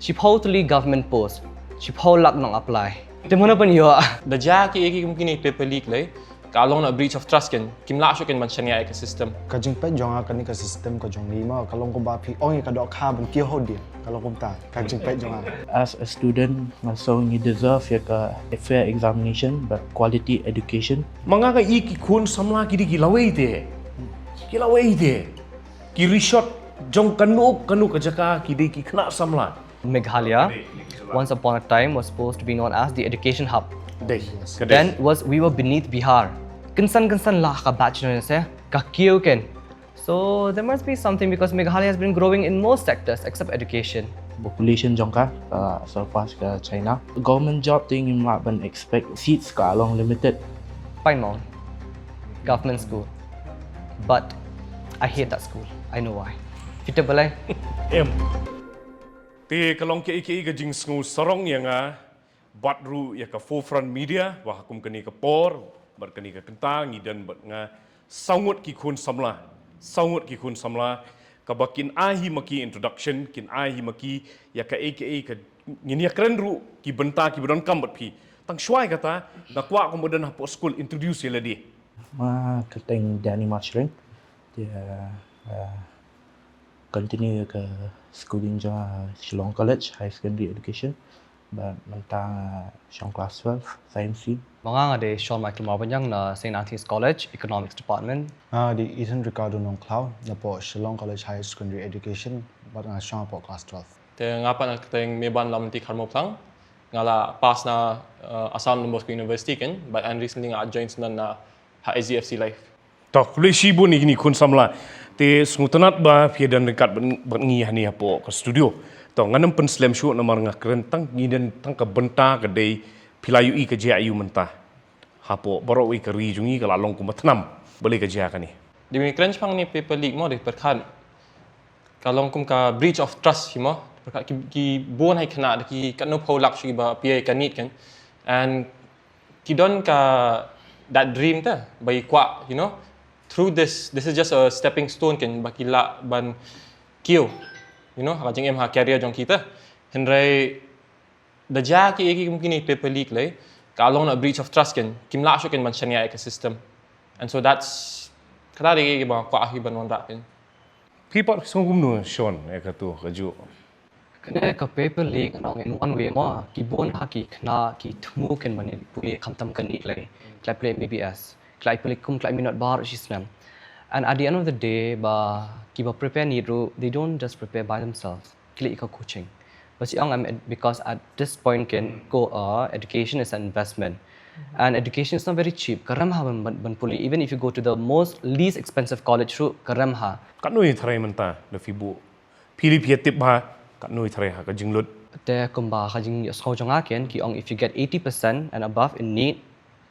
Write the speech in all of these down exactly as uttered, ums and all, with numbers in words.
Shiphew tylli government post, shiphew lak nong apply. Te mano ban ïoh? Da jia ki, ki, ki, ki paper leak lei, ka long na breach of trust kein, kim lah shuh kein ban shaniah ïa ka system. Ka jingpeit jong nga kane ka system ka jong ngi mo, ka long kumba phi ong ïa ka dohkha ban kiew ha u dieng, ka long kumta ka jingpeit jong nga. As a student, nga sngew ngi deserve ïa ka fair examination bad quality education. Ma nga ka i ki khun samla ki dei ki lawei te. Ki lawei te. Ki rishot jong kano kano ka jaka ki dei ki khynnah samla. Meghalaya, once upon a time, was supposed to be known as the education hub. Dei. Ka dei. Then was, we were beneath Bihar. Kynsan kynsan la ka batch no se ka kiew kein. So there must be something because Meghalaya has been growing in most sectors except education. Population jong ka, uh, surpass ka China. Government job te ngim lah ban expect, seats ka long limited. Pine Mount Government School. But I hate that school. I know why. Fita balai. Em. Te ka long kaei kaei ka jingsngew sarong ïa nga, bad ruh ïa ka Forefront Media, ba ha kum kane ka por bad kane ka kynta ngi don bad nga saw ngut ki khun samla, saw ngut ki khun samla, kaba kin ai hi ma ki introduction, kin ai hi ma ki ïa kaei kaei ka ngin ïa kren ruh ki bynta kiba donkam bad phi. Tang shuwa ïa kata, nga kwah kumba don hapoh skul, introduce ïa lade. Ma kyrteng Danny Mashring. Te, uh, continue ka schooling jong nga ha Shillong College Higher Secondary Education. Bad mynta nga shong class twelve, science stream. Ma nga nga dei Sean Michael Marbaniang na Saint Anthony's College, Economics Department. Nga dei Ethan Ricardo Nongkhlaw, napoh Shillong College Higher Secondary Education, bad nga shong hapoh class twelve. Te nga pat nga kyrteng Meban Lamti Kharmoplang. Nga la pass na, uh, Assam Don Bosco University kein, but and recently nga join sdang na ha S D F C Life. To, khublei shibun ïa kine khun samla. Te sngewtynnat ba phi don ryngkat bad, bad ngi hangne hapoh ka studio. To, ngan ym pynslem shuh namar nga kren tang ngi don tang ka bynta ka dei phi la ïohi ka jia aïu mynta. Hapoh baroh kawei ka ri jong ngi ka la long kumba thnam. Balei ka jia kane? Dei ba ngi kren shaphang ne paper leak mo, dei pyrkhat ka long kum ka breach of trust hi mo. Pyrkhat ki, ki bun hi khynnah da ki katno phew lak shuh kiba plie ïa ka NEET kein. And ki don ka that dream te ba ki kwah, you know, through this, this is just a stepping stone kein ba ki lah ban kiew, you know, ha ka jingim, ha career jong ki te. Hynrei da jia ki, ki, ki, kine paper leak lei, ka long na breach of trust kein, kim lah shuh kein ban shaniah ïa ka system. And so that's, kata dei kiba kwah hi ban wanrah kein. Phi pat sngew kumno Sean ïa kato kajuh? Kane ka paper leak ngan ong in one way mo, ki bun ha ki khynnah ki thmu kein ban pule khamtam ka NEET lei. Ki la pule M B B S, ki la pule kum ki la minot baroh shi snem. And at the end of the day ba kiba prepare NEET ruh, they don't just prepare by themselves. Ki leit ïa ka coaching. Ba shu ong, em, because at this point kein ko, uh, education is an investment. And education is not very cheap. Ka rem ha ban, ban, ban pule. Even if you go to the most least expensive college ruh, ka rem ha. Katno ïa tharai mynta da phi buh? Phi lei phi ïa tip bha, katno ïa tharai ha ka jinglut? Te kumba ka jingïohsngew jong nga kein, ki ong if you get eighty percent and above in NEET,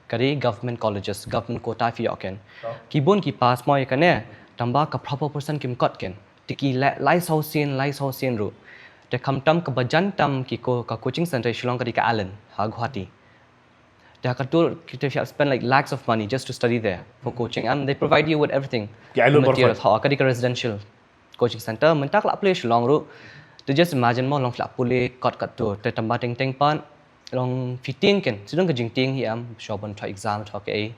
ka dei government colleges, government quota phi ïoh kein. Ki bun ki pass mo ïa kane, tangba ka proper percent kim kot kein. Te ki lai, lai saw sien, lai saw sien ruh. Te khamtam kaba jan tam ki ko, ka coaching center Shillong ka dei ka ALIN ha Guwahati. Te ha kato ki te shall spend like lakhs of money just to study there for coaching, and they provide you with everything. Ki ai lut baroh. Materials, ha, ka dei ka residential coaching center, mynta ka la pule Shillong ruh. Te just imagine mo, long phi la pule kot kato, te tangba teng teng pat long phi tieng kein, shu don ka jingtieng hi em, shuwa ban thoh exam, thoh kaei.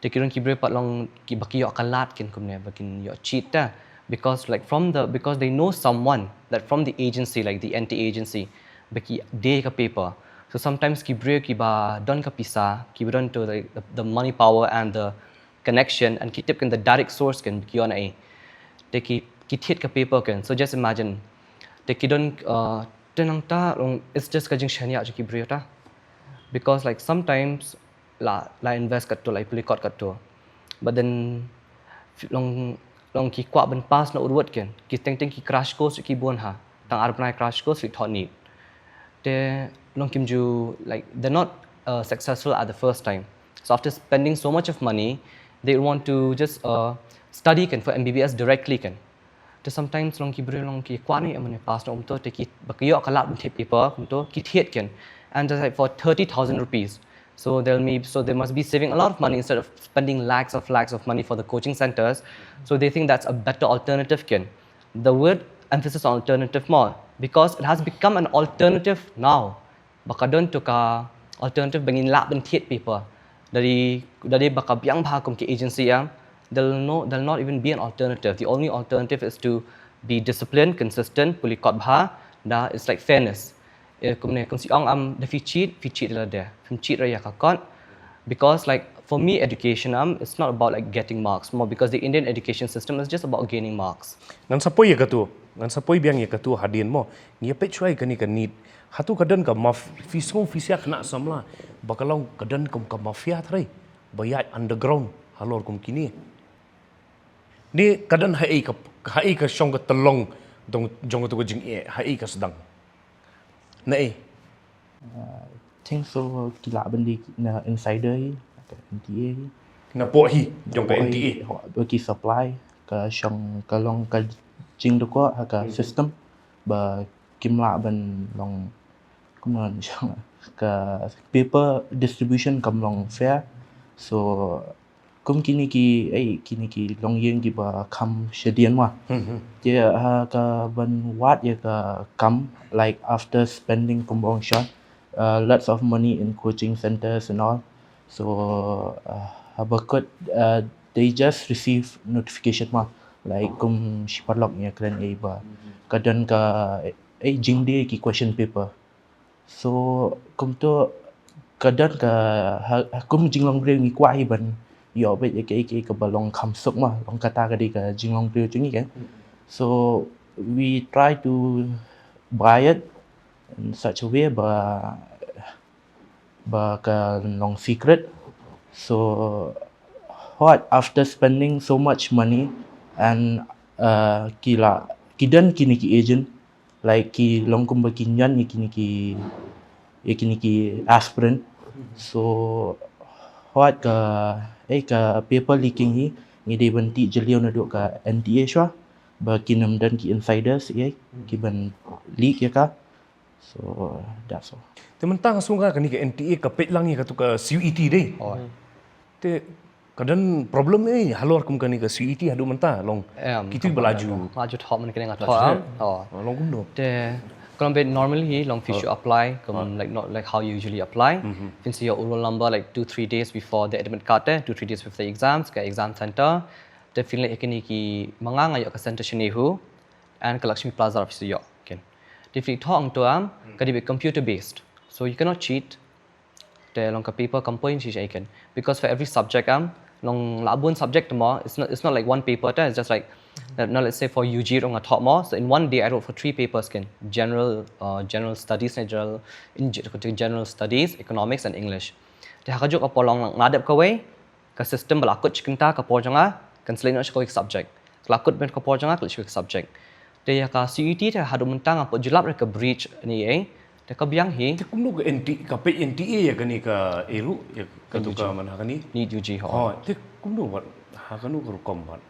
Te ki don ki briew pat long kiba ki ïoh ka lad kein kumne, ba kin ïoh cheat te. Because like from the, because they know someone that from the agency, like the NTA agency, ba ki die ka paper. So sometimes ki briew kiba don ka pisa, kiba don to the, the, the money power and the connection and ki tip kein the direct source kein ba ki ïoh na ei. Te ki, ki thied ka paper kein. So just imagine. Te ki don, uh, te nangta long, it's just ka jingshaniah jong ki briew ta. Because like sometimes la, la invest katto, la pule kot katto. But then long, long ki kwah ban pass na urwat kein, ki teng teng ki crash course ki bun ha. Tang ar bnai crash course ki thoh NEET. Te long kim ju, like, they're not, uh, successful at the first time. So after spending so much of money, they want to just, uh, study kein for M B B S directly kein. Te sometimes long ki briew long ki kwah ne em ne pass na kumto, te ki, ba ki ïoh ka lad ban thied paper kumto, ki thied kein. And just like for thirty thousand rupees. So they'll be, so they must be saving a lot of money instead of spending lakhs of lakhs of money for the coaching centers. So they think that's a better alternative kein. The word emphasis on alternative mo, Because it has become an alternative now. Ba ka don tu ka alternative ba ngin lah ban thied paper. Dari dari ba ka biang bha kum ki agency am, there'll no there'll not even be an alternative. The only alternative is to be disciplined, consistent, pule kot bha, da it's like fairness. Eh, kumne, kum si ong am da phi cheat, phi cheat la de, phi cheat ra ya ka kot. Because like for me education am, it's not about like getting marks more because the Indian education system is just about gaining marks. Ngan sa poi ya katu, ngan sa poi biang ya katu hadien mo. Ngi ya peit shwai kani ka NEET. Hatu ka don ka maf, phi sngew phi sia kena samla. Ba ka long ka don kum ka mafia trai. Ba ya underground halor kum kini. Ni ka don ha i ka ha i ka shong ka telong dong jong tu ka jing e ha i ka sedang. Na i. Uh, think so kila bendi na insider hi, ka N T A hi. Na po hi jong ka N T A. Ho, ba ki supply ka shong ka long ka jing doko ha ka system ba kim lah ban long kum na shong ka paper distribution kam long fair. So kum kini ki, eh, kini ki long ïing ki ba kham shadien ma. Te ha ka ban wad ya ka kam, like after spending kum bong shot uh, lots of money in coaching centers and all. So uh, ha ba kut uh, they just receive notification ma, like kum shi paralok ïa kren ei ba ka don ka, eh, jingdie ki question paper. So kum tu ka don ka ha, ha kum jinglong briew ngi kwah hi ban ïoh beit ïa ka, ïa ka, ïa ka ba long kham suk ma, long kata ka dei ka jinglong briew jong ngi kan. So we try to buy it in such a way ba ba ka long secret. So hot after spending so much money and uh, kila ki don kini ki agent, like ki long kumba ki ñion ïa kini ki ïa kini ki aspirant. So hot ka, eh, ka paper leaking hi ngi dei ban tih jylliew naduh ka N T A shwa ba kin ym don ki insiders, eh, ki ban leak ïa ka. So that's all. Te mynta nga sngew kane ka N T A ka peit lang ïa katu ka C U E T dei. Te ka don problem ei halor kum kane ka C U E T haduh mynta long. Em, kitu ba la ju. Nga ju thoh mynne kane nga thoh. Long kumno? Te ka long beit normally hi long phi shu apply kum like not like how you usually apply. Phin sa ïoh u roll number like two three days before the admit card te, two three days before the exams ka exam center. Te phin leit ïa kine ki, ma nga nga ïoh ka center shane hi. And ka Lakshmi Plaza phi sa ïoh. Te phi thoh hangto am ka dei beit computer based. So you cannot cheat. Te long ka paper kam poi shisha ei kan. Because for every subject am long la bun subject mo. It's not it's not like one paper te. It's just like uh, now let's say for U G ruh nga thoh mo. So in one day I wrote for three papers kan. General uh, general studies ne general in general studies, economics and English. Te ha kajuh ka por long nga dep kawei ka system ba la kut shi kynta ka por jong nga kan sleh noh shi kawei ka subject. Ka la kut beit ka por jong nga ka leit shi kawei ka subject. Te ïa ka C U E T te haduh mynta ngam pat ju lap re ka breach ne ei. Te ka biang hi. Te kumno ka N T, ka peit N T A ïa kane ka ei ruh ïa katu ka man ha kane. NEET U G ho. Te kumno wat ha kano ka rukom wat.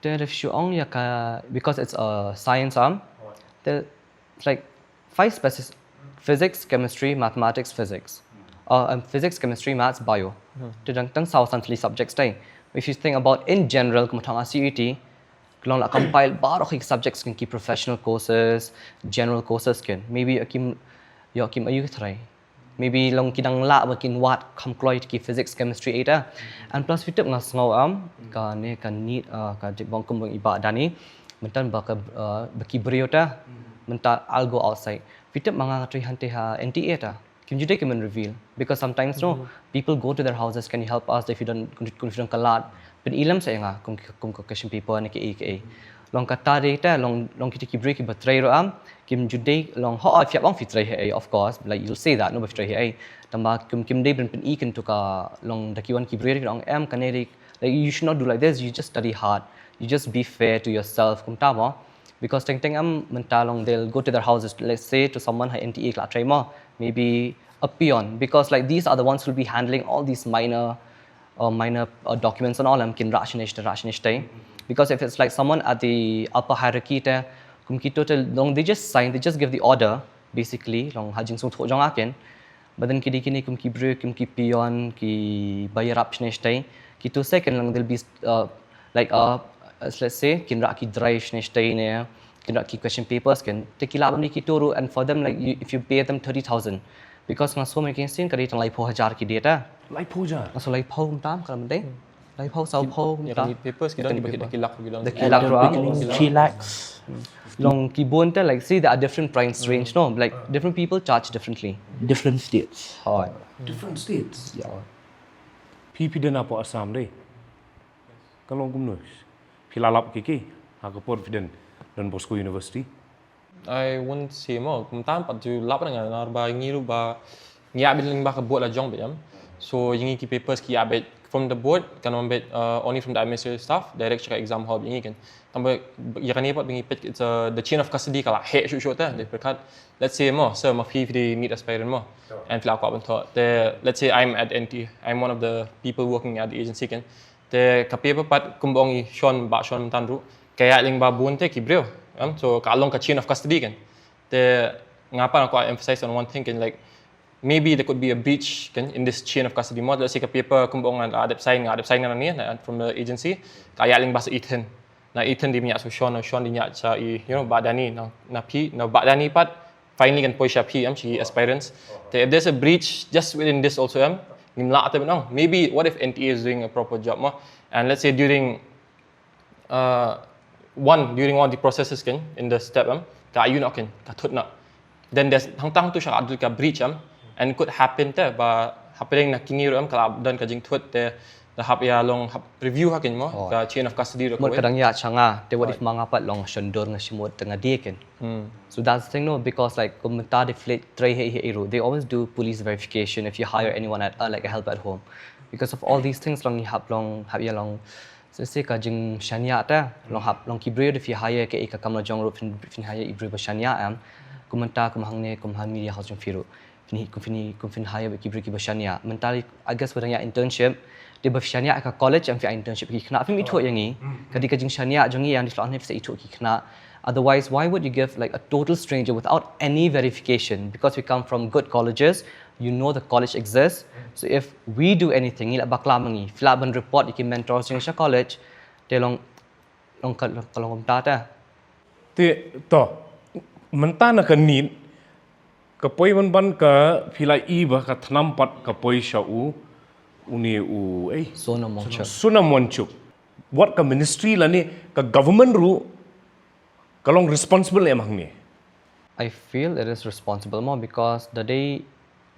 Te da phi shu ong ïa ka because it's a science am. Te it's like five species: physics, chemistry, mathematics, physics. Uh, um, physics, chemistry, maths, bio. Te dang tang saw san three subjects te. If you think about in general kum thong a C U E T ka long la compile baroh ki subjects kan ki professional courses, general courses kan. Maybe akim ïoh kim ayu trai. Maybe long ki dang lah ba kin wad kham kloi ki physics, chemistry ei ta. And plus phi tip nga sngew am kane ka NEET uh, ka dei bong kum bong i ba dani. Mynta ba ka uh, ba ki briew ta. Mynta I'll go outside. Phi tip ma nga trei hangta ha N T A ta. Kim ju dei ki ban reveal because sometimes no people go to their houses, can you help us if you don't, if you don't kalat. Pyn-i lem sa ïa nga kum kum ka question paper ne ki ei ki ei. Long kata dei te long long kita ki briew ki ba trei ruh am kim ju dei long ho phi ong phi trei ha ei, of course like you'll say that no ba phi trei ha ei. Tangba kim kim dei ban pyn-i kyntu ka long da ki wan ki briew ki ong em kane dei like you should not do like this, you just study hard, you just be fair to yourself kumta mo. Because teng teng am mynta long they'll go to their houses, let's say to someone ha N T A ka la trei mo, maybe a peon, because like these are the ones who'll be handling all these minor uh, minor uh, documents and all am kin rah shane shane rah shane shane. Because if it's like someone at the upper hierarchy te kum kito te long they just sign, they just give the order basically long ha jingsngewthuh jong nga kan. But then ki dei kine kum ki briew kum ki peon ki ba ïarap shane shane. Kito second long they'll be uh, like uh, let's say kin rah ki drive shane shane ne ki not ki question papers kan, te ki lah ban die kito ruh, and for them, like, you, if you pay them thirty thousand, because nga sngew mynta ki sien ka dei tang laiphew hajar ki die ta. Laiphew hajar. Nga sngew laiphew kumta, ka la mynta. Laiphew, sawphew Ïa kumta. Ki papers ki don ki bit da ki lak ruh ki don. Da ki lak ruh. Three lakhs. Long ki bun te, like, see, there are different price range, no? Like, different people charge differently. Different states. Hoi. Different states. Yeah. Phi phi don hapoh Assam dei. Ka long kumno? Phi la lap ki ki ha ka por phi don Don Bosco University. I won't say mo, kumta pat ju lap na nga, namar ba ngi ruh ba ngi ïa bit lyngba ka board la jong bit, em. So ïa ngi ki papers ki ïa bit from the board, kan ym bit, uh, only from the administrative staff, direct sha ka exam hall ïa ngi kan. Tangba ïa kane pat ba ngi peit, it's, uh, the chain of custody ka la heh shuh shuh te, dei pyrkhat. Let's say mo, sir, ma phi phi dei NEET aspirant mo, and phi la kwah ban thoh. Te, let's say I'm at N T A, I'm one of the people working at the agency kan. Te ka paper pat kumba ong i Sean, Bah Sean mynta ruh, ka ïaid lyngba bun te ki briew, em, so ka long ka chain of custody kan. Te nga pat nga kwah emphasize on one thing kan, like, maybe there could be a breach kan in this chain of custody mo. Let's say ka paper kumba ong nga la dep sign, nga la dep sign nangne na, from the agency, ka ïaid lyngba sha Ethan. Na Ethan dei ban ïaid sha Sean, na Sean dei ban ïaid sha i, you know, Bah Danny, na, na phi, na Bah Danny pat finally kan poi sha phi, em, sha ki aspirants. Te if there's a breach just within this also, em, ngim lah te ban ong. Maybe what if N T A is doing a proper job mo? And let's say during, uh, one, during one of the processes kan, in the step, em, ka ïoh noh kan, ka thut noh. Then there's hangta hangtu sha ka dei ka breach, em, and it could happen te ba hapdeng na kine ruh, em, ka la don ka jingthut te da hap ïa long, hap review ha kan mo, ka chain of custody ruh. Mut ka dang ïaid sha nga, te what if ma nga pat long shon dur nga shim mut te nga die kan. So that's the thing, no, because, like, kum mynta dei phi leit trei hei hei ruh, they always do police verification if you hire anyone at, uh, like, a help at home. Because of all these things, long hap long, hap ïa long, so se ka jingshaniah te, long hap, long ki briew dei phi hire kaei ka kam la jong ruh, phin, phin hire i briew ba shaniah, em. Kum mynta, kum hangne, kum ha media house jong phi ruh. Phin hi, kum phin hi, kum phin hire ki briew kiba shaniah. Mynta, I guess, ba dang ïa internship, dei ba phi shaniah ka college, em, phi ïa internship ki khynnah, phim ithuh ïa ngi. Ka dei ka jingshaniah jong ngi, ïa dei shlok ne phi sa ithuh ki khynnah. Otherwise, why would you give, like, a total stranger without any verification? Because we come from good colleges, you know the college exists. So if we do anything, ngi la bakla ma ngi, phi lah ban report ïa ki mentors jong ngi sha college, te long, long ka, long ka long kumta te. Te, to, mynta na ka NEET, ka poi ban ban ka phi la i ba ka thnam pat ka poi sha u, une u, ei, Sonam Wangchuk. Sonam Wangchuk. Wat ka ministry lane ka government ruh ka long responsible em hangne? I feel it is responsible mo, because the day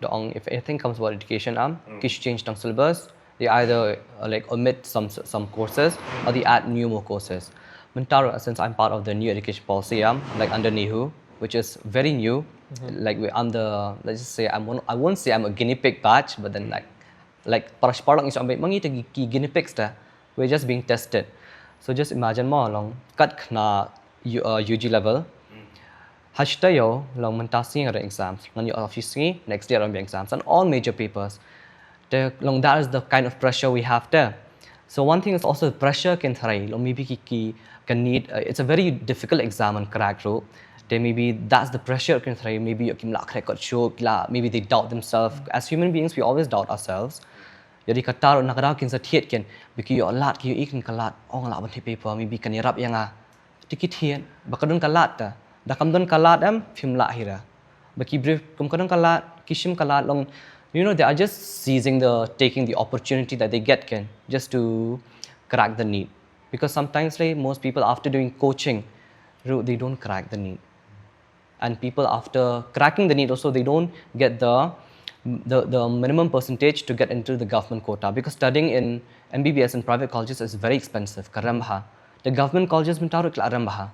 the ong, if anything comes about education, am, ki shu change tang syllabus, they either, uh, like, omit some, some courses, or they add new more courses. Mynta ruh, since I'm part of the new education policy, am, like, under NEHU, which is very new, like, we, I'm the, let's just say, I'm one, I won't say I'm a guinea pig batch, but then, like, like, para paralok ngi sa ong ba ma ngi te ki guinea pigs te, we're just being tested. So just imagine mo, long kat khynnah U, uh, U G level. Hashta yo, long mynta sngi nga don exams. Ngan ïoh off sngi, next day ruh exams, and all major papers. Te long, that is the kind of pressure we have there. So one thing is also the pressure kan tharai, long maybe ki, ki kan NEET, uh, it's a very difficult exam ban crack ruh. Te maybe that's the pressure kan tharai, maybe kim lah crack kat shuh, ki lah, maybe they doubt themselves. As human beings, we always doubt ourselves. Ïa dei kata ruh na ka daw kin sa thied kan, ba ki ïoh lad, ki ïohi kan ka lad, ong lah ban thied paper, maybe kan ïarap ïa nga. Te ki thied, ba ka don ka lad te. Da kam don ka lad em, phim lah hi ruh. Ba ki briew kum ka don ka lad, ki shim ka lad long, you know, they are just seizing the, taking the opportunity that they get kan, just to crack the NEET. Because sometimes, like, most people after doing coaching, ruh, they don't crack the NEET. And people, after cracking the NEET also, they don't get the, the, the minimum percentage to get into the government quota, because studying in M B B S in private colleges is very expensive, ka rem bha. The government colleges mynta ruh ki la rem bha.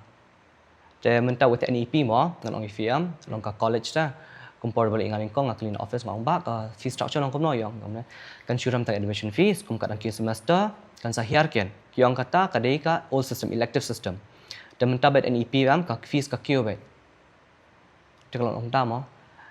Te mynta with N E P mo, ngan ong ïa phi em, long ka college te. Kum por ba la i nga nyngkong, nga kylli na office, nga ong, "Bah, ka fee structure long kumno?" Ïa ong, ong ne, "Kan shu rem tang admission fees, kum ka dang ki semester, kan sa hiar kan." Ki ong kata ka dei ka old system, elective system. Te mynta bad N E P em, ka fees ka kiew bad. Te ka long kumta mo.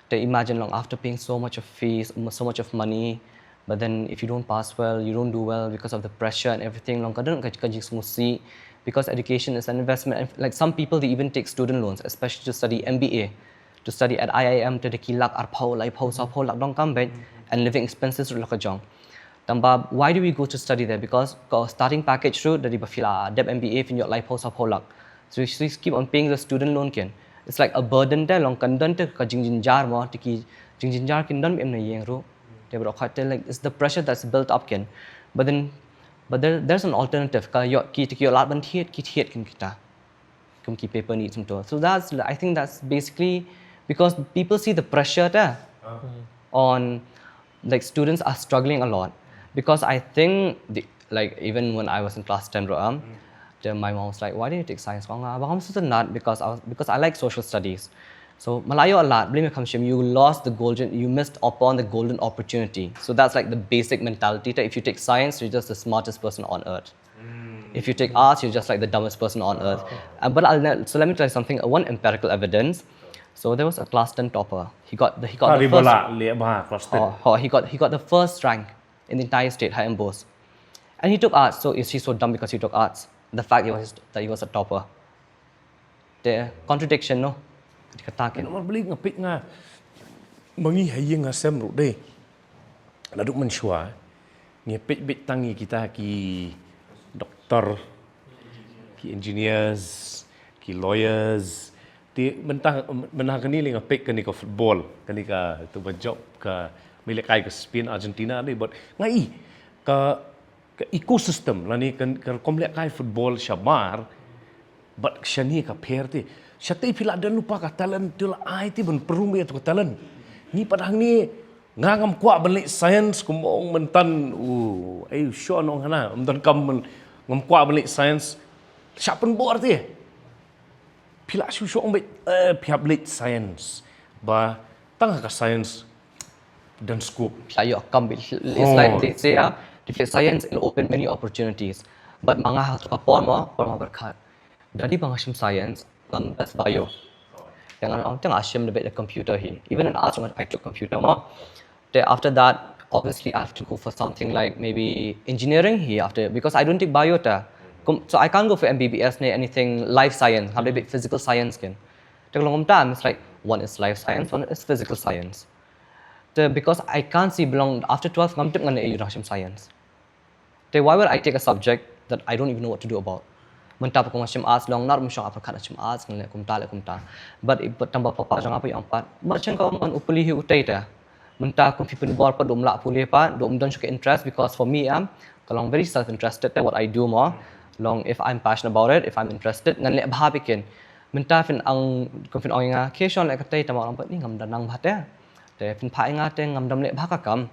Te imagine long, after paying so much of fees, so much of money, but then if you don't pass well, you don't do well because of the pressure and everything, long ka don ka, ka jingsngewsih, because education is an investment. And, like, some people, they even take student loans, especially to study M B A, to study at I I M, te da ki lak arphew, laiphew, sawphew lak dong kam bad, and living expenses ruh la ka jong. Tangba, why do we go to study there? Because ka starting package ruh, da dei ba phi la dep M B A, phin ïoh laiphew, sawphew lak. So you keep on paying the student loan ken. It's like a burden te long kan don te ka jingjynjar mo, te ki jingjynjar kin don em na ïeng ruh. Te bro khat te like it's the pressure that's built up ken. But then but there, there's an alternative. Ka ïoh ki te ki ïoh lad ban thied, ki thied kin kita. Kum ki paper needs to. So that's I think that's basically because people see the pressure te on like students are struggling a lot because I think the, like even when I was in class ten ruh, um, the, my mom was like, "Why do you take science?" Kong, "Ah, ba ngam sngewtynnat because I was, because I like social studies." So, ma la ïoh lad, beli me kham shim, you lost the golden, you missed upon the golden opportunity. So that's like the basic mentality. If you take science, you're just the smartest person on earth. If you take arts, you're just like the dumbest person on earth. Uh, but I'll ne- so let me tell you something. Uh, one empirical evidence. So there was a class ten topper. He got the, he got the first. Tari bola le ba class ten. Oh, oh, he got he got the first rank in the entire state, ha MBOSE. And he took arts, so is he so dumb because he took arts? The fact he was that he was a topper. The contradiction, no? Kata ken. Namar beli nga peit nga mangi ha ïing ha sem ruh dei. Naduh mynshuwa ngi peit beit tang ïa kita ki doktor, ki engineers, ki lawyers. Te mynta mynta kane lei nga peit kane ka football, kane ka tu ba jop ka mei lehkai ka Spain, Argentina dei, but nga i ka ka ecosystem lane ka ka rukom lehkai football shabar bad shane ka pher te. Shatei phi la don lypa ka talent, to la ai te ban pynrung ïa tu ka talent. Ngi pat hangne nga ngam kwah ban leh science, kum ong mynta, u ei shu ong hana mynta kam ngam kwah ban leh science. Sha pynbor te phi la shu shu ong beit, eh, phi hap leh science ba tang ka science don scope. Phi la ïoh kam beit. It's like they say, ah, if you science, it'll open many opportunities. But ma nga ha tu ka por mo, por mo berkat. Dadi ba nga shim science, ngam best bio. Te nga ong te nga shim da beit da computer hi. Even in arts, I took computer mo. Te after that, obviously, I have to go for something like maybe engineering hi after, because I don't take bio te. Kum- So I can't go for MBBS ne anything life science. Hap da beit physical science ken. Te ka long kumta, it's like one is life science, one is physical science. Te because I can't see belong after twelve ngam tip ngan ïa u dang shim science. Te why would I take a subject that I don't even know what to do about? Mynta pat kum nga shim arts long nar mynshuwa pat kat nga shim arts ngan leh kumta leh kumta. But i- but tang ba papa jong nga pat i ong pat, "Ba shen ka um ngan u pule hi utei te." Mynta kum phi pynbor pat dum lah pule pat dum don shuh ka interest because for me am ka long very self interested te what I do mo. Long if I'm passionate about it, if I'm interested ngan leh bha beit ken. Mynta phin ang kum phin ong ïa nga, "Ke shon leh katei?" Te ma ong pat, "Ni ngam da nang bha te." Te phin phah ïa nga te ngam dam leh bha ka kam.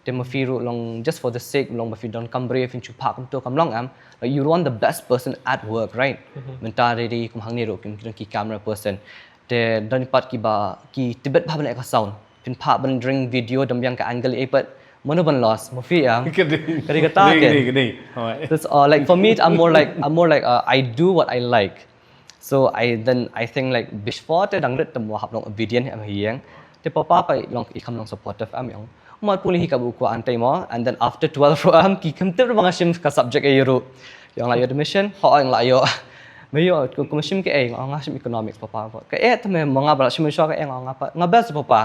Te ma phi ruh long just for the sake long ba phi don kam briew phin shu phah kumto kam long am. Like you want the best person at work, right? Mynta dei dei kum hangne ruh kum ki don ki camera person. Te don pat ki ba ki tibet bha ban leh ka sound. Phin phah ban ring video dam biang ka angle ei pat. Mano ban loss ma phi am. Kari kata Kene, ken. kene, kene. Alright. That's all. Like for me, I'm more like I'm more like uh, I do what I like. So I then I think like before te dang rit te mo hap long obedient am ha ïing. Te papa pat long i kham long supportive am ïong. Mat pule hi ka bu kwah antei mo, and then after twelve ruh am ki kham tip ruh ba nga shim ka subject ei ruh. Ïong la ïoh admission, ho ïong la ïoh. Me ïoh kum kum shim kaei, nga shim economics papa. Kaei te me mo nga ba la shim shuwa kaei nga pat. Nga best papa.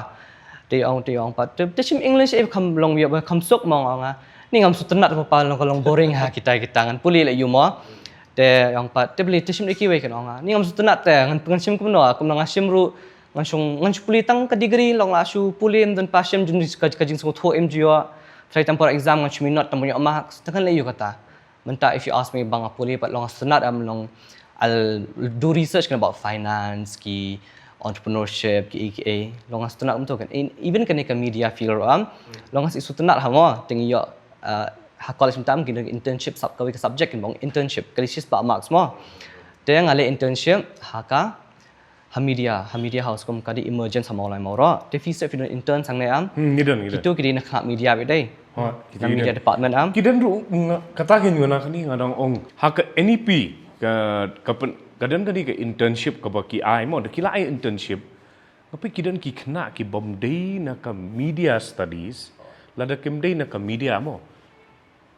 Te ong te ong pat. Te, te shim English ei kham long ïoh kham suk mo nga. Ni ngam sngewtynnat papa long ka long boring ha kita kita ngan pule leh ïu mo. Te ong pat te beli te shim dei kiwei ken ong nga. Ni ngam sngewtynnat te ngan ngan shim kumno kum nga shim ruh ngan shong ngan shu pule tang ka degree long la shu pule em don pa shim jin ka ka jingsngewthuh em ju ïoh. Try tam por exam ngan shu minot tam ïoh marks te ngan leh ïu kata. Mynta if you ask me ba nga pule pat long sngewtynnat am long I'll do research kan about finance ki entrepreneurship ki ki long sngewtynnat kumto kan. Even kane ka media field ruh am long sngewtynnat ha mo te ngi ïoh uh, ha college mynta ki internship sub kawei ka subject kin bong internship kali shispah marks mo. Te nga leh internship ha ka ha media ha media house kum ka dei Emergence ha Mawlai Mawroh. Te phi sep phi don intern sangne am. Hmm, ngi don ngi don. Kito ki dei na khynnah media beit dei. Ha, Na media department am. Ki don ruh nga- kata kin nga kani nga dang ong ha ka NEP ka ka pen- ka don ka dei ka internship kaba ki ai mo da ki la ai internship. Nga peit ki don ki khynnah ki bym dei na ka media studies lada kim dei na ka media mo.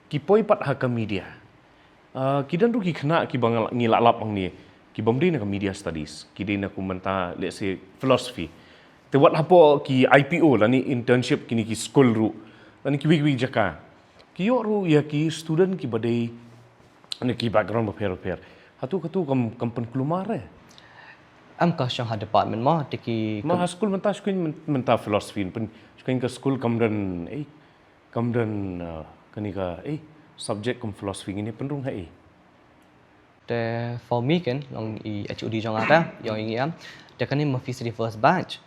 Ki poi pat ha ka media. Uh, ki don ruh ki khynnah ki ba nga- ngi la lap hangne ki bym dei na ka media studies ki dei na kum mynta let's say philosophy. Te wat hapoh ki IPO lane internship kine ki skul ruh lane kiwei kiwei jaka ki ïoh ruh ïa ki student ki ba dei na ki background bapher bapher. Hatu katu kam kam pynkulmar eh. Am ka shong ha department mo te ki Ma ha school mynta shkuin mynta philosophy pyn shkuin ka school kam don eh kam don uh, kani ka eh subject kam philosophy ngin pynrung ha eh. Te for me kan long i H O D jong ata yong i am te kani ma fi sri first batch.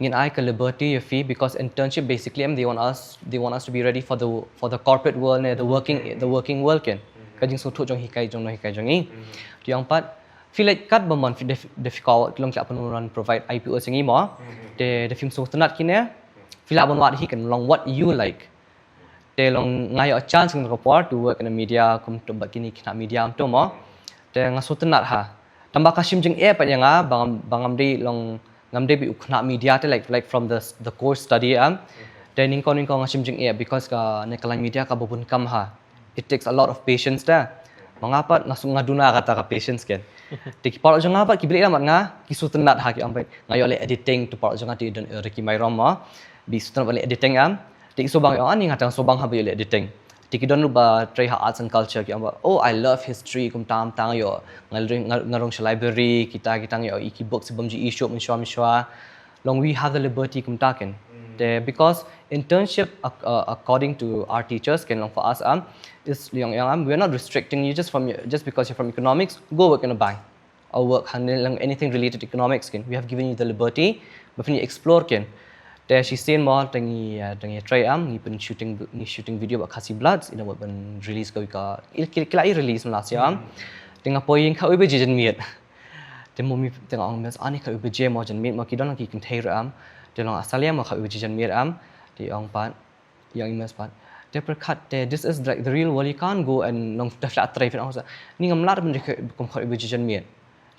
Ngin ai ka liberty ya fi because internship basically am they want us they want us to be ready for the for the corporate world ne the working the working world kan. Ka jing suthu jong hikai jong no hikai jong i. Te yong pat feel like kat ba man fi def def ka long ka pun ran provide I P O singi mo. Te the film so tenat kine feel like ban wat hi kan long what you like. Te long nga ïoh chance ngan ka por to work in a media kum to ba kini kina media kum to mo. Te nga shu tynnat ha. Tamba ka shim jing eh pat ïa nga bangam bangam dei long ngam dei bi u kina media te like like from the the course study am. Te ningko ningko nga shim jing eh because ka ne ka line media ka babun kam ha. It takes a lot of patience te. Ma nga pat nga shu nga duna kata ka patience ken. Te ki paralok jong nga pat ki bri mat nga ki shu tynnat ha ki ong pat nga ïoh le editing to paralok jong nga te don Ricky Myrom mo. Bi shu tynnat le editing am. Te ki shu bang ïoh ani nga tang shu bang ha ba ïoh le editing. Te ki don ruh ba trei ha arts and culture ki ong ba oh I love history kum tam tang ïoh nga rung sha library kita kita ïoh i ki books bam ji issue mynshuwa mynshuwa. Long we have the liberty kum ta ken. Te because internship ac- uh, according to our teachers ken long for us am is long yong am we're not restricting you just from your- just because you're from economics go work in a bank or work ha long anything related to economics ken we have given you the liberty but when you explore ken. Te shi sien mo te ngi uh, te ngi try am ngi pyn shooting ngi shooting video ba Khasi Bloods ina wat ban release ko ka il kila i release last year am. Te nga poi ing kha ui ba jijen miet. Te mo mi te nga ong mes ani kha ui ba je mo jen miet mo ki don ki kynthei ru am. Te long asalia mo kha ui ba jijen miet am. Te ong pat yong imes pat. Te perkat te this is like the real world you can't go and long tafla try fin ong sa ni ngam lar ban kum kha ui ba jijen miet.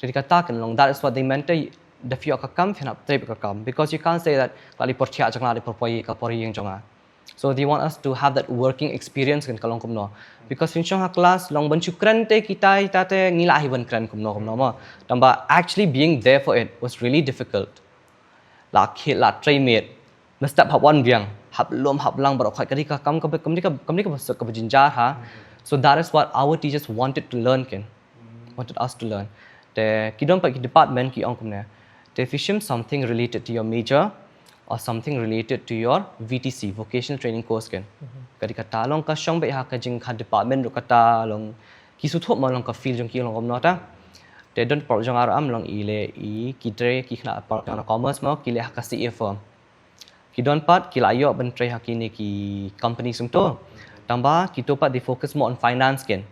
Te ka ta kan long that is what they meant te da fi ka kam fin ap trip ka kam because you can't say that kali por thia jong la de por poi ka por ying jong a. So they want us to have that working experience kan ka long kumno. Because fin shong ha class long ban shu kren te kita kita te ngi la hi ban kren kumno kumno mo. Tamba actually being there for it was really difficult. La khit la try miet. Mestap hap wan biang hap lum hap lang baroh khat ka dei ka kam ka kam dei ka kam dei ka ba jinjar ha. So that is what our teachers wanted to learn ken. Wanted us to learn. Te ki don pat ki department ki ong kumne. Te fi shim something related to your major or something related to your V T C, vocational training course ken. Ka dei kata long ka shong ba ha ka jing ka department ru kata long ki shu thup ma long ka field jong ki long kumno ta. Te don paralok jong ar am long i le i ki dre ki khna paralok jong commerce mo ki le ha ka C A firm. Ki don pat ki la ïoh ban trei ha kine ki company sum to. Tangba ki to pat they focus more on finance ken.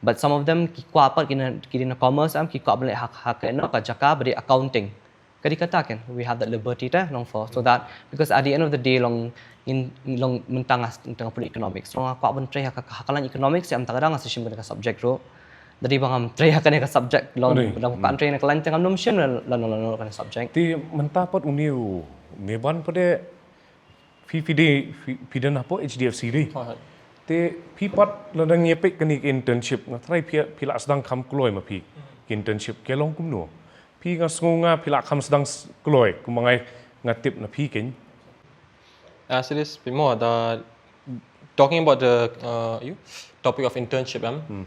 But some of them ki kwah pat ki na ki na commerce am ki kwah ban leh ha ha ka no ka jaka ba dei accounting. Ka dei kata ken we have that liberty ta long for so that because at the end of the day long in long mynta nga tang pun economics long kwah ban trei ha ka ha ka line economics am ta ka dang sa shim ka subject ro. Dadi ba ngam trei ha kane ka subject long dang ka trei na ka line tang ngam shim la long long kane subject. Ti mynta pat uni u me ban pade phi phi de phi den hapo H D F C de. Te phi pat la dang ye pek kane internship nga trai phi phi la sdang kham kloi ma phi. Internship ke long kumno. Phi nga sngu nga phi la kham sdang kloi kuma ngai nga tip na phi ken. As it is, Pimo, the talking about the uh, you topic of internship, em,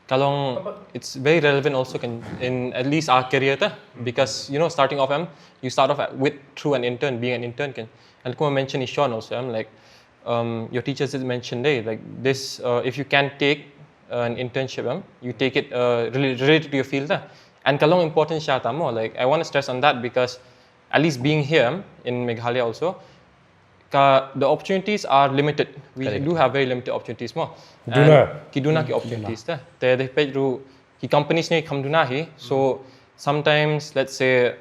kalong it's very relevant also can in at least our career ta, because you know starting off, em, you start off at, with through an intern, being an intern can, and kuma mention Ishon also, em, like um, your teachers did mention day like this, uh, if you can take uh, an internship, em, you take it uh, really related to your field ta. And kalong important sha tamo, like I want to stress on that because at least being here in Meghalaya also, ka, the opportunities are limited. We do have very limited opportunities mo. Duna. Ki duna ki opportunities ta. Te de page ru ki companies ne kam duna hi. So sometimes let's say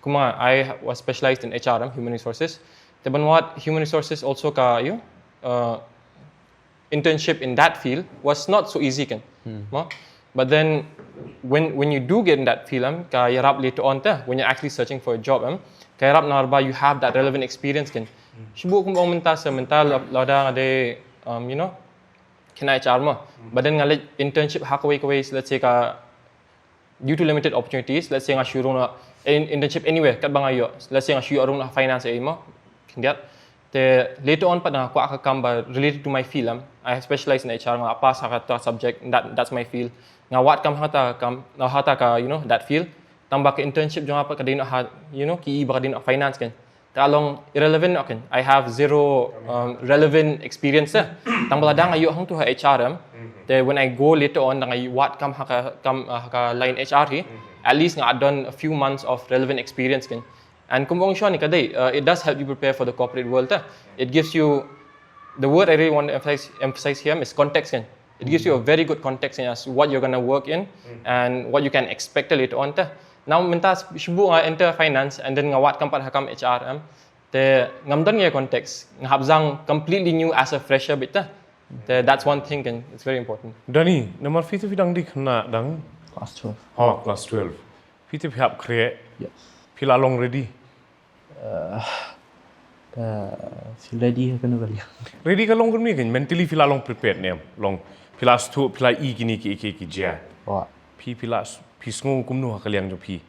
kuma I was specialized in H R M, human resources. Te ban wat human resources also ka you uh, internship in that field was not so easy kan. Mo? But then when when you do get in that field, em, ka yarap later on ta, when you're actually searching for a job, em, ka yarap narba you have that relevant experience kan. Shibu kum ong mynta se mynta lada ngade um, you know, kena H R mo. But then ngale internship ha kawei kawei, let's say ka due to limited opportunities, let's say nga shu rung na in, internship anywhere kat ba nga ïoh, let's say nga shu ïoh rung na finance ai mo, khyndiat. Te later on pat nga kwah ka kam ba related to my field. Em, I have specialized in H R, nga pass ha kata subject, that that's my field. Nga wad kam ha kata kam, ha kata ka, you know, that field. Tang ba ka internship jong nga pat ka dei noh ha, you know, ki i ba ka dei noh finance kan. Ka long irrelevant noh kan. I have zero um, relevant experience eh. Tang ba lada nga ïoh hangtu ha H R em. Te when I go later on, da nga wad kam ha ka kam ha ka line H R hi. At least nga don a few months of relevant experience kan. And kumba ong Sean ni ka dei, uh, it does help you prepare for the corporate world. Eh. It gives you, the word I really want to emphasize, emphasize here is context kan. It gives you a very good context as what you're going to work in and what you can expect later on. Te. Now mynta shu buh nga enter finance and then nga wad kam pat ha kam H R em. Te ngam don ïa context, nga hap zang completely new as a fresher beit te. Te that's one thing kan, it's very important. Dani, namar phi te phi dang dei khynnah dang? Class twelve. Ha, class twelve. Phi te phi hap khreh. Yes. Phi la long ready? Uh, ka feel ready ha kano ka liang? Ready ka long kumne kan, mentally phi la long prepared ne em? Long phi la sngewthuh, phi la i kine ki ki ki jia. Wa. Phi phi la s- phi sngew kumno ha ka liang jong phi?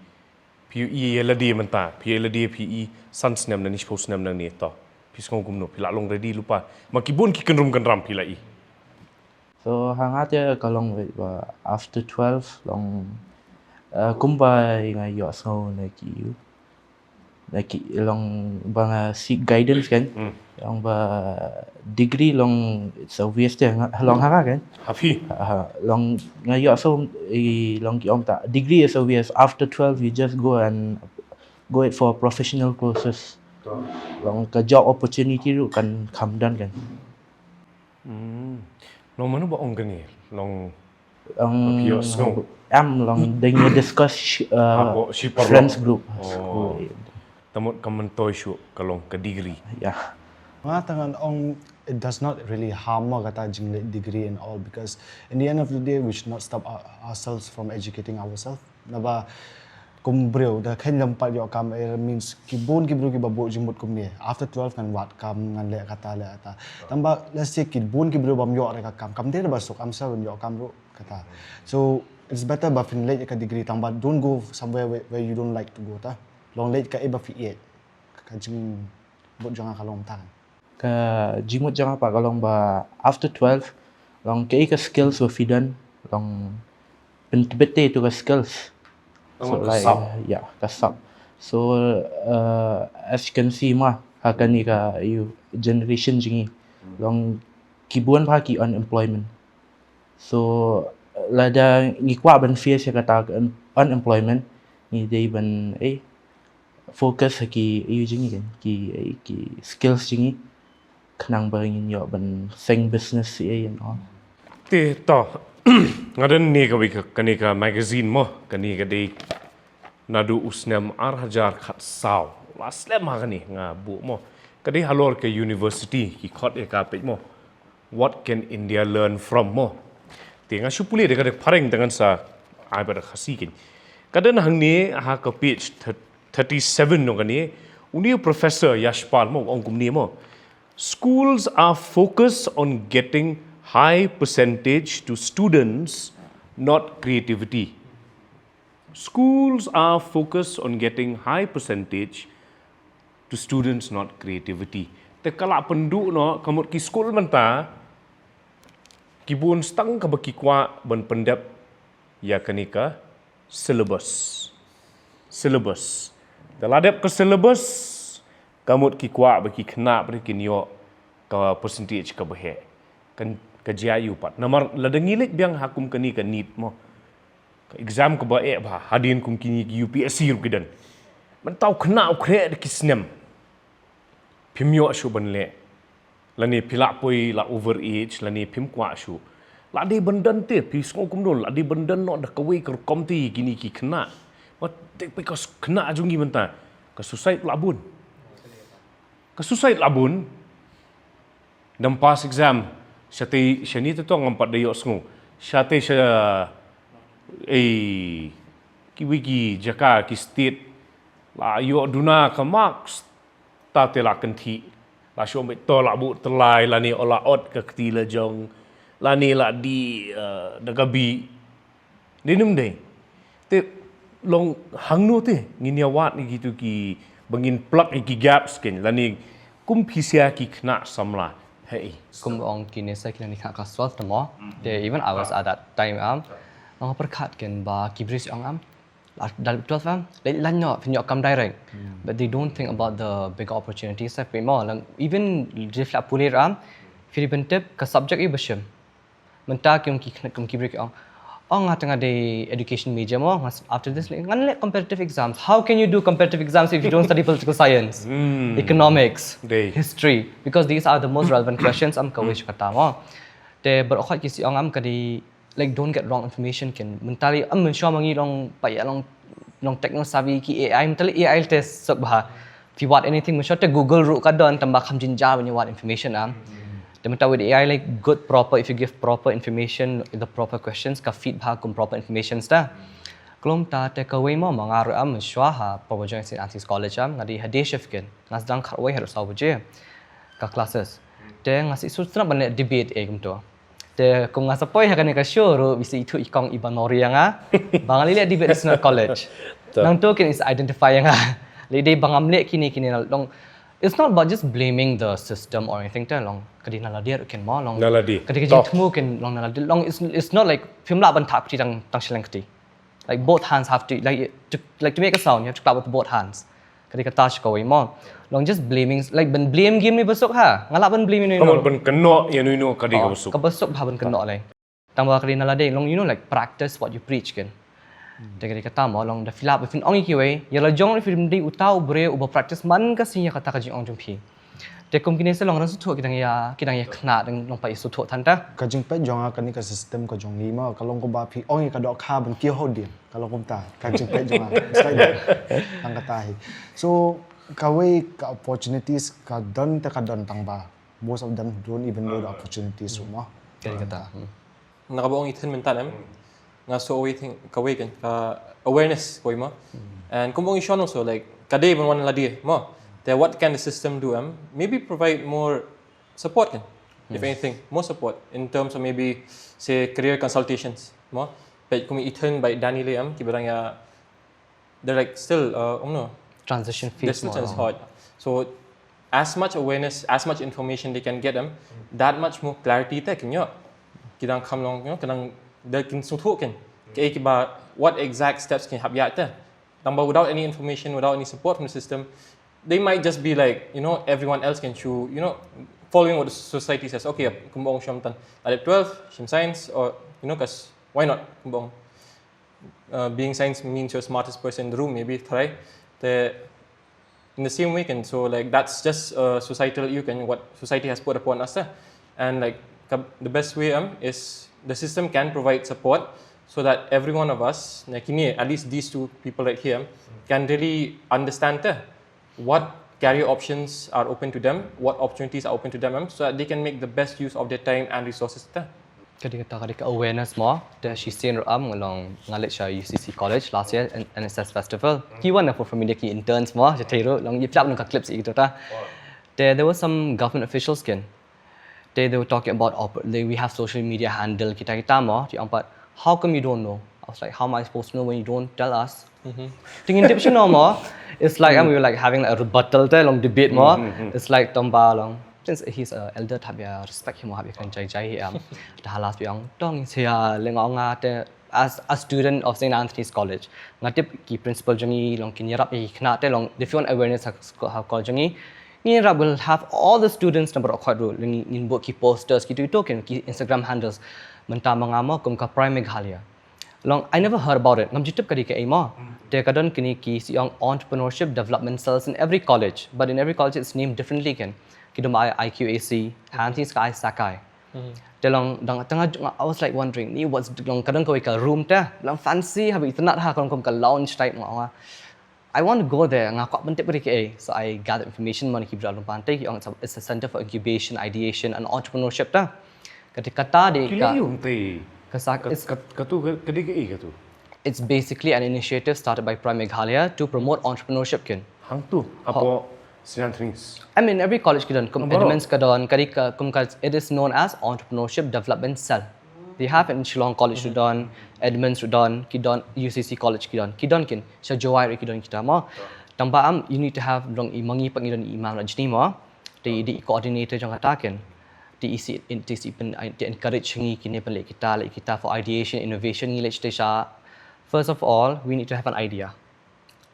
Phi i ïa lade mynta, phi i ïa lade phi i san snem nangne, shiphew snem nangne to. Phi sngew kumno, phi la long ready lypa? Ma ki bun ki kynrum kynram phi la i. So ha nga te ka long wei ba after twelve long uh, kumba nga ïohsngew na ki ïu. Na ki long ba nga seek guidance kan. Hmm. Long ba degree long it's obvious te nga long ha nga kan. Ha phi? Ha, long nga ïohsngew i long ki ong ta degree is obvious, after twelve you just go and go it for professional courses. To. Long ka job opportunity ruh kan kham don kan. Hmm. Long mano ba ong kane? Long Long Phi ïohsngew? Em long dang ïa discuss uh, Hapoh shi paralok? Friends group. Oh. School. Te mut ka myntoi shuh ka long ka degree. Yeah. Nga tang ngan ong it does not really harm mo kata jingleh degree and all, because in the end of the day we should not stop our, ourselves from educating ourselves. Naba kum briew da khein lem pat ïoh kam, eh, means ki bun ki briew kiba buh jingmut kumne. After twelve ngan wad kam, ngan leh kata leh kata. Tang ba let's say ki bun ki briew bym ïoh re ka kam, kam dei ba suk amsar ban ïoh kam ruh kata. So it's better ba phin leh ka degree, tang ba don't go somewhere where, where you don't like to go ta. Long leh ka eh ba phi eh. Ka jingmut jong nga ka long tang. Ka jingmut jong nga pat ka long ba after twelve long kaei ka skills ba phi don long pyntbit ïa tu ka skills. Ka mut ka sap. Yeah, ka sap. So uh, as you can see ma ha kane ka ïu generation jong ngi long ki bun bha ki unemployment. So lada ngi kwah ban face ïa kata ka un- unemployment ngi dei ban eh focus ha ki ïu jong ngi kan, ki eh, ki skills jong ngi khnang ba ngin ïoh ban seng business eh and all. Te to nga don ne ka wei ka kane ka magazine mo, kane ka dei naduh u snem ar hajar khatsaw. La slem ha kane nga buh mo. Ka dei halor ka university ki khot ïa ka peit mo. What can India learn from mo? Te nga shu pule da ka dei phareng da ngan sa ai ba da Khasi kan. Ka don hangne ha ka page thirty-seven no kane. Uni u Professor Yashpal mo ong kumne mo. Schools are focused on getting high percentage to students, not creativity. Schools are focused on getting high percentage to students, not creativity. Te ka la pynduh noh ka mut ki skul mynta ki bun stang kaba ki kwah ban pyndep ïa kane ka syllabus. Syllabus. Te la dep ka syllabus ka mut ki kwah ba ki khynnah ba kin ïoh ka percentage kaba heh. Kan ka jia ïa u pat. Namar lada ngi leit biang ha kum kane ka NEET mo. Ka exam kaba eh bha hadien kum kine ki U P S C ruh ki don. Mynta u khynnah u khreh da ki snem. Phim ïoh shuh ban leh. Lane phi la poi la over age lane phim kwah shuh. La dei ban don te phi sngew kumno la dei ban don noh da kawei ka rukom te kine ki khynnah. Wat te phi ka khynnah jong ngi mynta. Ka suicide la bun. Ka suicide la bun. Dang pass exam. Shatei shani te tong ngam pat da ïohsngew. Shatei sha ei kiwei ki jaka ki state la ïoh duna ka marks. Ta te la kynthih la shu mih to la buh tylli lane la ot ka kti la jong lane la dih da ka bih. Dei ne ym dei? Te long hangno te ngin ïa wad ïa kitu ki ba ngin plug ïa ki gaps kein lane Kum phi sha ki khynnah samla. Hei. Kum ong kine sa kine ni khynnah class twelve te mo. Te even I was at that time am. Nga pyrkhat ken ba ki briew ong am. Dal twelve am. Leh lan no phin ïoh kam direct. But they don't think about the bigger opportunities that phi mo. Lang even reflect pule am. Phi ban tip ka subject i bashim. Mynta kum ki kum ki briew ong. Oh nga tang dei education major mo, nga after this ngan leh competitive exams. How can you do competitive exams if you don't study political science, economics, history? Because these are the most relevant questions am kawei sha kata mo. Te baroh khoit ki shu ong am ka dei like don't get wrong information ken. Mynta lei am mynshuwa ma ngi long pa ïa long long techno savvy ki A I mynta lei A I te suk bha. If you want anything mynshuwa te Google ruh ka don tang ba kham jynjar when you want information am. Te mynta with A I like good proper if you give proper information the proper questions ka feed bha kum proper information ta. Klom ta te kawei mo ma nga ruh am mynshuwa ha pa wajong Saint Anthony's College am nga dei ha day shift ken. Nga sdang khatwei haduh saw baje ka classes. Te nga shu shu sngap ban leh debate eh kumto. Te kum nga sa poi ha kane ka show ruh bisi ithuh i kong i ba nori ïa nga. Ba nga leh debate national college. Nangto kin is identify ïa nga. Leh dei ba ngam leh kine kine na long. It's not about just blaming the system or anything te long. Ka dei na lade ruh kin mo long. Na lade. Ka dei ka jingthmu kin long na lade long. It's, it's not like phim lah ban thap kti tang tang shleng kti. Like both hands have to like to like to make a sound you have to clap with both hands. Ka dei kata sha kawei mo. Long just blaming like ban blame game ni basuk ha. Nga lah ban blame ni. Ka ban kynnoh ïa nu nu ka dei ka basuk. Ka basuk ha ban kynnoh lei. Tang ba ka dei na lade long you know like practice what you preach ken. Te ka dei kata mo long da phi lah ba phin ong ïa kiwei ïa la jong phi dei uta u briew uba practice man ka sing ïa kata ka jingong jong phi. Te kum kine sa long rang sngewthuh ki dang ïa ki dang ïa khynnah dang long pat ïa sngewthuh than ta. Ka jingpeit jong nga kane ka system ka jong ngi ma ka long kumba phi ong ïa ka dohkha ban kiew ha u dieng ka long kumta ka jingpeit jong nga. It's like that. Tang kata hi. So kawei ka opportunities ka don te ka don tang ba most of them don't even know the opportunities ruh ma. Kane kata. Na kaba ong i thyn mynta em nga shu wei thing kawei kan ka awareness kawei mo. And kumba ong i Sean also like ka dei ban wan lade mo. Te what can the system do em maybe provide more support kan if anything more support in terms of maybe say career consultations mo. But kum i thyn by Danny lei em ki ba dang ïa they're like still uh, um, no transition phase. Distance is hard. So as much awareness, as much information they can get them, that much more clarity te kan ïoh. Ki dang kham long, you know, ki dang they can sngewthuh kan. Ke ki ba what exact steps can hap ïa te. Tang ba without any information, without any support from the system, they might just be like, you know, everyone else can chew, you know, following what the society says. Okay, kumba ong shim tan. At twelve, shim science or you know, cause why not? Kumba ong uh, being science means you're the smartest person in the room, maybe try. Te, in the same way, and so like that's just uh, societal you can what society has put upon us. Eh? And like the best way um, is the system can provide support so that every one of us, like, at least these two people right here, can really understand eh, what career options are open to them, what opportunities are open to them, um, so that they can make the best use of their time and resources. Eh? Ka dei kata ka dei ka awareness mo. Te shi sien ruh am nga long nga leit sha U C C College last year NSS festival. Ki wan na for familiar ki interns mo sha thei ruh long ïa pynlap nang ka clips ïa kita ta. Te there were some government officials kin. Te they were talking about they, we have social media handle kita kita mo. Ti ong pat how come you don't know? I was like how am I supposed to know when you don't tell us? Tingin tip shino mo. It's like and we were like having like a rebuttal te long debate mo. It's like tamba long. Since he's a elder hap ïa respect him hap ïa kren jai jai hi am. Te ha last ïong tong sia leng ong nga te as a student of Saint Anthony's College. Nga tip ki principal jong ngi long kin ïarap ïa ki khynnah te long if you want awareness ha ha college jong ngi. Ngi ïarap will have all the students number of khoit ruh ngin buh ki posters ki tu itu kin ki Instagram handles. Mynta ma nga mo kum ka Prime Meghalaya. Long I never heard about it. Ngam ju tip ka dei kaei mo. Te ka don kine ki shu ong entrepreneurship development cells in every college, but in every college it's named differently kin. Ki don ba ai I Q A C, hansi ka ai Sakai. Te long dang tang I was like wondering ni what's long ka don kawei ka room te long fancy ha ba itynnad ha ka long kum ka lounge type nga ong. I want to go there nga kwah ban tip ri kaei. So I gather information mo na ki bra long pante ki ong it's a center for incubation, ideation and entrepreneurship ta. Kata kata de ka. Kata ka tu ka dei ka tu. It's basically an initiative started by Prime Meghalaya to promote entrepreneurship kin. Hang tu apo Saint Anthony's. I mean every college ki don kum Edmonds ka don kadi ka kum ka it is known as entrepreneurship development cell. They have in Shillong College ki don, Edmonds ki don, ki don U C C College ki don, ki don kin. Sha Jowai ki don kita mo. Tang ba am you need to have long i mangi pang i don i mam la jini mo. Te i dei i coordinator jong kata ken. Te i si, te i si pyn, te encourage ngi kine pynleh kita, leh kita for ideation, innovation, ngi leh te sha. First of all, we need to have an idea.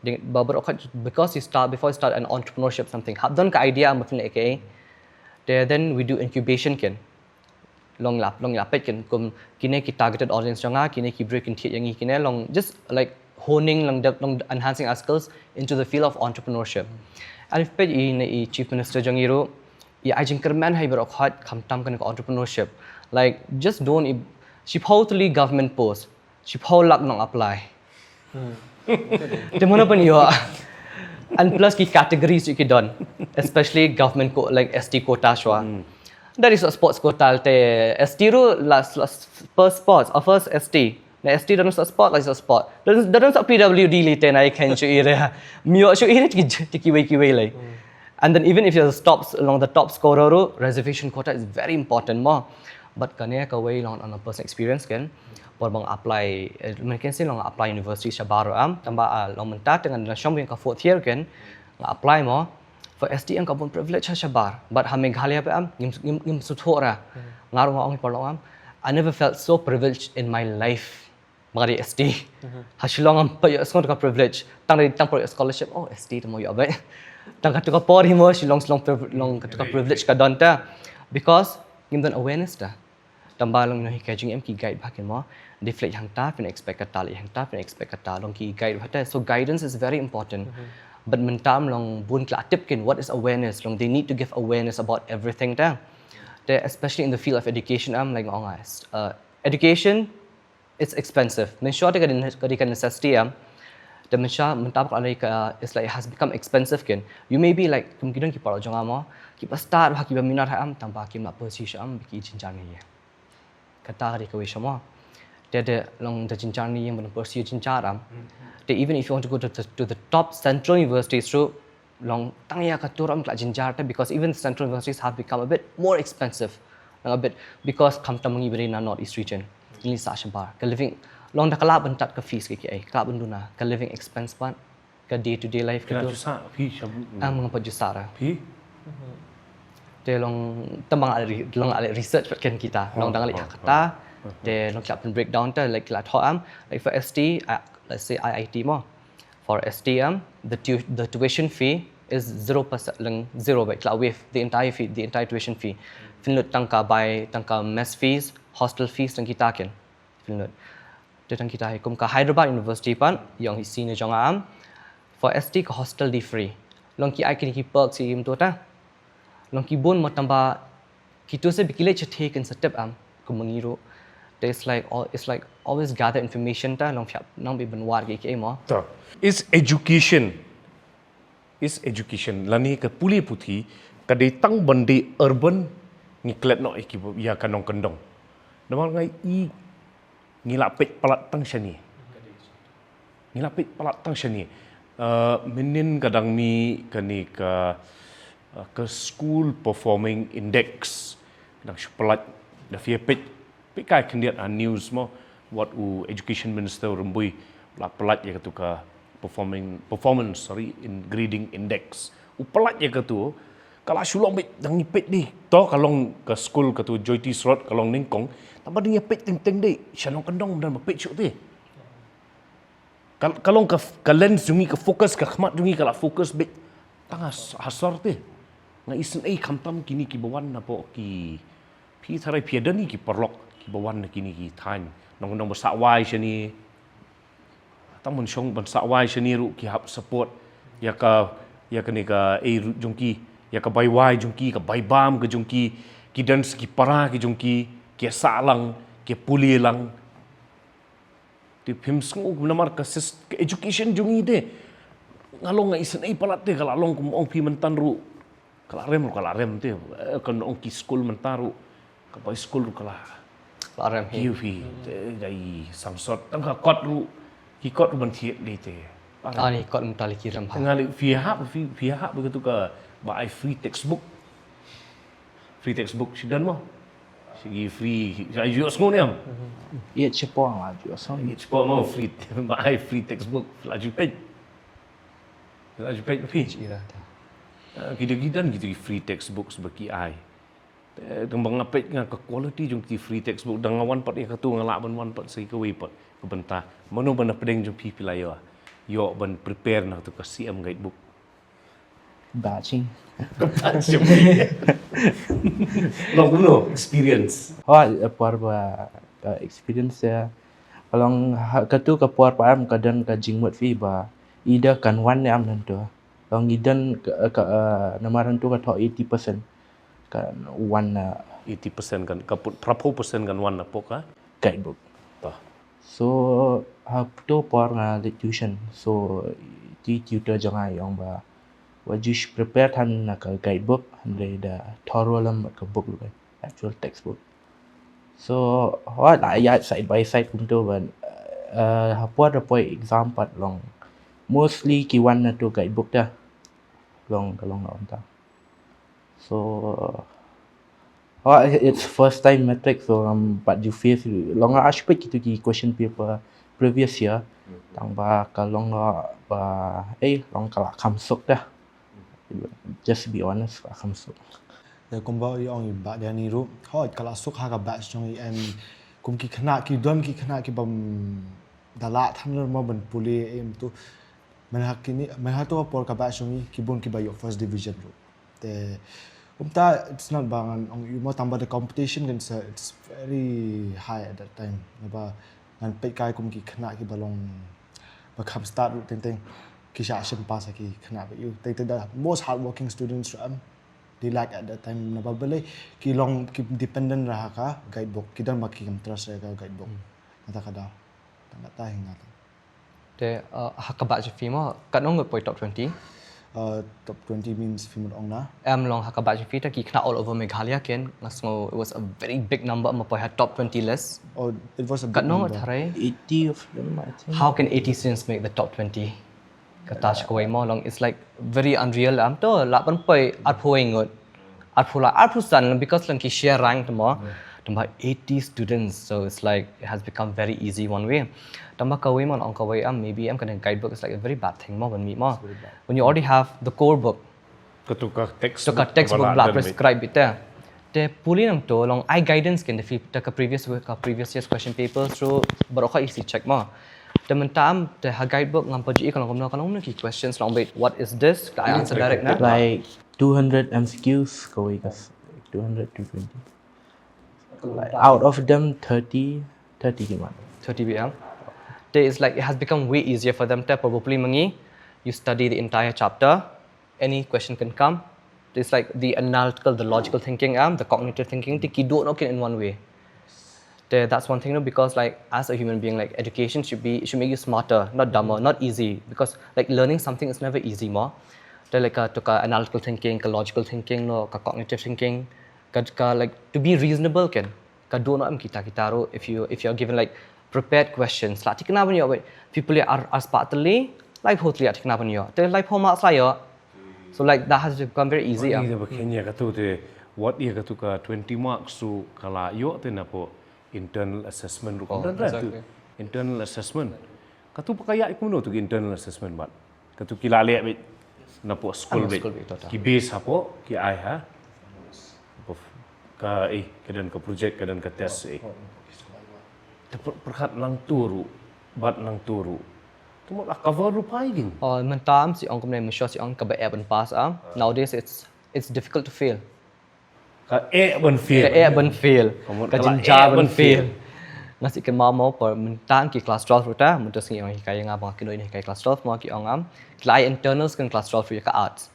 Ding, ba, ba, because you start, before you start an entrepreneurship something, hap don ka idea mo pynleh kaei. Te then we do incubation ken. Long lap, long lap peit ken kum kine ki targeted audience jong nga, kine ki briew kin thied ïa ngi kine, long just like honing, long dep, long enhancing our skills into the field of entrepreneurship. And if peit i ne i Chief Minister jong i ruh, i ai jingkyrmen ha i baroh khoit khamtam kane ka entrepreneurship. Like, just don't i, shiphew tylli government post, shiphew lak nong apply. Te mano ban ïoh. And plus ki categories ki don, especially government co-, like S T quota shuwa. That is a sports quota te, S T ruh la, la first sports, a first S T. Na S T don sa sport, la sa sport. Don, don sa P W D li te na i khein shu ire. Mio shu ire ki, ki wei ki wei lai. And then even if you're the top, along the top scorer ruh, reservation quota is very important mo. But kane ka wei long on a personal experience ken. Por ba nga apply, eh, mungkin sien long apply university shabar am, tang ba, ah, long mynta te ngan da shong biang ka fourth year ken, nga apply mo. For S T em ka bun privilege ha shabar, but ha Meghalaya pat am, ngim, ngim, ngim sngewthuh ra. Nga ruh nga ong i paralok am, I never felt so privileged in my life. Ba nga dei S T. Ha Shillong ngam pat ïohsngew ka privilege. Tang dei tang por ïoh scholarship, oh, S T te mo ïoh beit. Tang katto ka por hi mo Shillong, Shillong priv-, long katto ka privilege ka don ta. Because ngim don awareness ta. Tang ba long, you know, hi ka jingim ki guide bha kin mo. Dei phi leh hangta phin expect kata, leh hangta phin expect kata. Long ki guide bha ta. So guidance is very important. But mynta am long bun ki la tip kin what is awareness. Long they need to give awareness about everything ta. Te especially in the field of education am, like nga ong, uh, education, it's expensive. Mynshuwa te ka dei, ka dei ka necessity am. Te mynshuwa mynta ka dei ka, it's like it has become expensive kin. You may be like, kum ki don ki paralok jong nga mo, kiba stad bha, kiba minot ha am, tang ba kim lah pursue sha am, ba ki jynjar ne ïa. Kata ka dei kawei sha mo. Te da long da jynjar ne ïa ban pursue jynjar am. Te even if you want to go to the, to the top central universities ruh, long tang ïa ka tur am ka la jynjar te, because even central universities have become a bit more expensive. Long a bit, because khamtam ngi ba dei na North East region, ngi sah shabar. Ka living, long da ka lah ban tad ka fees ka kiei, ka lah ban duna, ka living expense pat, ka day to day life ka tur. Ka ju sah, phi sha. Am ngam pat ju sah ra. Phi? Te long tang ba nga leh re-, long leh research pat ken kita. Long da nga leh ha kata. Te long ki la pyn breakdown te, like, ki la thoh am, like for S T, uh, let's say I I T mo. For S T em, the tu-, the tuition fee is zero percent, lang zero beit, ki la waive the entire fee, the entire tuition fee. Phin lut tang ka bai, tang ka mess fees, hostel fees, tang kita ken. Phin lut. Te tang kita hi kum ka Hyderabad University pat, ïong hi senior jong nga am. For S T ka hostel dei free. Long ki ai kine ki perks hi im tu ta. Long ki bun mo tang ba kito se ba ki leit shatei kin sa tip am, kum ma ngi ruh. Te it's like al-, it's like always gather information ta, long phi hap nang beit ban wad kiei kiei mo. Ta. Is education, is education lane ka pule puthi ka dei tang ban dei urban, ngi klet noh ïa ki, ïa ka nongkyndong. Namar nga i ngi la peit palat tang shane. Ngi la peit palat tang shane. Uh, mynnin ka dang mih kane ka, uh, ka School Performing Index. Ka dang shu palat, da phi ïa peit, peit kai khyndiat ha news mo, wat u Education Minister u Rymbui la palat ïa katu ka performing, performance, sorry, in grading index. U palat ïa katu, ka la shu long beit, dang ïa peit dei. To ka long ka school katu Jyotish Road, ka long nyngkong. Tang ba dang ïa peit teng teng dei, sha nongkyndong ym don ba peit shuh te. Ka, ka long ka, ka lens jong ngi, ka focus, ka khmat jong ngi ka la focus beit tang ha s-, ha sor te. Nga isynei khamtam kine kiba wan napoh ki, phi tharai phi ïadon ïa ki paralok kiba wan na kine ki thaiñ. Nong, nong ba sah wai shane. Tang ban shong ban sah wai shane ruh ki hap support ïa ka, ïa kane ka, eh, ruh jong ki, ïa ka bai wai jong ki, ka bai bam ka jong ki, ki don sa ki para ki jong ki, ki sah lang, ki pule lang. Te phim sngew namar ka sys-, ka education jong ngi te. Nga long nga isynei palat te, ka la long kum ong phi mynta ruh. Ka la rem ruh, ka la rem te. Eh, kan ong ki skul mynta ruh. Ka bai skul ruh ka la. Ka la rem hi. Ki phi, te, dei sangsot. Tang ka kot ruh. Ki kot ruh ban thied dei te. Ani kot mynta lei ki rem ha. Nga lei phi hap, phi, phi hap katu kaba ai free textbook. Free textbook, shi don mo? Shi free, shi ïohsngew ne em? Ïeit shapoh nga la ïohsngew. Ïeit shapoh mo, free, ba ai free textbook, la ju peit. La ju peit phi. Shi ira ta. Eh, ki dei ki don kito ki free textbooks ba ki ai. Eh, tang ba nga peit nga ka quality jong ki free textbook, dang nga wan pat ïa katu nga lah ban wan pat sa ïa kawei pat ka bynta. Mano ban na pdeng jong phi phi la ïoh, ïoh ban prepare na katu ka C M guidebook? Batching. Long kumno experience? Hooid, por ba ka experience ïa. Ka long ha, katu ka por pat em ka don ka jingmut phi ba i da kan wan ne em nangtu. Long i don ka, ka, eh, namar nangtu ka thoh eighty percent kan wan na Eighty percent kan, ka put, phraphew percent kan wan na poka. Guidebook. Bah. So ha tu por nga leit tuition. So ti tutor jong nga i ong ba wat ju prepare than na ka guidebook, hynrei da thorough lem bad ka book ruh, actual textbook. So hooid la ïa side by side kumtu ban, eh, ha por da poi exam pat long mostly ki wan na tu guidebook da. Long ka long na ong ta. So hooid, it's first time matric, so um, pat ju face long nga ash peit kitu ki question paper previous year. Tang ba ka long ba, eh, long ka la kham suk da. Just be honest, ka la kham suk. Te kumba i ong i Bah Danny ruh, hooid ka la suk ha ka batch jong i, and kum ki khynnah ki don ki khynnah ki bym da lah than mo ban pule em tu. Mynha kine, mynha tu por ka batch jong i ki bun ki ba ïoh first division ruh. Te kumta it's not ba ngan ong i mo, tang ba the competition kan sa, it's very high at that time. Naba ngan peit kai kum ki khynnah ki ba long ba kham start ruh teng teng ki shah shim pass ha ki khynnah ba ïoh teng teng da most hardworking students ruh em. They lack at that time, naba balei ki long ki dependent ra ha ka guidebook, ki don ba ki kam trust ra ka guidebook. Kata ka daw. Tang kata hi nga. Te, uh, ha ka batch phi mo, katno ngut poi top twenty? Uh, top twenty means phi mut ong na? Em, long ha ka batch phi ta ki khynnah all over Meghalaya ken, nga sngew it was a very big number mo poi ha top twenty list. Oh, it was a big Katno number. Tharai? Eighty of them, I think. How can eighty students make the top twenty? Kata sha kawei mo, long it's like very unreal. Am to lah ban poi arphew ngut, arphew la, arphew san, because lang ki share rank mo. Tang ba eighty students, so it's like it has become very easy one way. Tang ba kawei mo, ong kawei am, maybe em ka guidebook is like a very bad thing mo ban mih mo. When you already have the core book, Katu ka text to ka textbook ba la prescribe bit te. Te pule nangtu long ai guidance ken da phi, te ka previous week, ka previous year's question papers ruh baroh ka easy check mo. Te mynta am te ha guidebook ngam pat ju i ka long kumno, ka long kumno ki questions, long bit what is this, ka ai answer direct na. Like two hundred M C Qs kawei ka s-, two hundred, two twenty. Like out of them thirty, thirty ki man. Thirty B M. Te it's like it has become way easier for them. Te probably ma ngi, you study the entire chapter, any question can come. It's like the analytical, the logical thinking, um, the cognitive thinking, te ki duh noh ken in one way. Te that's one thing, no, because like as a human being, like education should be, should make you smarter, not dumber, not easy. Because like learning something is never easy mo. Te like ka, to ka analytical thinking, ka logical thinking, no, ka cognitive thinking, ka, ka like to be reasonable ken. Ka duh noh em kita kita ruh, if you, if you're given like prepared questions, la thikna ban ïoh, wait, phi pule ar, ar spah tylli, laiphew tylli la thikna ban ïoh. Te laiphew marks la ïoh. So like that has become very easy. Ïa ba khen ïa katu te, wat ïa katu ka twenty marks tu ka la ïoh te na pdeng internal assessment ruh. Oh, exactly. Internal assessment. Katu pa ka ïa kumno tu internal assessment bad katu ki la leh bit na pdeng school bit. Ki base hapoh ki ai ha. Ka, eh, ka don ka project, ka don ka test, eh. Te pyrkhat nangtu ruh, bad nangtu ruh. Tu mo la cover ruh phai ding. Oh, mynta am shu ong kumne, mynshuwa shu ong kaba eh ban pass am. Nowadays it's, it's difficult to fail. Ka eh ban fail. Ka eh ban fail. Ka jynjar ban fail. Nga shu kynmaw mo por mynta ki class twelve ruh ta, mynta sngi ong hikai nga ba nga kynnoh ïa hikai class twelve mo ki ong am. Ki la ai internals ken class twelve ruh ïa ka arts.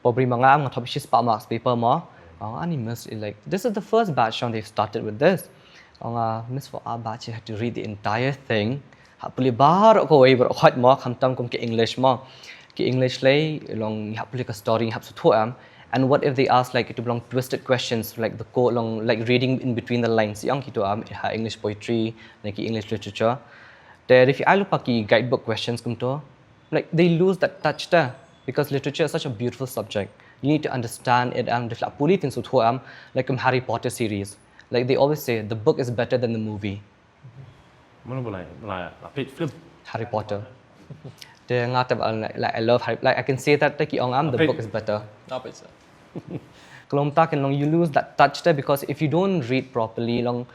Por briew ma nga am nga thoh shispah marks paper mo. Ong ani miss, like, this is the first batch shong they've started with this. Ong, uh, miss, for our batch you had to read the entire thing. Hap pule baroh kawei baroh khoit mo, khamtam kum ki English mo. Ki English lei long hap pule ka story hap sngewthuh em. And what if they ask like itu long twisted questions, like the quote long, like reading in between the lines. Ïa kitu em ha English poetry, na ki English literature. Te if you look at ki guidebook questions kumtu, like they lose that touch there because literature is such a beautiful subject. You need to understand it and if la pule tin sngewthuh em, like kum Harry Potter series. Like they always say, the book is better than the movie. Mano ba la, la, la peit film? Harry Potter. Te nga te ba, like, like, I love Harry, like, I can say that te ki ong am the Okay. Book is better. Nga peit sa. Ka long mynta kan long you lose that touch te, because if you don't read properly, long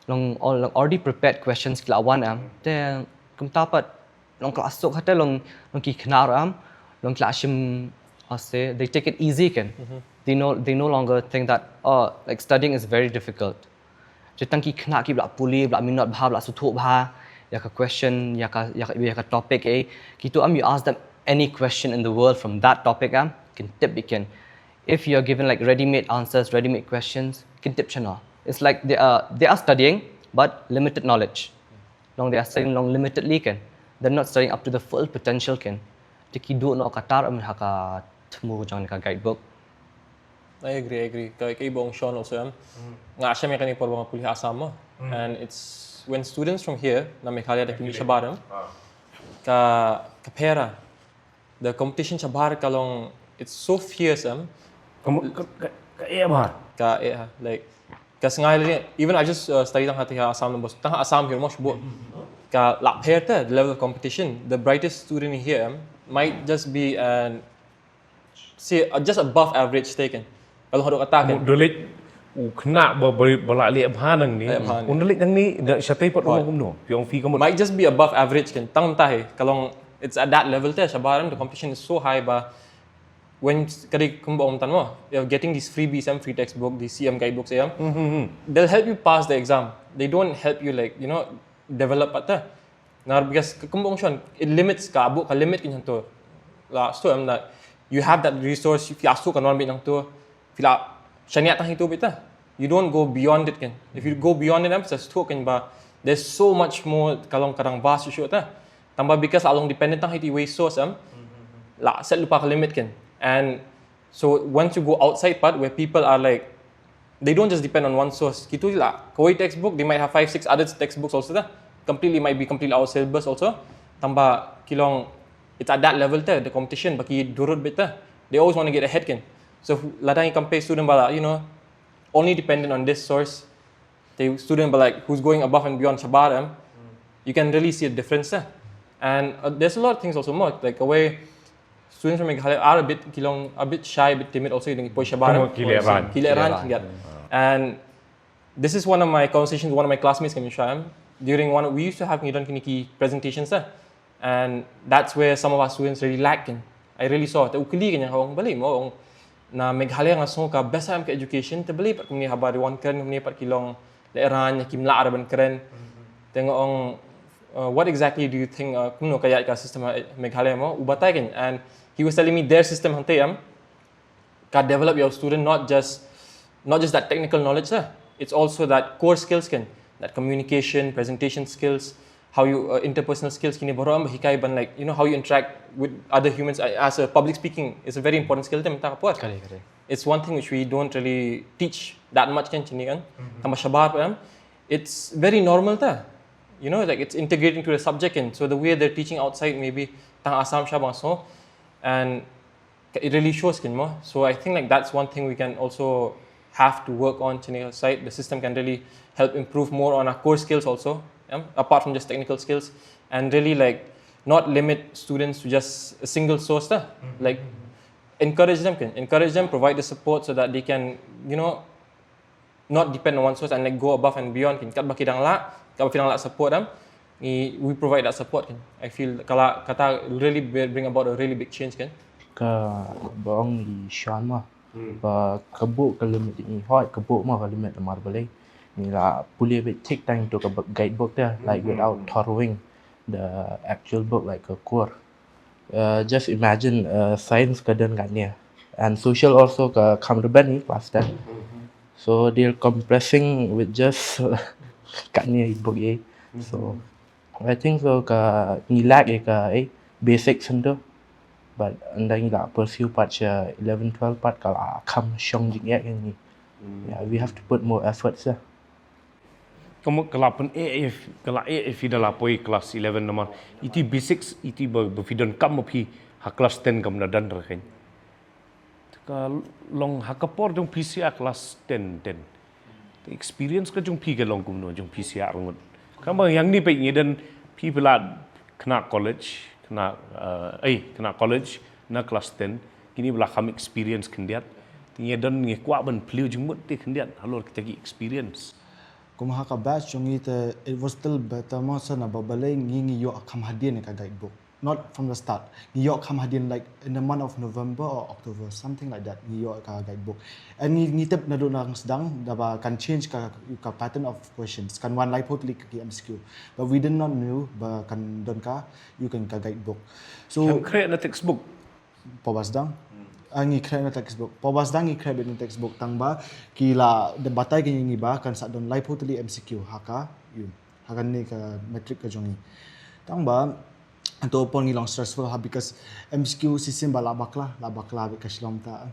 long, long already prepared questions ki la wan am, te kumta pat long ka la suk ha te long, long ki khynnah ruh am, long ki la shim, I say, they take it easy kan. They no they no longer think that, oh, like, studying is very difficult. Te tang ki khynnah kiba la pule, ba la minot bha, ba la sngewthuh bha ïa ka question, ïa ka ïa ka, ïa ka topic, eh, kito am, you ask them any question in the world from that topic am, kin tip beit kan. If you are given, like, ready-made answers, ready-made questions, kin tip shano. It's like they are they are studying but limited knowledge. Long they are studying long limitedly kan. They're not studying up to the full potential kan. Te ki duh noh katta ruh mynta ha ka thmu jong ka guidebook. I agree, I agree. Ka ka i ba ong Sean also em. Nga shem ïa kane por ba nga pule ha Assam mo. And it's when students from here na Meghalaya da ki mih shabar em. Ka ka pher, the competition shabar ka long, it's so fierce em. Ka mo- ka- ka- ka eh bha. Ka eh ha, like ka sngai lane, even I just uh, study tang ha tang ha Assam numbers, tang ha Assam here mo shibun. Ka la pher te, the level of competition, the brightest student here em might just be an, say, uh, just above average te kan. Ka long haduh katta kan. Ka mo- da leit u khynnah ba ba ba la leh bha nangne. Leh bha nangne. Un da leit nangne da shatei pat Right. Kumno phi ong phi ka mo- Might just be above average kan. Tang mynta hi ka long, it's at that level te shabar em, the competition is so high ba when ka dei kumba ong tang mo, you're getting these freebies em, free textbook, these C M guidebooks em. They'll help you pass the exam. They don't help you, like, you know, develop pat te. Nga, because ka kumba ong Sean, it limits, ka book ka limit kan hangto. La sto em that you have that resource, if you ask to kan wan beit hangto, if you la shaniah tang hangto beit te. You don't go beyond it kan. If you go beyond it em, sa sto kan ba there's so much more, ka long ka dang vast shuh shuh te. Tang ba because la long dependent tang ha iti wei source em, la set lypa ka limit kan. And so once you go outside pat where people are, like, they don't just depend on one source. Kito la kawei textbook, they might have five, six other textbooks also te. Completely, might be completely out of syllabus also. Tang ba ki long, it's at that level te, the competition ba ki durut beit te. They always want to get ahead kan. So lada ngi compare student ba la, you know, only dependent on this source, the student ba, like, who's going above and beyond shabar em, you can really see a difference te. And uh, there's a lot of things also mo, like, a way students from Meghalaya are a bit, ki long a bit shy, a bit timid also, you know, poi shabar em. Ki lehraiñ. Ki lehraiñ, yeah. And this is one of my conversations with one of my classmates kan ïa shu em. During one, we used to have, ngi don kine ki presentations te. And that's where some of our students really lack kan. I really saw it. U kylli kan ïa nga, ong balei mo, ong na Meghalaya nga sngew ka best em ka education, te balei pat kumne haba dei wan kren kumne pat ki long lehraiñ, kim lah ruh ban kren. Te nga ong, uh, what exactly do you think, uh, kumno ka ïaid ka system ha Meghalaya mo, u batai kan. And he was telling me their system hangtei em ka develop ïa u student, not just, not just that technical knowledge te. It's also that core skills kan, that communication, presentation skills, how you, uh, interpersonal skills, kine baroh em ba hikai ban, like, you know, how you interact with other humans, uh, as a public speaking is a very important skill te mynta ka por. Ka dei, ka dei. It's one thing which we don't really teach that much kan shane kan. Tang ba shabar em, it's very normal te. You know, like, it's integrated into the subject, and so the way they're teaching outside maybe tang Assam sha bang so, and it really shows kan mo. So I think, like, that's one thing we can also have to work on shane ka side. The system can really help improve more on our core skills also, yeah? Apart from just technical skills, and really, like, not limit students to just a single source te. Like, encourage them kan, encourage them, provide the support so that they can, you know, not depend on one source and, like, go above and beyond kan. Katba ki dang lah, katba ki dang lah support em, we provide that support kan. I feel kala kata really bring about a really big change kan. Ka ba ong i Sean mo, ba ka book ka limit, ngi hoi ka book mo ka limit namar balei ngi la pule beit thik tang to ka guidebook te, like, without thoroughing the actual book, like, ka core. Uh, just imagine, uh, science ka don katne, and social also ka kham rben i class ten. So they're compressing with just katne i book i. So I think so ka ngi lack i ka, eh, basics hangto. But ynda ngi la pursue pat sha eleven twelve pat ka la kham shong jingeh ka ngi. Yeah, we have to put more efforts, yeah. Ka mo- ka la pyn-eh, eh, ka la eh, eh, phi da la poi class eleven namar iti basics, iti ba, ba phi donkam ma phi ha class ten kam da don ruh kan. Ka long ha ka por jong phi sha class ten, ten. Experience ka jong phi ka long kumno jong phi sha rngut. Ka ba ïa ngi peit ngi don phi phi la khynnah college, Khynnah, eh, eh, khynnah college na klas ten, kine ba la kham experience khyndiat. Te ngi don, ngi kwah ban plie jingmut te khyndiat halor kita ki experience. Kum ha ka batch jong ngi te, it was still better mo, sa na ba balei ngi, ngi ïoh kham hadien ka guidebook. Not from the start. Ngi ïoh kham hadien, like, in the month of November or October, something like that. Ngi ïoh ka guidebook. And ngi, ngi tip naduh nang sdang, da ba kan change ka, ka pattern of questions. Kan wan laiphew tylli ki M C Q. But we did not knew ba kan don ka, ïa kane ka guidebook. So, khreh na textbook? Paw ba sdang. Ah, ngi khreh na textbook. Paw ba sdang ngi khreh beit na textbook, tang ba ki la, da batai ki ngi ba kan sa don laiphew tylli M C Q ha ka, ïa, ha kane ka matric ka jong ngi. Tang ba, to por ngi long stressful ha, because M C Q shisien ba la bakla, la bakla beit ka Shillong ta.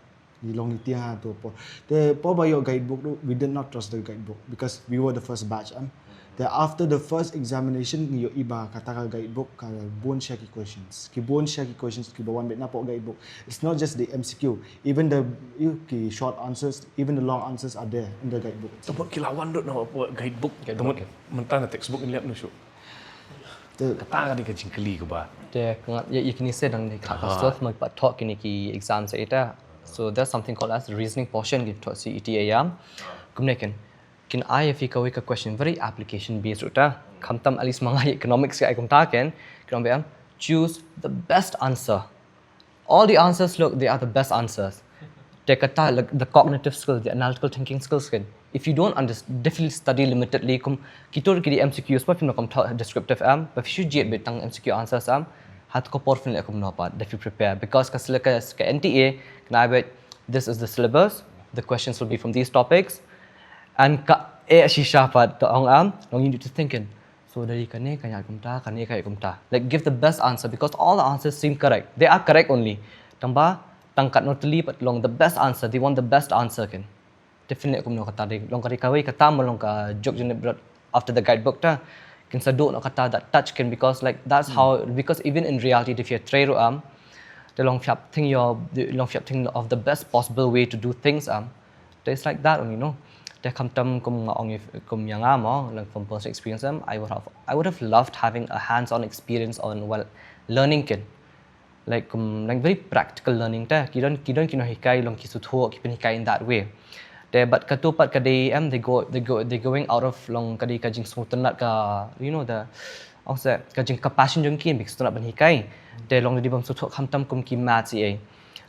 Ngi long ngi tieng ha to por. Te por ba ïoh guidebook ruh, we did not trust the guidebook because we were the first batch, em. Te after the first examination, ngi ïohi ba kata ka guidebook ka bun sha ki questions. Ki bun sha ki questions ki ba wan beit na poh guidebook. It's not just the M C Q. Even the, you, ki short answers, even the long answers are there in the guidebook. Te por ki la wan dot na poh guidebook. Guidebook, te mynta na textbook ngi lap nu shu. Te kata ka dei ka jingkylli ka ba. Te ka ngat ïa, ïa kine se dang ni ka, ka stuff ma pat thok kine ki exams ita. So there's something called as reasoning portion ki thok C E T A yam. Kumne ken. Kin ai ïa phi kawei ka question very application based ruh ta. Khamtam at least ma nga ïa economics ka ai kumta ken. Kin ong ba em, choose the best answer. All the answers, look, they are the best answers. Te kata, like, the cognitive skills, the analytical thinking skills ken. If you don't understand, definitely study limitedly, kum, kito ki dei M C Qs, pa phim na kum thok descriptive, em, pa phi shu jied beit tang M C Q answers, em, ha to ka por phin leh kumno pat, da phi prepare. Because ka syllabus ka N T A, kane beit, this is the syllabus, the questions will be from these topics, and ka, eh, shisha pat, to ong, em, long you need to think in. So, da dei kane ka ïaid kumta, kane ka ïaid kumta. Like, give the best answer because all the answers seem correct. They are correct only. Tang ba, tang katno tylli pat long the best answer. They want the best answer ken. Definitely kumno kata dei. Long ka dei kawei kata mo long ka jok jingïap bad after the guidebook ta. Kin sa duh noh kata that touch ken because, like, that's how, because even in reality, if you try ruh, em, te long phi hap think your, long phi hap think of the best possible way to do things, em. It's like that only, no? Te khamtam kum nga ong, if kum ïa nga mo, like, from personal experience, em, I would have, I would have loved having a hands-on experience on, well, learning ken. Like, kum, like, very practical learning te. Ki don, ki don ki nonghikai long ki sngewthuh, ki pynhikai in that way. Te bad kato pat ka dei, em, they go, they go, they going out of long ka dei ka jingsngewtynnat ka, you know, the, ong se, ka jing, ka passion jong ki, em, ki sngewtynnat ban hikai. Te long da dei bym sngewthuh khamtam kum ki maths ïa.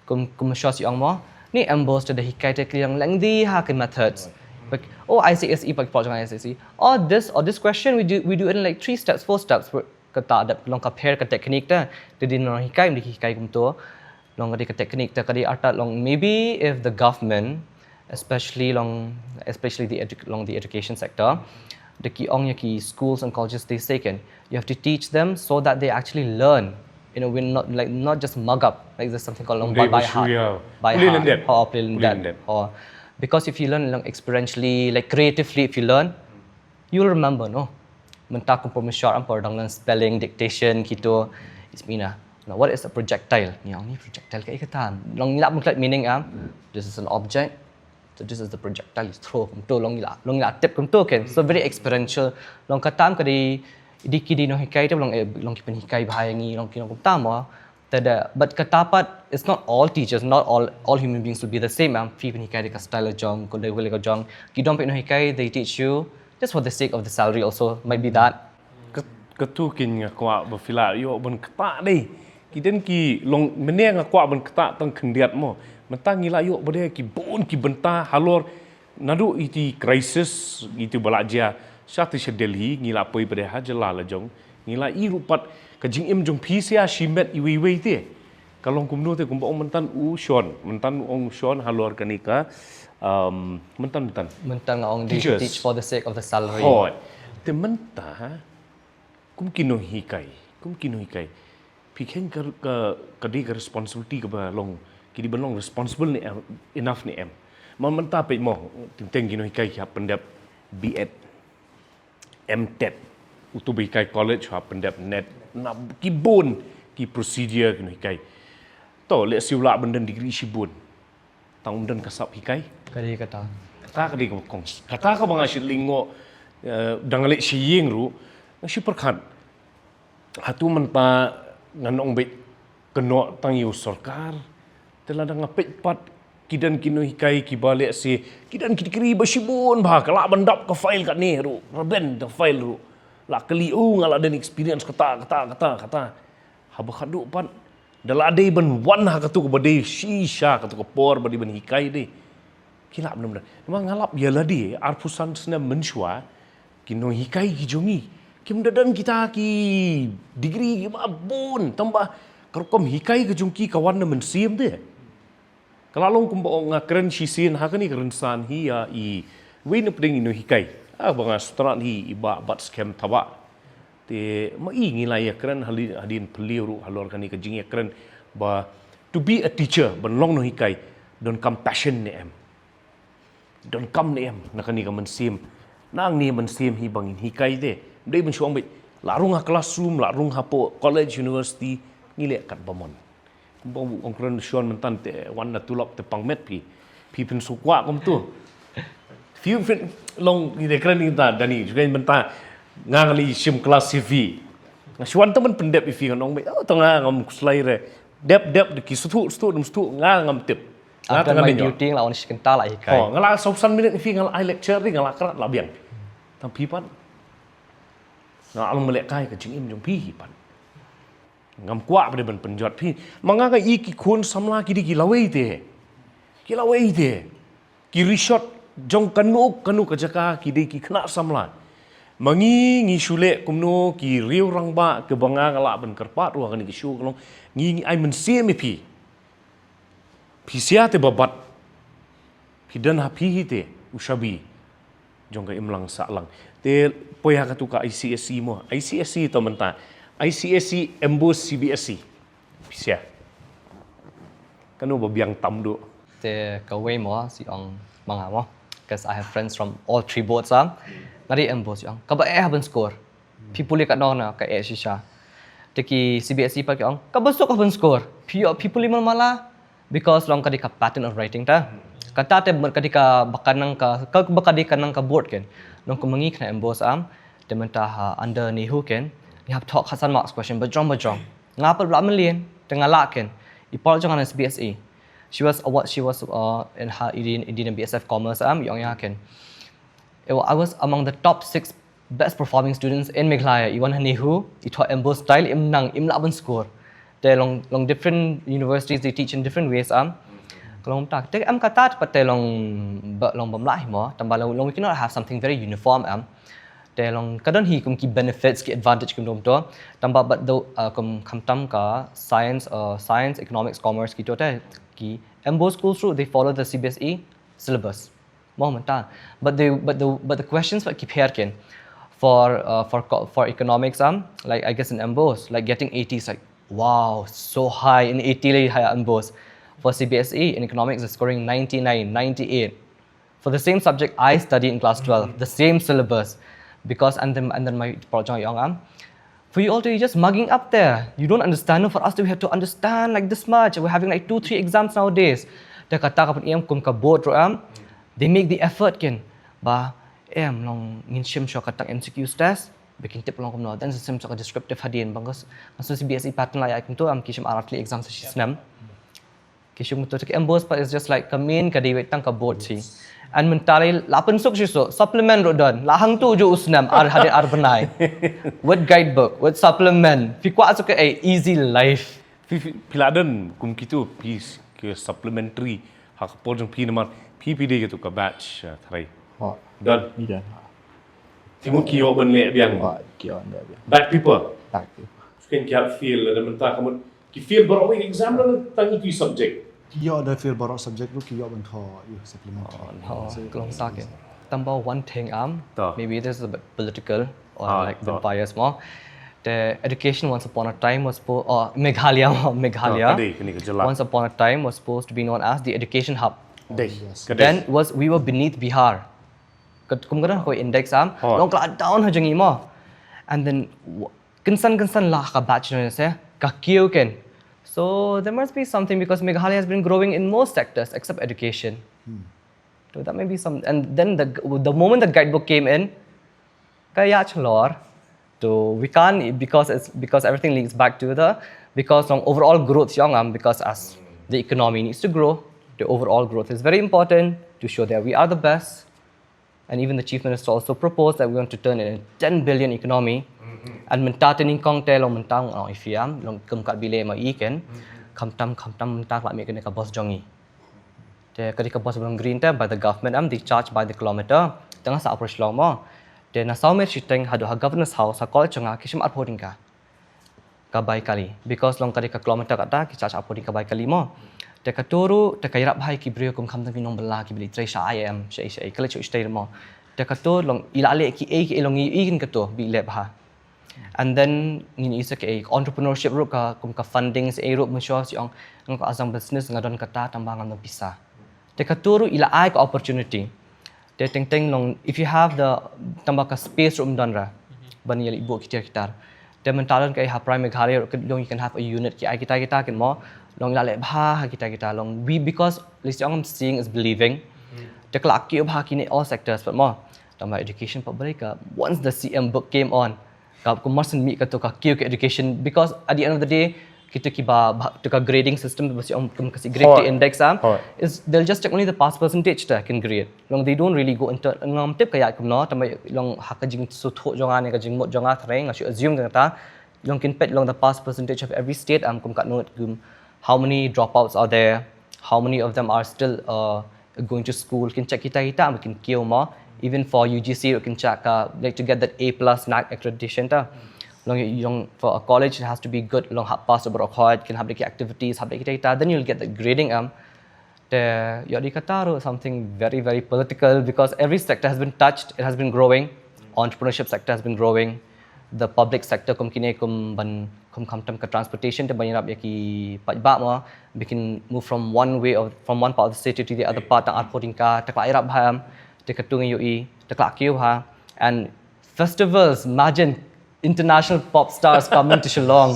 Kum, kum shuwa shu ong mo, ni em boss te da hikai te ki long lengthy ha ki methods. Like, oh, I C S E, pat ki pok jong I C S E. Oh, this, or this question, we do, we do it in, like, three steps, four steps. Kata dep long ka pher ka technique te, te dei nonghikai, ym dei hikai kumto. Long ka dei ka technique te, ka dei artat long, maybe if the government, especially long, especially the edu-, long the education sector, da ki ong ïa ki schools and colleges te, second, you have to teach them so that they actually learn in a way, not, like, not just mug up, like, there's something called long by, by heart. By heart. Oh, play in depth. Oh, because if you learn long experientially, like, creatively, if you learn, you'll remember, no? Mynta kum por mynshuwa, em, por dang learn spelling, dictation, kito, it's mina. Now, what is a projectile? Ngi ong ni projectile kaei kata. Long ngi lah ban klet meaning, em. This is an object. So this is the projectile you throw. Kumto long ngi lah, long ngi lah tip kumto ken. So very experiential. Long kata em ka dei, dei ki dei nonghikai te long, eh, long ki pynhikai bha ïa ngi, long ki nongkumta mo. Te da, but kata pat, it's not all teachers, not all, all human beings will be the same, em. Phi pynhikai da ka style jong, ko da ka jong. Ki don pat nonghikai, they teach you just for the sake of the salary also, might be that. Ka, katu kin nga kwah ba phi lah ïoh ban ktah dei. Ki don ki long, mynne nga kwah ban ktah tang khyndiat mo. Mynta ngi lah ïoh ba dei ki bun ki bynta halor naduh iti crisis, iti ba la jia, sha te sha Delhi, ngi la poi pat ha jylla la jong, ngi la i ruh pat ka jingim jong phi sha shimet iwei iwei te. Ka long kumno te, kumba ong mynta u Sean, mynta u ong Sean halor kane ka, um, mynta, mynta. Mynta nga ong they teach for the sake of the salary. Hooid. Te mynta, kum ki nonghikai, kum ki nonghikai. Phi khein ka, ka, ka dei ka responsibility kaba long, ki dei ban long responsible ne em, enough ne em. Ma mynta peit mo, teng teng ki nonghikai ki hap pyndep B.Ed, M.Ted, uto ba hikai college hap pyndep NET, na ki bun ki procedure ki nonghikai. To, lehse u lah ban don degree shibun. Tang um don ka sap hikai. Ka dei kata. Kata ka dei kaba kong. Kata kaba nga shu lyngngoh, eh, dang leit sha ïing ruh, nga shu pyrkhat. Hato mynta Ngan ong beit, kynnoh tang ïa u sorkar. Te lada nga peit pat ki don ki nonghikai kiba lehse ki don ki degree ba shibun bha, ka lah ban dap ka file katne ruh, rben da file ruh. La kylli, "Oh, nga la don experience kata, kata, kata, kata." Haba khatduh pat da la dei ban wan ha katu kaba dei shisha katu ka por ba dei ban hikai dei. Ki lah ban ym don. Namar nga lap ïa lade arphew san snem mynshuwa, ki nonghikai ki jong ngi kim da don kita ki degree kiba bun, tangba ka rukom hikai ka jong ki ka wan na mynsiem te. Ka la long kumba ong, nga kren shisien ha kane ka rynsan hi ïa i wei na pdeng i nonghikai. Ah, ba nga sngewthuh hi i Bah Batskhem Thabah. Te ma i ngi la ïakren hali-, hadien phylliew ruh halor kane ka jingïakren ba to be a teacher, ban long nonghikai, donkam passion ne em. Donkam ne em na kane ka mynsiem. Nangne mynsiem hi ba ngin hikai te. Dei ban shu ong beit, la rung ha classroom, la rung hapoh college, university, ngi leh katba mon. Kumba u ong kren shuwa mynta te, wan na tulop te pang met phi. Phi phin shu kwah kumtu. Phi phin long, ngi dei kren ngi ta, Dani, shu kren mynta. Nga ngan ïa shim class hi phi. Nga shu wan te ban pyndep ïa phi, ngan ong beit, oh, to nga ngam khuslai re. Dep, dep, de ki sngewthuh, sngewthuh, ym sngewthuh, nga ngam tip. Nga I've done tang my ngan ïoh. Duty, nga la wan shi kynta la hikai. Oh, nga la saw san minit ïa phi, nga la ai lecture, nga la krat la biang. Tang phi pat, nga la long malehkai ka jingim jong phi hi pat. Ngam kwah ba dei ban pynjot phi. Ma nga nga i ki khun samla ki dei ki lawei te. Ki lawei te. Ki rishot jong kano kano ka jaka ki dei ki khynnah samla. Ma ngi ngi shu leh kumno ki riew rangbah kiba nga nga lah ban kyrpad ruh ha kane ka show ka long. Ngi ngi ai mynsiem ïa phi. Phi sia te ba bat. Phi don ha phi hi te u shabi jong ka imlang sahlang. Te poi ha katu ka I C S E mo. I C S E to mynta. I C S E, MBOSE, C B S E. Phi sia. Kano ba biang tam duh. Te kawei mo, shu ong ma nga mo. 'Cause I have friends from all three boards ah. Nga dei MBOSE, shu ong. Kaba eh hap ban score. Phi pule katno na ka eh shisha. Te ki C B S E pat ki ong, kaba suk hap ban score. Phi ïoh phi pule mala mala. Because long ka dei ka pattern of writing ta. Kata te mut ka dei kaba ka nang ka, kaba ka dei ka nang ka board ken. Long kum ma ngi khynnah MBOSE am. Te mynta ha under NEHU ken, ngi hap thoh khatsan marks question bajrong bajrong. Nga pat ba la mlien te nga lah ken. I por jong nga na C B S E. She was, uh, what she was, uh, in her, i dei, i dei na B S F Commerce am, i ong ïa nga ken. I wa-, I was among the top six best performing students in Meghalaya. I wan ha NEHU, i thoh MBOSE style, im nang, im lah ban score. Te long, long different universities, they teach in different ways am. Ka long ta, te em kata pat te long ba, long bym lah hi mo, tangba long, long we cannot have something very uniform am. Te long ka don hi kum ki benefits, ki advantage kumto kumto. Tangba bad do, uh, kum khamtam ka science, uh, science, economics, commerce kito te, ki MBOSE schools ruh, they follow the C B S E syllabus. Mo mynta. But the, but the, but the questions what ki pher ken for, uh, for co-, for economics am, like, I guess in MBOSE, like, getting eighty is like, wow, so high in eighty leh high MBOSE. For C B S E in economics is scoring ninety-nine, ninety-eight. For the same subject I study in class twelve, the same syllabus. Because, and then, and then my project ong am, for you all to, you're just mugging up there. You don't understand. No, for us to, we have to understand like this much. We're having like two, three exams nowadays. Te kata ka pyn-im kum ka board ruh am, they make the effort ken. Ba em long ngin shim shuwa ka tang M C Q test, ba kin tip long kumno. Then shim shuwa ka descriptive hadien, bang ka s-, ka shu C B S E pattern la ïa kumto am, ki shim ar tylli exam sa shi snem. Ki shim kumto, te ka MBOSE pat is just like ka main ka dei wei tang ka board hi. And mynta lei la pynsuk shi suk, supplement ruh don. La hangto ju u snem ar hadien ar bnai. With guidebook, with supplement. Phi kwah suk ka, eh, easy life. Phi, phi, phi la don kum kito, phi s-, ki supplementary ha ka por jong phi namar phi, phi dei kito ka batch, uh, three. Oh. Don. Ni don. Phi mut ki ïoh ban leh biang. Oh, ki ïoh ban leh biang. Back paper. Back paper. Phi ken ki hap fail, lada mynta ka mut ki fail baroh wei exam, lada tang itu i subject. Ki ïoh da fail baroh subject ruh ki ïoh ban thoh ïa u supplementary. Oh, no. So, ka long sa ken. Tangba one thing am, to, maybe this is a bit political or, ah, like, to, bit biased mo. The education once upon a time was supposed, oh, Meghalaya, Meghalaya. To, ka dei, kane ka jylla. Once upon a time was supposed to be known as the education hub. Dei, yes, ka dei. Then was, we were beneath Bihar. Ka, kum ka don ha ka index am, oh, long ka la down ha jong ngi mo. And then, w-, kynsan kynsan la ka batch jong ngi se, ka kiew ken. So there must be something because Meghalaya has been growing in most sectors except education. Hmm. So that may be some, and then the, the moment the guidebook came in, ka ïa chlor. So we can't, because it's, because everything links back to the Because long overall growth sha ong am, because as the economy needs to grow, the overall growth is very important to show that we are the best. And even the Chief Minister also proposed that we want to turn it into a ten billion economy. And mynta te nyngkong te long mynta, oh, if you am, long kum kat bile ma i ken, khamtam, khamtam mynta la mih kane ka bus jong i. Te kane ka bus ba long green te by the government am, they charge by the kilometer. Te nga sa approach long mo. Te na saw mer shiteng haduh ha Governor's House, ha call jong nga ki shim arphew tyngka ka bai kali. Because long kane ka kilometer kata ki charge arphew tyngka ka bai kali mo. Te kato ruh te ka ïarap bha ïa ki briew kum khamtam ki nongbylla ki ba leit trei sha I I M, sha, sha, ka leit sha sha mo. Te kato long i la leh ki ei ki ei long i i kin kato ba i leh bha. And then ngin ïohi sa ka ei entrepreneurship ruh ka kum ka funding sa ei ruh mynshuwa sha ong nga kwah sdang business nga don kata tang ba ngam don pisa. Te kato ruh i la ai ka opportunity. Te teng teng long if you have the tang ba ka space ruh ym don ra ban ïaleh buh ki tiar ki tar. Te mynta don ka ei ha Prime Meghalaya ruh ka long you can have a unit ki ai kita kita kin mo. Long i la leh bha ha kita kita long we because list ong seeing is believing. Te ka la kiew bha kine all sectors pat mo. Tang ba education pat balei ka once the C M book came on ka kum mar syn mih kato ka kiew ka education because at the end of the day kita ki ba, ba to ka grading system ba shu ong kum ka shu grade to index am is they'll just check only the pass percentage ta kin grade. Long they don't really go into ngam tip ka ïa kumno tang ba long ha ka jingsngewthuh jong nga ne ka jingmut jong nga thrang nga shu assume kata long kin peit long the pass percentage of every state am kum katno kum how many dropouts are there, how many of them are still uh, going to school kin check kita kita ba kin kiew mo. Even for U G C kin check uh, like to get that A plus NAAC accreditation ta. Long you for a college it has to be good long hap pass over a kin have the activities have the kita kita then you'll get the grading am. Te ïoh di kata ruh something very very political because every sector has been touched, it has been growing. Entrepreneurship sector has been growing. The public sector kum kine kum ban kum khamtam ka transportation te ban ïarap ïa ki paidbah mo. They can move from one way of from one part of the city to the other part tang arphew tyngka te ka la ïarap bha am. Te kato ngi ïohi te ka la kiew bha. And festivals, imagine international pop stars coming to Shillong,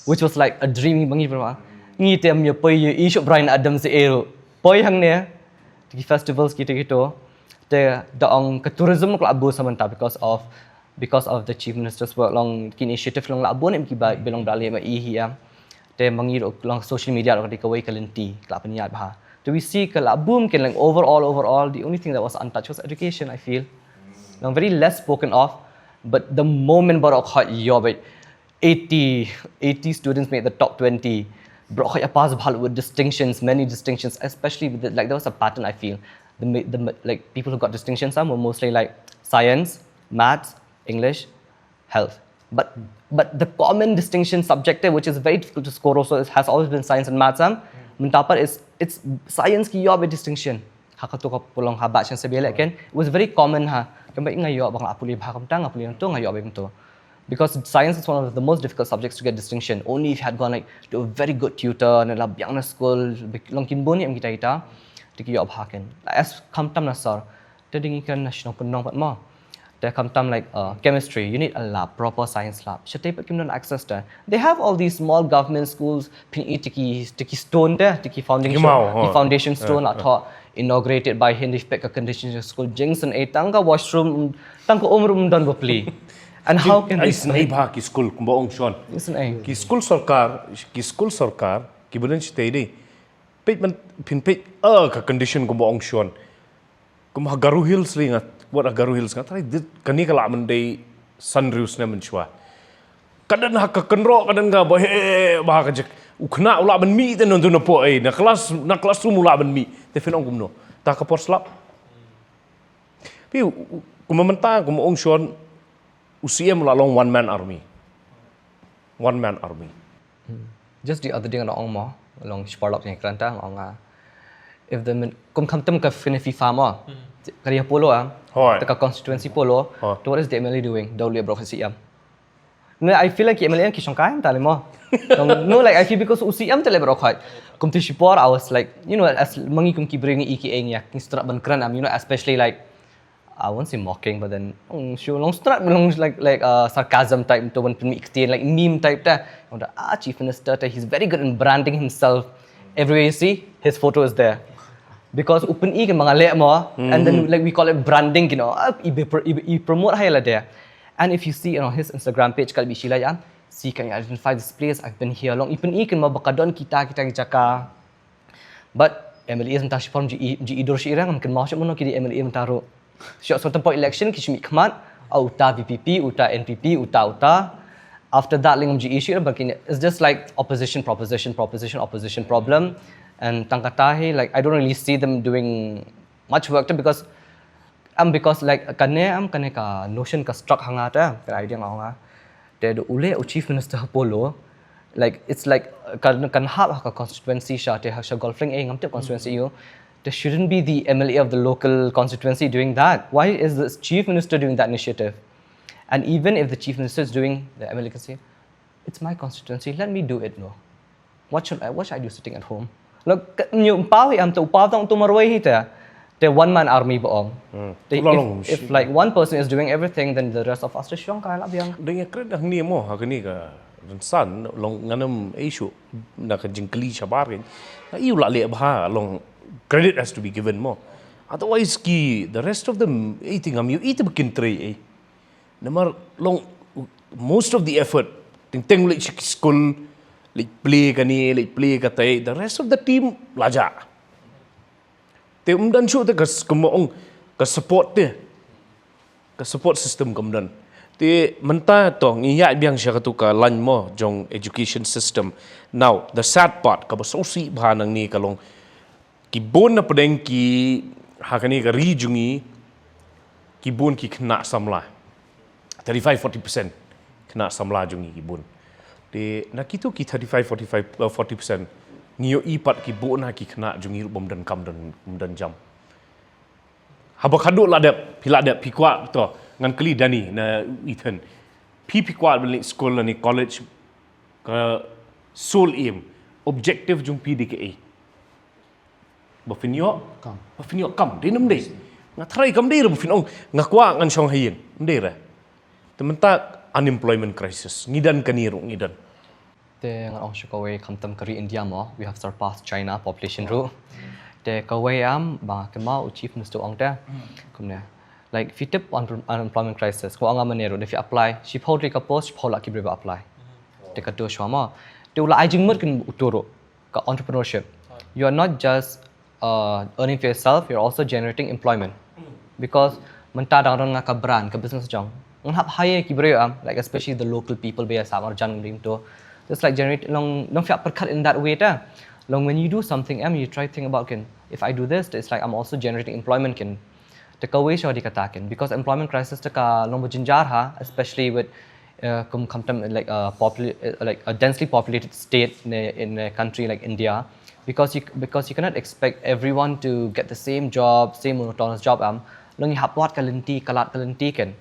which was like a dream ba ngi pyrma. Ngi te ym ïa poi ïa i shu Bryan Adams e ruh poi hangne. Te ki festivals kita kito. Te da ong ka tourism ka la boost mynta because of because of the Chief Minister's work long ki initiative long la bun em ki ba bilong da le ma i hi am. Te ma ngi ruh long social media ruh ka dei kawei ka lynti ka la pynïaid bha. Te we see ka la boom ken lang overall overall the only thing that was untouched was education I feel. Long very less spoken of but the moment baroh khot ïoh ba eighty eighty students made the top twenty. Baroh khot ïa pass bha with distinctions many distinctions especially with the, like there was a pattern I feel. The ma- the ma- like people who got distinctions some were mostly like science, maths, English, health. But but the common distinction subject eh, which is very difficult to score also is, has always been science and maths am. Mynta pat is it's science ki ïoh ba distinction. Ha kato ka pulong ha batch sha bele ken it was very common ha. Kamba nga ïoh ba nga pule bha kam tang nga pule to nga ïoh ba to. Because science is one of the most difficult subjects to get distinction. Only if you had gone like to a very good tutor and la biang na school long kin bun em kita kita. Te ki ïoh bha ken. As kam tam na sir. Te ding ikan na shnong pynong pat mo. Te khamtam like uh, chemistry, you need a lab, proper science lab. Shatei pat kim don access to. They have all these small government schools, pin i tiki tiki stone te, tiki foundation, Tiki mau, the huh. Foundation stone la thok inaugurated by Hindi pek ka condition school jingson e tang ka washroom, tang ka umrum don bapli. And how can Ai this snai bha ki school kumba ong shon. Jingson e. Ki school sorkar, ki school sorkar, ki bulan shatei di. Peit man pin peit uh, ka condition kumba ong shon. Kum ha Garo Hills ri nga wat ha Garo Hills nga trai dit kani ka la man dei san riu snem man shwa. Kadan ha ka kenro kadan ka ba he ba ka jek u khna u la ban mi te non tu na po ai na class na classroom u la ban mi te phin ong kumno ta ka por slap. Pi kuma menta kuma ong shon u C M u la long one man army. One man army. Just the other day nga ong mo long sparlok ni kranta nga ong ah, if the min kum kham tem ka fine FIFA mo kari polo ah Hoi. Ta ka constituency polo Hoi. To what is the M L A doing? Daw le bro C M. No, I feel like M L A ki shongkai ta le mo. No, like I feel because U C M ta le bro khoi. Kum tu shipor I was like, you know, as mangi kum ki bring i ki eng ya ki strat ban kran am, you know, especially like I won't say mocking, but then mm, sure long strat long like like uh, sarcasm type to one pin like meme type ta. Ong ah chief minister ta he's very good in branding himself. Everywhere you see, his photo is there. Because u pyn-i kan ba nga leh mo and then like we call it branding, you know, uh, i, be- i, i promote hai la there. And if you see on his Instagram page kal bi shila ya, See, can you identify this place? I've been here long. Even i kan ma ba ka don kita kita ki jaka. But M L A mynta shi form ji i dur shi rang kan ma shi mono ki di M L A mynta ru. Shi so tempo election ki shi mi khmat. Uta V P P, uta N P P, uta uta. After that ling ji i shi rang, but it's just like opposition, proposition, proposition, opposition, problem. And tang kata hi, like, I don't really see them doing much work too, because um because like kane um kane ka notion ka struck ha nga te, ka idea nga ha nga. Te da u leh u chief minister ha Polo, like, it's like kan kan hap ha ka constituency sha te ha sha Golf Link, eh, ngam tip constituency ïa u. There shouldn't be the M L A of the local constituency doing that. Why is the chief minister doing that initiative? And even if the chief minister is doing, the M L A can say, "It's my constituency, let me do it, no? What should I, what should I do sitting at home?" Look, ka- nyu pau hi am tu pau tong tu marwei hi te. Te one man army ba ong. Te if, if like one person is doing everything, then the rest of us te shong kai la biang. Deng ya kret dah ni mo ha kani ka rynsan long ngan ym issue na ka jingkylli shabar kan. Na iu la leh bha long credit has to be given mo. Otherwise ki the rest of them, eh, ting am ïohi te ba kin trei, eh. Namar long most of the effort, teng teng leh sha ki school, leh play kani, leh play katai, the rest of the team la jah. Te um don shuh te ka s- ka mo ong ka support te. Ka support system kam don. Te mynta to ngi ïaid biang sha katu ka line mo jong education system. Now, the sad part, kaba sngewsih bha nangne ka long ki bun na pdeng ki ha kane ka ri jong ngi, ki bun ki khynnah samla. Thirty-five, forty percent khynnah samla jong ngi ki bun. Te na kitu ki thirty-five, forty-five, uh, forty percent, ngi ïohi pat ki bun na ki khynnah jong ngi ruh bym don kam, don, bym don jam. Haba khadduh la dep, phi la dep, phi kwah to, ngan kylli Danny na Ethan. Phi, phi kwah ban leit skul lane college, ka sole aim, objective jong phi dei kaei? Ba phin ïoh, ba phin ïoh kam, dei ne ym dei? Nga tharai kam dei re ba phin ong, nga kwah ngan shong ha ïing, ym dei re? Te mynta unemployment crisis, ngi don kane ruh, ngi don. Te ngan ong shuh kawei, khamtam ka ri India mo, we have surpassed China population ruh. Te kawei am ba kynmaw u chief minister ong te kumne, like, phi tip un- unemployment crisis, ko ong am ne ruh, da phi apply shiphew tylli ka post, shiphew lak ki briew ba apply. Te katu shuwa mo, te u la ai jingmut kin utu ruh, ka entrepreneurship. You are not just uh, earning for yourself, you're also generating employment. Because mynta dang don nga ka brand, ka business jong, ngan hap hire ki briew am, like, especially the local people ba ïa sah marjan rim to. Just like generate long long phi hap pyrkhat in that way ta. Long when you do something am, you try think about kin, if I do this, it's like I'm also generating employment kin. Te kawei shuh dei kata kin, because employment crisis te ka long ba jynjar ha, especially with uh, kum khamtam like a popul- uh, like a densely populated state in a, in a country like India, because you because you cannot expect everyone to get the same job, same monotonous job am. Long ngi hap wad ka lynti, ka lad ka lynti kin.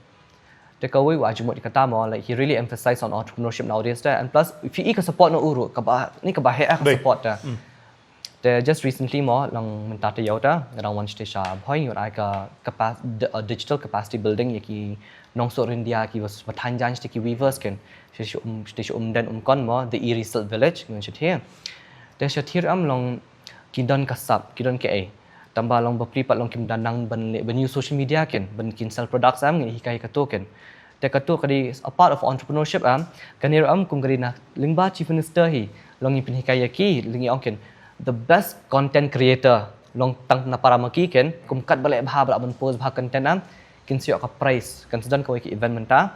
Te kawei wa jumut kata mo, like, he really emphasized on entrepreneurship nowadays te, and plus if you ka support na u ruh, kaba ni kaba heh ka support te. Te just recently mo, long mynta te ïew ta nga dang wan shatei sha Bhoi, ngi wan ai ka capa- d- uh, digital capacity building ïa ki nongsoh India ki bas ba thaiñ jaiñ shatei ki weavers kin, shatei sha um shatei sha Umden Umkon mo, the e-result village, ngi wan shatei. Te shatei am long ki don ka sap, ki don kaei. Tangba long bapli pat long kim da nang ban leh ban use social media kin, ban kin sell products am, ngi hikai katu kin. Te katu ka dei a part of entrepreneurship am. Kane ruh am kum ka dei na lyngba chief minister hi, long ngi pynhikai ïa ki, long ngi ong kin, the best content creator long tang na para ma ki kin, kum kat ba leh bha ba lah ban post bha content am, kin sa ïoh ka prize. Kan sa don kawei ka event mynta,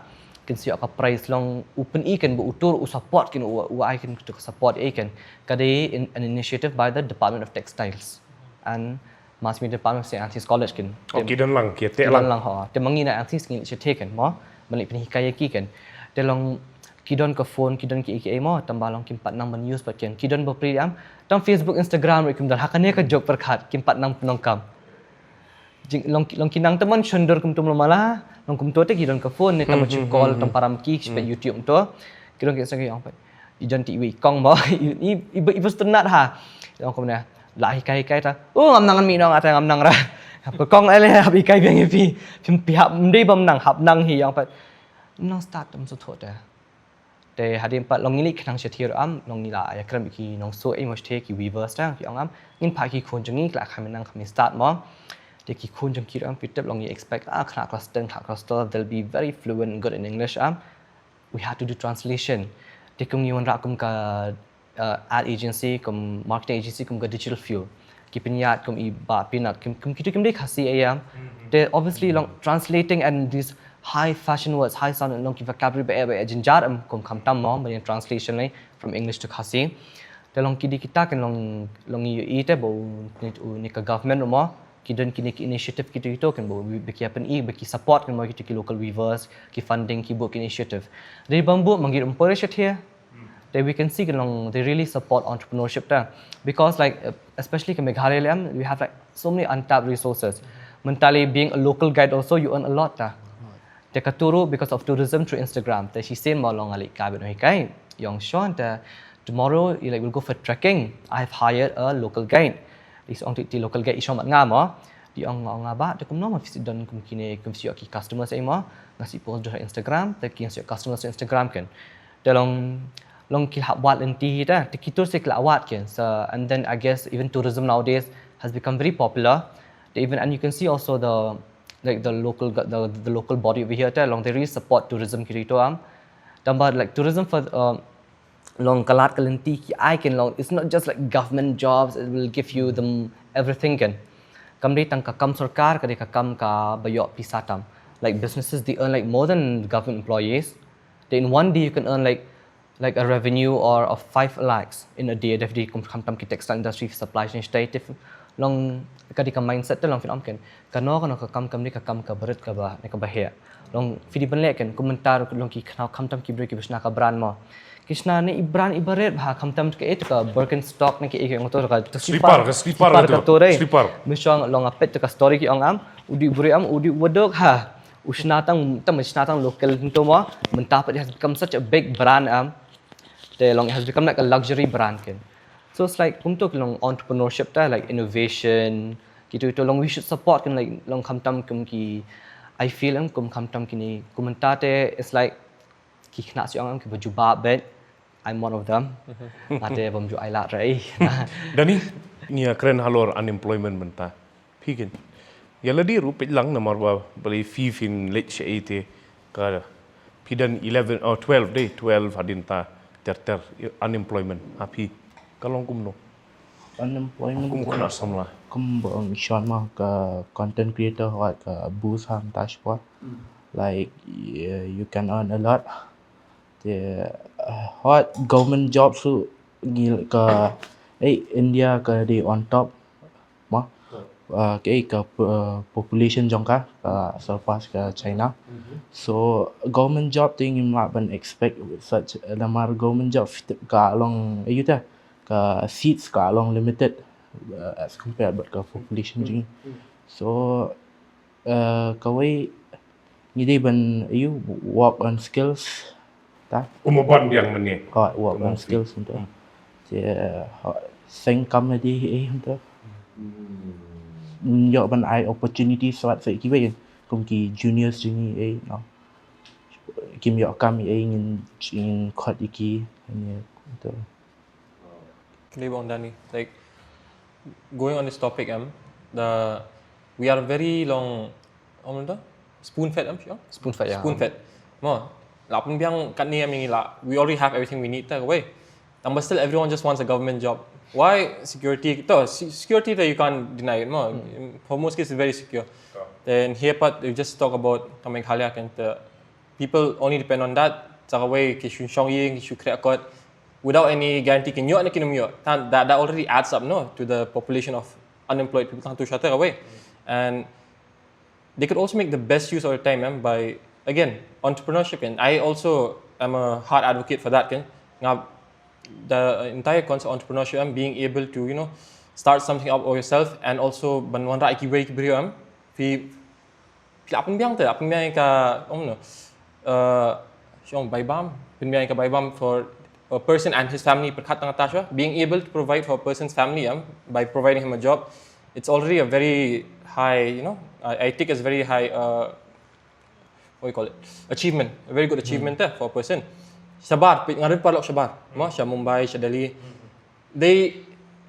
kin sa ïoh ka prize, long u pyni kin ba utu ruh u support kin, u u ai kin tu ka support ei kin. Ka dei in- an initiative by the Department of Textiles and Mass Media Department of Saint Anthony's College kin. Oh, ki don lang, ki teh lang. Lang ho. Te ma ngi na Anthony's ngi shatei kin mo, ban leh pynhikai ïa ki kin. Te long ki don ka phone, ki don ki ki mo, tangba long kim pat nang ban use pat kin. Ki don bapli am, tang Facebook, Instagram ruh kim don, ha kane ka jok pyrkhat, kim pat nang pyndonkam. Jing long long ki nang te man shon dur kumtu mala, long kumtu te ki don ka phone ne, tang ban shu call tang para ma ki, shu peit YouTube to. Ki don ki sa ki ong pat, i jon ti i wei kong mo, i i i bus tynat ha. Ong kumne, la hikai hikai ta, oh, ngam nang, mi nong ata ngam nang ra. Hap kong ale, hap hikai biang ïa phi. Phim phi hap, ym dei bym nang, hap nang hi, ong pat. Nang start tam shu thoh te. Te hadien pat long ngi leit khnang shatei ruh am, long ngi la ïakren bad ki nongsoh ei mo shatei, ki weavers ta, ki ong am, ngin phah ki khun jong ngi, ki la kham nang kham start mo. Te ki khun jong ki ruh am, phi tip long ngi expect, ah, khynnah class ten, khynnah class twelve, they'll be very fluent, good in English am. We had to do translation. Te kum ngi wanrah kum ka uh, ad agency, kum marketing agency, kum ka Digital Fuel. Ki pynïaid kum i Bah Pinat, kum, kum kitu kim dei Khasi ïa. Te obviously long translating and these high fashion words, high sound, long ki vocabulary ba eh ba eh jynjar em kum khamtam mo, ba ïa translation lei from English to Khasi. Te long ki dei kita kan long long ïa ite ba u ni ka government mo ki don kine ki initiative kitu kitu kan ba ba ki ïa pyni ba ki support kan mo kitu ki local weavers, ki funding, ki buh ki initiative. Dei bambu mangi rumpoi shathe. They we can see kan long they really support entrepreneurship ta, because like uh, especially ka Meghalaya lem, we have like so many untapped resources. Mentally being a local guide also you earn a lot ta. Te ka turu because of tourism through Instagram. Te shi sien mo long ali ka bit hi kai. Yong Sean te tomorrow you like will go for trekking. I have hired a local guide. Is ong ti local guide i shong mat nga mo. Di ong ong nga ba te kum no ma fisi don kum kine kum si ki customers ai mo. Nga si post do Instagram te kin si customers Instagram kan. Te long long ki hap wat lenti hi ta te kitur se ki la wat kin. So and then I guess even tourism nowadays has become very popular. They even and you can see also the like the local go- the, the local body over here ta long they really support tourism ki rito am. Tamba like tourism for um, long kalat ka lenti ki ai kin long it's not just like government jobs it will give you them everything kan. Kam dei tang ka kam sorkar ka dei ka kam ka ba ïoh pisa tam. Like businesses they earn like more than government employees. They in one day you can earn like like a revenue or of five lakhs in a day. Dei kum khamtam ki textile industry supply chain state long ka dei ka mindset te long fin om ken. Kano kano ka kam kam dei ka kam ka barit ka ba ne ka ba he. Long fi di ban leh ken kum mynta long ki khnau khamtam ki briew ki ba shna ka brand mo. Ki shna ne i brand i barit ba khamtam ka e ka Birkenstock ne ki e ka ong to ka slipper ka slipper ka to dei. Slipper. Mishong long a pet ka story ki ong am. Udi buri am udi wadok ha. U shna tang tam shna tang local nto mo. Mynta pat has become such a big brand am. Te long it has become like a luxury brand ken. So it's like kum to long entrepreneurship ta like innovation kitu itu long we should support ken like long khamtam kum ki I feel am kum khamtam kini kum mynta te it's like ki khna si ong am ki ba jubab bet. I'm one of them. Ate bam ju ai la rei. Dani nia kren halor unemployment mynta. Phi kin ïa lade ruh peit lang namar ba balei phi phin leit sha ei te ka phi don eleven or twelve dei, twelve hadien ta ter ter unemployment ha phi ka long kumno? Unemployment Kum khana samla. Kum ba ong Sean ma ka content creator wat ka boost ha mynta shipor. Like you can earn a lot. Te hot government job su ngi ka eh India ka dei on top ma. Uh, ka eh ka uh, population jong ka ka surpass ka China. So government job te ngim lah ban expect such namar government job ka long eh yuta ka seats ka long limited uh, as compared but ka population jing. So uh, kawei ngi dei ban you work on skills ta Uma ban biang mane. Ka work on skills untuk. Te seng kam na di eh untuk. Yo ban ai opportunity swat sa ki wei kum ki juniors jing eh no. Kim yo kam eh ngin ngin khot iki ni untuk. Kali bang Dani, like going on this topic, um, the we are very long, um, the spoon fed, um, sure? Spoon fed, yeah. Spoon fed. Mo, la pun biang kat ni, I mean, la, we already have everything we need, tak away. But still, everyone just wants a government job. Why security? To, se- security, that you can't deny it. Mo, for most cases, very secure. Then here, part you just talk about Meghalaya, kan the people only depend on that. Tak away, ki shun shong ying, ki shu krek kot. Without any guarantee kin ïoh ne kin ym ïoh. Tan- That, that already adds up, no, to the population of unemployed people tang tu shata away. And they could also make the best use of their time em, by, again, entrepreneurship. And I also am a hard advocate for that. Kan? Nga, the entire concept of entrepreneurship and being able to, you know, start something up for yourself and also ban wanrah ki briew ki briew em. Phi phi la pynbiang te, la pynbiang ka, um, no. Uh, shong bai bam, pynbiang ka bai bam for a person and his family, pyrkhat tang ta shwa, being able to provide for a person's family, um, by providing him a job, it's already a very high, you know, I, I think it's very high, uh, what do you call it, achievement, a very good achievement eh, for a person. Shabar, pi- ngadep paralok shabar, mo, sha Mumbai, sha Delhi. They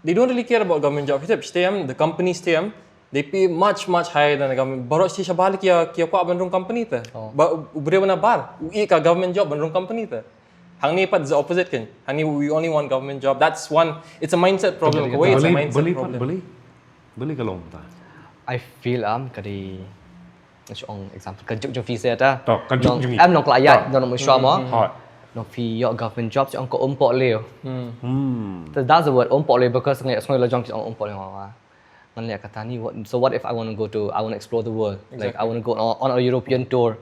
they don't really care about government job. Kita stem, the company stem, they pay much much higher than the government. Baroh shi shabar ki ki kwah ban rung company te. Ba u briew na bar, u ïa ka government job ban rung company te. Hangne pat the opposite kan. Hangne we only want government job. That's one. It's a mindset problem. Kawei, it's a Beli, mindset beli, problem. Beli, beli ka long ta. I feel um ka dei nga shu ong example ka juk jong phi sa ta. To, ka juk jong i. Em nong kla ya To. nong nong shuwa mo. Hot. Nong phi ïoh government job shu ong ka um pok leo. Hmm. So that's the word um pok leo because nga sngew la jong ki ong um pok leo nga. Ngan leh kata ni what, so what if I want to go to, I want to explore the world. Like I want to go on, on a European tour.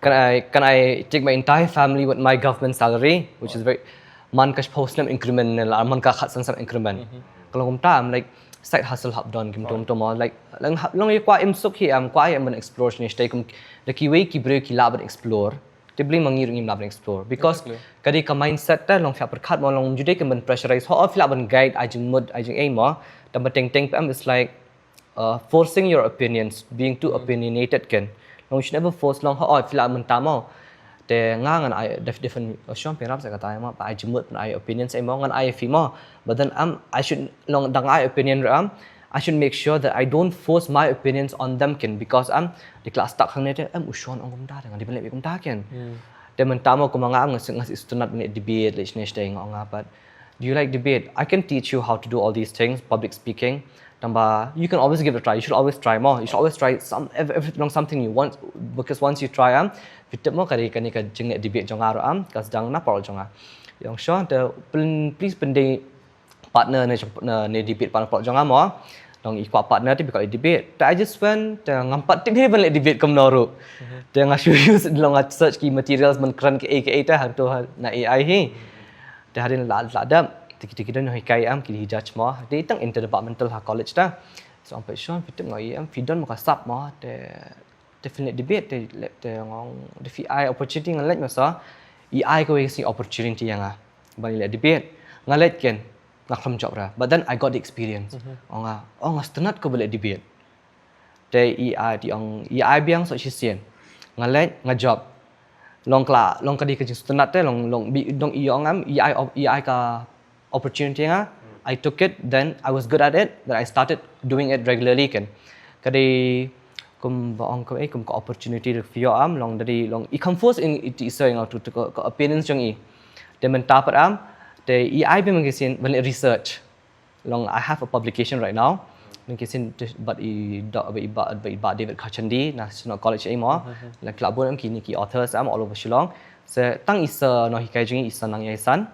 Can I can I take my entire family with my government salary, which is very man ka shiphew snem increment ne la man ka khatsan snem increment. Ka long kumta, I'm like side hustle hap don kim tum tum mo, like long hap long ye kwah im suk hi am kwah ye ban explore shane shatei kum da kiwei ki briew ki lah ban explore. Te bling ma ngi ruh ngim lah ban explore because ka dei ka mindset te long phi hap pyrkhat mo long juda kim ban pressurize ho phi lah ban guide ai jingmut ai jingei mo. Tang ba teng teng phi am it's like uh, forcing your opinions, being too opinionated kan. Long you should never force long ha oh phi lah mynta mo. Te nga ngan ai def different shong pyrap sa kata mo ba ai jingmut pyn ai opinions ai mo ngan ai phi mo. But then um I should long dang ai opinion ram. I should make sure that I don't force my opinions on them kan because um the class tak hangne te um u shon ong kumta te ngan di ban leh kumta kan. Te mynta mo kumba nga am nga sik nga sik stunat ne debate leh shane shatei nga ong nga pat. Do you like debate? I can teach you how to do all these things, public speaking. Tang ba you can always give it a try. You should always try more. You should always try some ev- every, long something you want because once you try am, phi tip mo ka dei kane ka jingleh debate jong nga ruh am ka sdang na paralok jong nga. Ïong shuh te pyn- please pyndei partner ne jong- ne, ne debate partner paralok jong nga mo. Long i kwah partner te phi kwah debate. Te I just went te ngam pat tip hi ban leh debate kumno ruh. Te nga shu use long nga search ki materials ban kren kaei kaei te hangto ha na A I hi. Te hadien la la dep te kita kita nong hikai am ki judge mo. Te tang interdepartmental ha college ta. So ong phi shon phi tip ngi am phi don mo ka sap mo te te phi leh debate te leh te ngong te phi ai opportunity ngan leh mo sa. I ai kawei si opportunity ïa nga ban leh debate. Nga leh kan nga khlem job ra. But then I got the experience. Ong nga ong nga stunat ko ba leh debate. Te i ai ti ong i ai biang so shisien. Nga leh nga job. Long kla long ka dei ka jingstunat te long long bi dong i ong am i ai op- i ai ka opportunity nga. I took it then I was good at it then I started doing it regularly kan. Ka dei kum ba ong ka eh kum ka opportunity da phi ïoh am long da dei long i kham force in i ti i soi nga tu tu ka ka opinions jong i. Te mynta pat am te i ai biang ka sien ban leh research. Long I have a publication right now. Nang kisin bad i da bad i ba bad i ba David Kharchandi na Shanok College ai mo. La kla bun am kini ki authors am all over Shillong. Se tang isa nong hikai jong i isa nang ïa i san.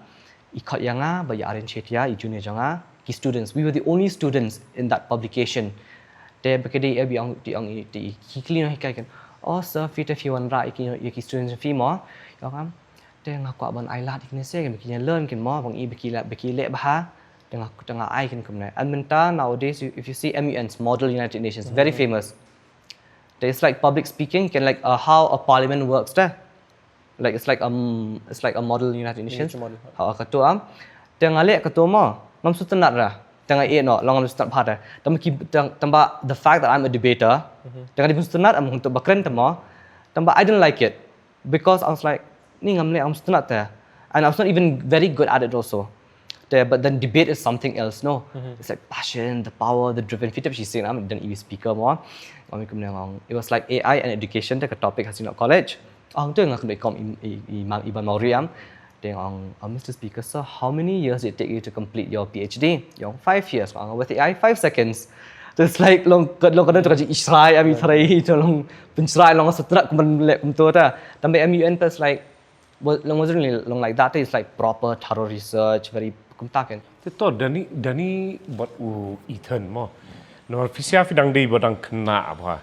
I khot ïa nga bad ïa Aren Chetia i junior jong nga. Ki students, we were the only students in that publication. Te ba ka dei ïa bi ong ti ong i ti i ki kli nong hikai kan. Oh sir, phi te phi wanrah ïa ki ïa ki students phi mo. Ïa kam. Te nga kwah ban ai lad ïa kine se ba ki ïa learn kin mo bang i ba ki leh ba ki leh bha. Te nga te nga ai kin kumne. And mynta nowadays you- if you see M U Ns, Model United Nations, very famous. Te it's like public speaking kan like uh, how a parliament works te. Like it's like um it's like a model United Nations. Miniature model. Ha ka tu am. Te nga leh ka tu mo. Ngam shu tynat ra. Te nga ïeh noh long ngam shu tynat bha te. Tang ba ki tang tang ba the fact that I'm a debater. Te nga di shu tynat am untuk ba kren te mo. Tang ba I didn't like it because I was like ni ngam leh ngam shu tynat te. And I was not even very good at it also. Te, but then debate is something else, no? It's like passion, the power, the driven. Phi tip shi sien am dan i speaker mo. Ngam kumne ngong. It was like A I and education te ka topic ha Shanok College. Ong tu nga kena kom i i i mam i ban mau riam. Te ngong, uh, Mister Speaker, sir, how many years did it take you to complete your P H D? Ïong five years. Ngong with A I five seconds. So it's like long long ka don ka jing i shrai am i shrai to long pynshrai long sutrak kum leh kum tu ta. Tang ba M U N plus like Well, long wasn't really long like that is like proper thorough research, very kumta kan. Te to dani dani bad u Ethan mo. Namar phi sia phi dang dei bad dang kena apa.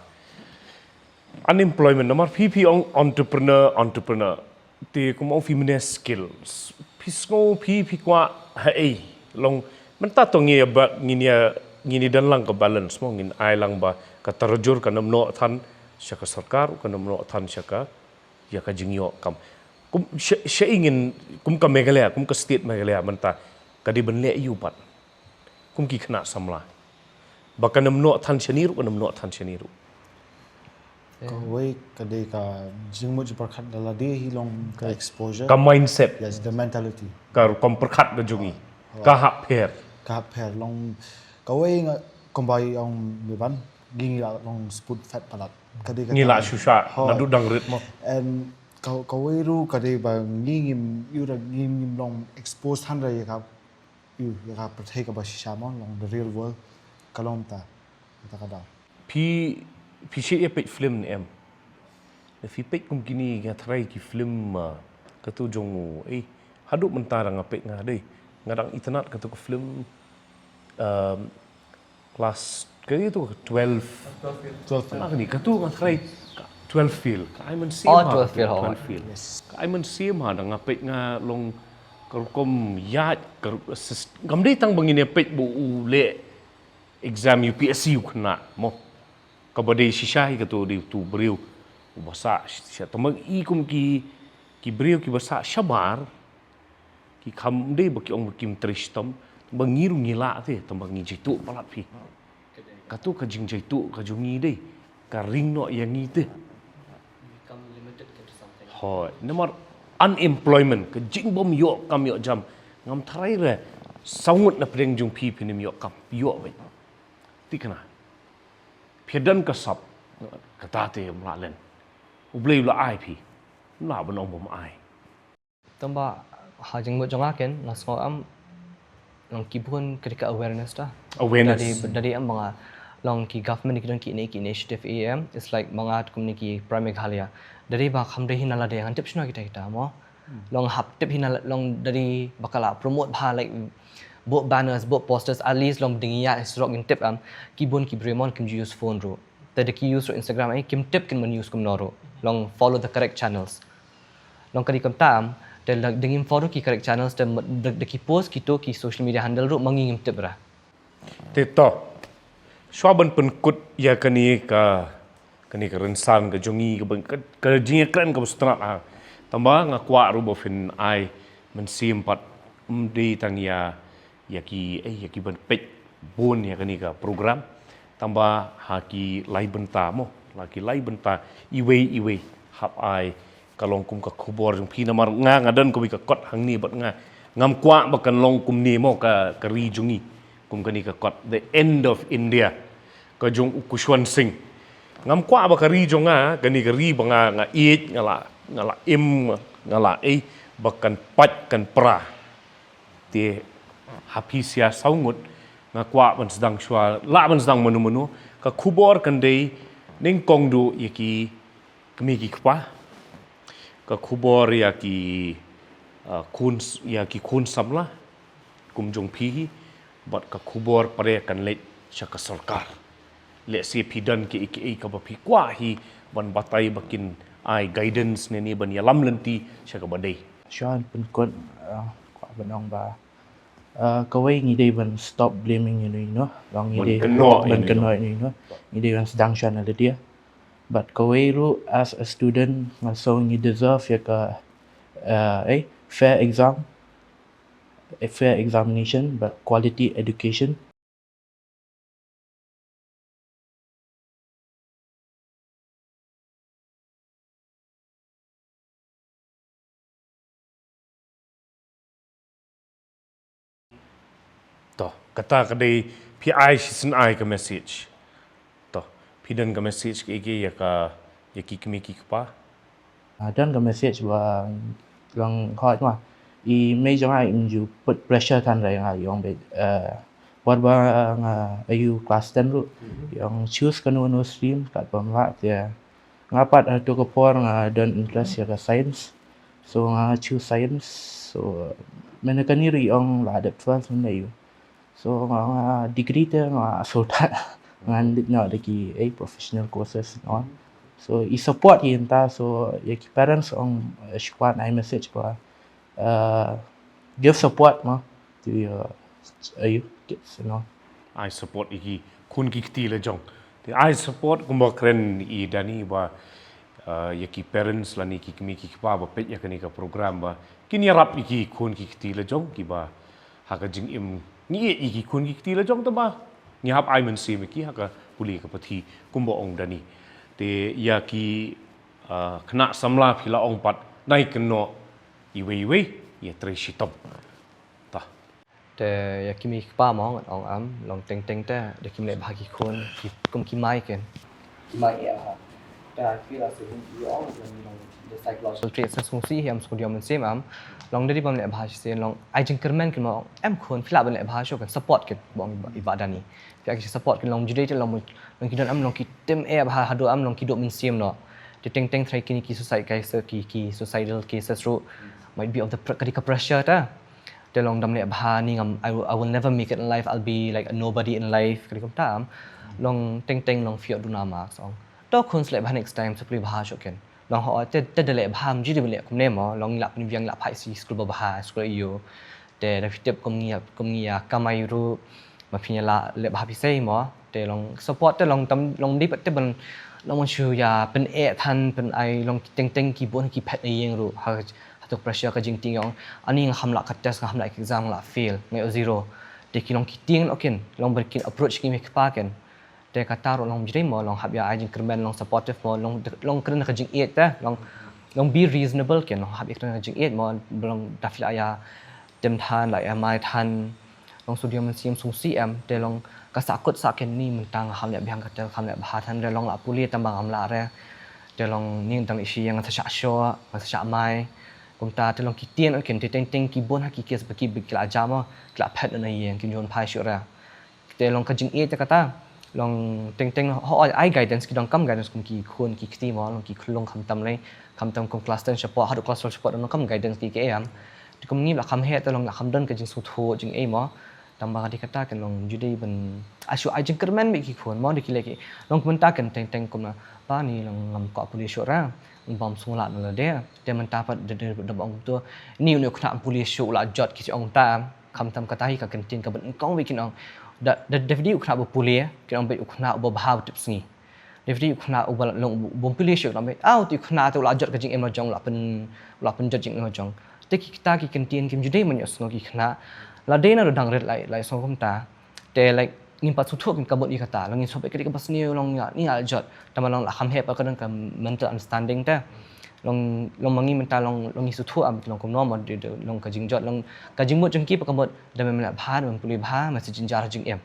Unemployment namar phi phi ong entrepreneur entrepreneur. Te kum ong phi mene skills. Phi sngew phi phi kwah ha ei long mynta to ngi ba ngin ïa ngin ïa dan lang ka balance mo ngin ai lang ba ka tarajur ka namno than sha ka sorkar ka namno than sha ka ïa ka jingïoh kam. Kum sha sha ingin kum ka Meghalaya, kum ka state Meghalaya mynta ka dei ban leh ïa u pat. Kum ki khynnah samla. Ba ka namnoh than shani ruh, ka namnoh than shani ruh. Kawei ka dei ka jingmut jingpyrkhat da lade hi long ka exposure. Ka mindset, Yes, the mentality. Ka rukom pyrkhat ka jong i. Ka hap pher. Ka hap pher long kawei nga kumba i ong Miban, ngi la long spoon fed palat. Ka dei ka Ngi la shu sha naduh dang rit mo. And Kawei ruh ka dei ba ngi ngim, ïa, ngim, ngim long expose hynrei ïa ka, ïa, ïa ka pyrthei kaba shisha mo, long the real world, ka long ta, ta ka daw. Phi, phi shu ïa peit film ne em? Lada phi peit kum kine nga tharai ki film, ah, katu jong u, eh, haduh mynta nga peit nga dei. Nga dang itynnad katu ka film, um, class, katu ka twelve. Twelve. Twelve. Katu nga tharai ka twelve fail. Ka ai mynsiem. Oh, ha, twelve fail, oh. Twelve fail. Yes. Ka ai mynsiem ha, dang nga peit nga long ka rukom ïaid, ka ru-, sis-, kam dei tang ba ngin ïa peit ba u leh exam U P S C u khynnah mo. Kaba dei shisha hi katu dei utu u briew uba sah shisha. Tang ba i kum ki, ki briew kiba sah shabar, ki kham dei ba ki ong ba kim trei shitom, tang ba ngi ruh ngi lah te, tang ba ngi jaituh palat phi. Katu ka jingjaituh ka jong ngi dei ka ring noh ïa ngi te. Hooid, namar unemployment, ka jingbym ïoh kam ïoh jam. Ngam tharai re saw ngut na pdeng jong phi phin ym ïoh kam, ïoh beit. Te kane, phi don ka sap, kata te ym lah len. U Blei u la ai phi, ym lah ban ong ba ym ai. Tang ba ha jingmut jong nga ken, nga sngew em, long ki bun ka dei ka awareness ta. Awareness. Da dei, da dei em ba nga long ki government ki don ki ini-, ki initiative em, it's like ba nga kum ne ki Prime Meghalaya. Da dei ba kham dei hi na lade ngan tip shano kita kita mo. Long hap tip hi na la-, long da dei ba ka la promote bha, like, bok banners, bok posters, at least long ding ïa surok ngin tip em, ki bun ki briew mo kim ju use phone ruh. Te da ki use ruh Instagram, eh, kim tip kin ban use kumno ruh. Long follow the correct channels. Long ka dei kumta em, te la dang ngim follow ki correct channels, te da, da ki post kito ki social media handle ruh ma ngi ngim tip re. Te to, shuwa ban pynkut ïa kane ka, kane ka rynsan ka jong ngi, ka ban, ka, ka jingïakren kaba sngewtynnat ha. Tang ba nga kwah ruh ba phin ai mynsiem pat, ym dei tang ïa, ïa ki, eh, ïa ki ban peit bun ïa kane ka program. Tang ba ha ki lai bynta mo, ha ki lai bynta iwei iwei hap ai ka long kum ka khubor jong phi, namar nga, nga don kawei ka kot hangne bad nga. Ngam kwah ba kan long kumne mo ka, ka ri jong ngi. Kum kane ka kot, The End of India, ka jong u Khushwant Singh. Ngam kwah ba ka ri jong nga, kane ka ri ba nga, nga ïeit, nga la, nga la im, nga la ei, ba kan pait kan pra. Te ha phi sha saw ngut, nga kwah ban sdang shuwa, lah ban sdang mano mano, ka khubor kan dei nyngkong duh ïa ki kmie ki kpa, ka khubor ïa ki, ah, khun s-, ïa ki khun samla kum jong phi hi, bad ka khubor pat kan leit sha ka sorkar. Lehse phi don kiei kiei kaba phi kwah hi ban batai ba kin ai guidance ne, ne ban ïalam lynti sha kaba dei. Shuwa ban pynkut, ah, kwah ban ong ba, ah, kawei ngi dei ban stop blaming ïano ïano. Long ngi dei ban kynnoh ïano ïano. Ngi dei ban sdang shuwa na lade. Bad kawei ruh as a student nga sngew ngi deserve ïa ka, ah, eh, fair exam, a fair examination, bad quality education. To, kata ka dei phi ai shisien ai ka message. To, phi don ka message kiei kiei ïa ka, ïa ki kmie ki kpa. Ah, don ka message ba long hot ma. I mei jong nga im ju put pressure than re nga ïong be, eh, por ba nga ïoh class ten ruh. Ïong choose kano kano stream kat ba mlak ïa. Nga pat ha tu ka por nga don interest ïa ka science. So nga choose science. So mena kani ri ong la dep twelve mena ïoh. So nga, nga degree te nga sulta ngan dit no da ki, eh, professional courses no. So i support i ynta, so ïa ki parents ong, eh, shuwa ai message ba, eh, give support no to your, eh, your kids no. Ai support ïa ki khun ki kti la jong. Te ai support kumba kren i Dani ba, eh, ïa ki parents lane ki kmie ki kpa ba peit ïa kane ka program ba kin ïarap ïa ki khun ki kti la jong kiba ha ka jingim ngi ïeit ïa ki khun ki kti la jong tang ba ngi hap ai mynsiem ïa ki ha ka pule ka pathi kumba ong Dani. Te ïa ki, ah, khynnah samla phi la ong pat nai kynnoh iwei iwei ïa trei shitom. Ta. Te ïa ki mei ki kpa mo ngan ong em long teng teng te da kim leh bha ki khun ki kum ki mai ken. Ki mai ïa ha. Yeah, I feel as if you all, you know, the psychological traits, sa sngewsih hi em, sngewdiaw mynsiem em. Long da dei bym leh bha shisien, long ai jingkyrmen kin mo, em khun, phi lah ban leh bha shuh, kan support kin, bong i Bah Dani. Phi ïa ki support kin, long judei te long, long ki don em, long ki tim eh bha haduh em, long ki duh mynsiem noh. Te teng teng trai kine ki suicide cases, ki, ki suicidal cases ruh might be of the pr-, ka dei ka pressure te. Te long dam leh bha ni ngam, I will, I will never make it in life, I'll be like a nobody in life, ka dei kumta em. Long teng teng long phi ïoh duna marks ong. To khun, sa leh bha next time, sa pule bha shuh kin. Long hooid te, te da leh bha, ym ju dei ban leh kumne mo, long ngi lah pynbiang, ngi lah phai sha skul ba bha, skul ïoh. Te da phi tip kum ngi ïa, kum ngi ïa kamai ruh, ma phi ïa lah leh bha phi sei mo. Te long support te long tam, long dei pat te ban, long ban shu ïa pyneh than, pynai, long teng teng ki bun ki phet na ïing ruh, ha, ha tu ka pressure ka jingtieng ong, ani nga kham lah ka test, nga kham lah ka exam, nga lah fail, nga ïoh zero. Te ki long ki tieng noh kin, long ban kin approach ki mei kpa kin. Te kata ruh long judei mo, long hap ïa ai jingkyrmen, long supportive mo, long, long kren ka jingïeit te, long, long be reasonable kin, long hap ïa kren ka jingïeit mo, long da phi lah ïa tim than, lah ïa mai than, long sngewdiaw mynsiem, sngewsih em, te long ka sahkut sah kin ni, mynta nga kham leh biang kata, kham leh bha than re, long lah pule tang ba ngam lah re. Te long ni dang leh shi ïa, nga sa shah shoh, nga sa shah mai. Kumta te long ki tieng noh kin, te teng teng ki bun ha ki case ba ki, ba ki la jam mo, ki la phet na ïing, kim ju wan phai shuh re. Te long ka jingïeit te kata. Long teng teng hooid ai guidance ki donkam, guidance kum ki khun ki kti mo, long ki khyllung khamtam lei, khamtam kum class ten shapoh haduh class twelve shapoh, donkam guidance ki, ki em. Te kum ngi la kham heh te long la kham don ka jingsngewthuh jingei mo. Tang ba ka dei kata kin, long judei ban ai shu ai jingkyrmen bad ki khun mo, da ki leh ki. Long kumta kin teng teng kumno, pa ni long ngam kwah pule shuh re, bym sngewlah na lade. Te mynta pat da, da, da ba ong kumto, ni une u khynnah um pule shuh, u la jot, ki shu ong kumta. Khamtam kata hi ka kyntien kaba nyngkong ba kin ong. Da, da, da dei u khynnah ba pule, kin ong beit u khynnah uba bha, uba tip sngi. Da dei u khynnah uba long, bym pule shuh, kin ong beit, ah, uto u khynnah te u la jot ka jingim la jong, u la pyn, u la pynjot jingim la jong. Te kita ki kyntien kim ju dei ban ïohsngew ki khynnah. Lade na ruh dang rit la, la ïohsngew kumta. Te, like, ngim pat sngewthuh kin ka mut ïa kata, long ngin sngewbha ka dei kaba sniew, long ïa, ni ïa jot. Tang ba long la kham heh pat ka don ka mental understanding te. Long, long ma ngi mynta long, long ngi sngewthuh em, long kumno mo, de, de, long ka jingjot, long ka jingmut jong ki pat ka mut, da me leh bha, da me pule bha, me sa jynjar ha jingim.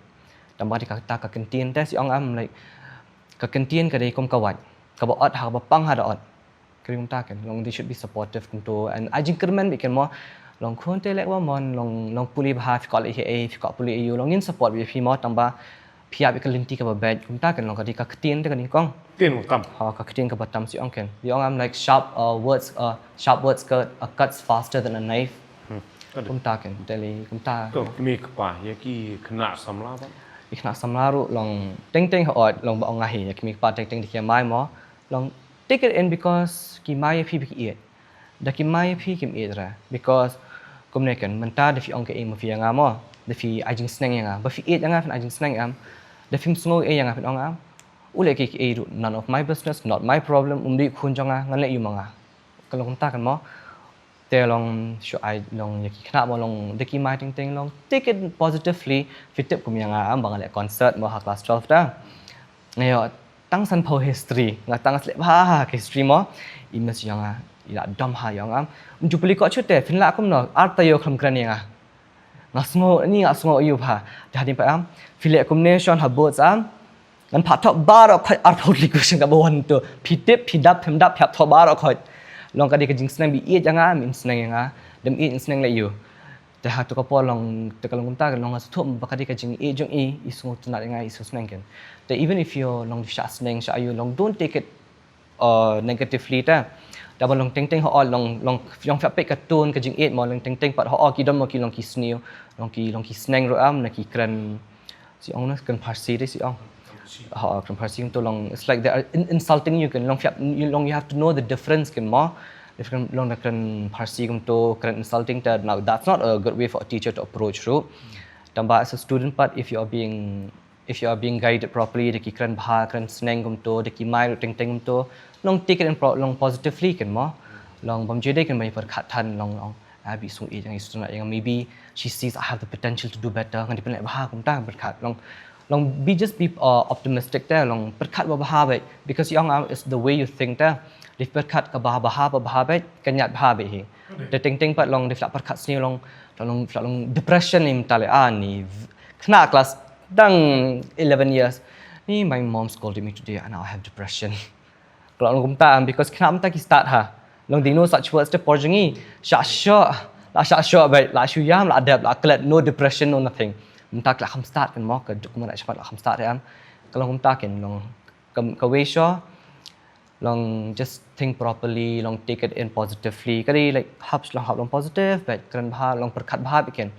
Tang ba ka dei kata ka kyntien te, shu ong em, like, ka kyntien ka dei kum ka wait, kaba ot ha kaba pang ha da ot. Ka dei kumta kin, long they should be supportive kumto, and ai jingkyrmen beit kin mo. Long khun te leh wa mon, long, long pule bha, phi kwah leh hi ei, phi kwah pule aiu, long ngin support beit ïa phi mo, tang ba phi ïap ïa ka lynti kaba beit, kumta kin, long ka dei ka ktien te ka nyngkong. Ktien kaba tam. Ha, ka ktien kaba tam, shu ong kin. Shu ong em, like, sharp, uh, words, uh, sharp words cut, uh, cuts faster than a knife. Hmm. Kumta kin, te lei kumta. To, ki mei kpa ïa ki khynnah samla pat? Ki khynnah samla ruh long teng teng hooid, long ba ong nga hi, ïa ki mei kpa teng teng da ki ïa mai mo. Long take it in because ki mai ïa phi ba ki ïeit. Da ki mai ïa phi kim ïeit re. Because kumne kin, mynta da phi ong kaei ma phi ïa nga mo, da phi ai jingsneng ïa nga. Ba phi ïeit ïa nga phin ai jingsneng em. Da phim sngew ei ïa nga phin ong em, u leh kiei kiei ruh, none of my business, not my problem, um dei khun jong nga, ngan leh aiu ma nga. Ka long kumta kan mo. Te long shu ai, long ïa ki khynnah mo, long da ki mai teng teng, long take it positively. Phi tip kum ïa nga em, ba nga leh concert mo ha class twelve te. Nga ïoh tang sanphew history, nga tang sleh bha ha ka history mo. I miss ïa nga, i la dom ha ïa nga. Ym ju pule ko shu te, phin lah kumno, ar taïew khlem kren ïa nga. Nga sngew ni, nga sngew aiu bha. Te hadien pat em, phi leh kumne shon ha board em, ngan phah thoh baroh khoit arphew tylli question kaba wan to. Phi tip, phi dap, phim dap, phi hap thoh baroh khoit. Long ka dei ka jingsneng, ba ïeit ïa nga, im sneng ïa nga. Dam ïeit, sneng leh aiu. Te ha tu ka por long, te ka long kumta, long nga sngewthuh ba ka dei ka jingïeit jong i, i sngewtynnat ïa nga, i sngewsneng kin. Te even if you long shah sneng shah aiu, long don't take it, uh, negatively te. Te ba long teng teng hooid, long, long, long phi ïoh peit ka tone ka jingïeit mo, long teng teng pat hooid ki don mo ki long ki sniew, long ki, long ki sneng ruh em, na ki kren, shu ong na kren Pharsi te shu ong. Hooid, kren Pharsi kumto long, it's like they are in-, insulting you kin, long phi ïoh, you, long you have to know the difference kin mo. Different, long da kren Pharsi kumto, kren insulting te, now that's not a good way for a teacher to approach ruh. Tang ba as a student pat, if you are being, if you are being guided properly, da ki kren bha, kren sneng kumto, da ki mai ruh teng teng kumto, long take it in pro-, long positively kin mo. Long bam ju dei kin ba ïa pyrkhat than, long, long, ah, ba i sngewsih ïa nga, i sngewtynnat ïa nga, maybe she sees I have the potential to do better, ngan dei pynleh bha kumta, pyrkhat. Long, long be, just be, uh, optimistic te, long pyrkhat ba bha beit, because ïa nga, it's the way you think te. Dei pyrkhat kaba bha, ba bha beit, kan ïaid bha beit hi. Te teng teng pat long, dei phi lah pyrkhat sniew long, long, long depression ni mynta leh, ah, ni khynnah class dang eleven years. Ni, my mom scolded me today and now I have depression. Long kumta, because khnap mynta ki start ha. Long they know such words te por jong ngi. Shah shoh, la shah shoh beit, la shu ïam, la dep, la klet, no depression, no nothing. Mynta ki la kham start kan mo, ka duk mo la shapat la kham start em. Ka long kumta kan long ka, ka wei shuh. Long just think properly, long take it in positively. Ka dei like hap long hap long positive, beit kren bha, long pyrkhat bha beit kan.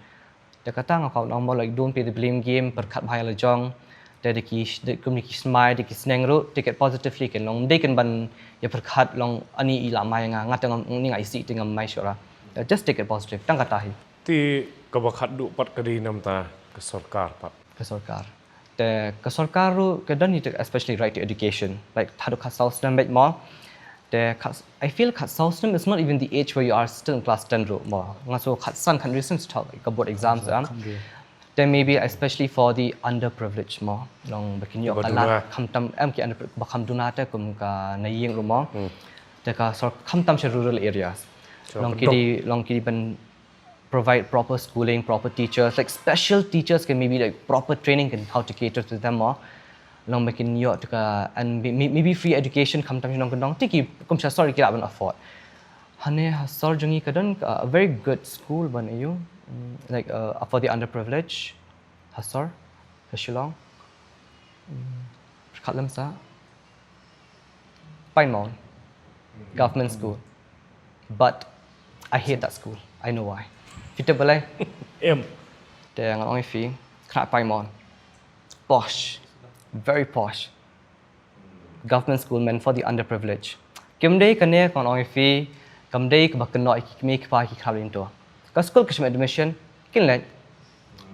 Te kata nga kwah ong mo like don't play the blame game, pyrkhat bha ïa la jong. Te da ki, da kum ki smai, da ki sneng ruh, take it positively kan long. Dei kan ban ïa pyrkhat long ani i la mai nga, nga te ngam, ni nga isih te ngam mai shuh ra. Te just take it positive, tang kata hi. Te kaba khatduh pat ka dei namar ka sorkar pat. Ka sorkar. Te ka sorkar ruh ka don hi te, especially right to education. Like haduh khatsaw snem beit mo. Te khat, I feel khatsaw snem is not even the age where you are still in class ten ruh mo. Nga sngew khatsan khathynriew snem start ka board exams em. Te maybe especially for the underprivileged mo. Long ba kin ïoh ka lad khamtam em, ki under, ba kham duna te kum ka na ïing ruh mo. Te ka sor khamtam sha rural areas. Long ki dei, long ki dei ban provide proper schooling, proper teachers, like special teachers kan maybe like proper training kan how to cater to them mo. Long ba kin ïoh te ka, and may-, may-, maybe free education khamtam shnong kyndong, te ki kum sha sor ki lah ban afford. Hangne ha sor jong ngi ka don ka, a very good school ban ïoh, mm, like, uh, for the underprivileged ha sor, ha Shillong. Mm, khat lem sa Pine Mount Government School. But I hate that school. I know why. Phi tip balei? Em. Te ngan ong ïa phi, khynnah Pine Mount. Posh. Very posh. Government school meant for the underprivileged. Kam dei kane, ngan ong ïa phi, kam dei kaba kynnoh ïa ki kmie ki kpa ki khynnah lynti. Ka school ka shim admission, kin leit.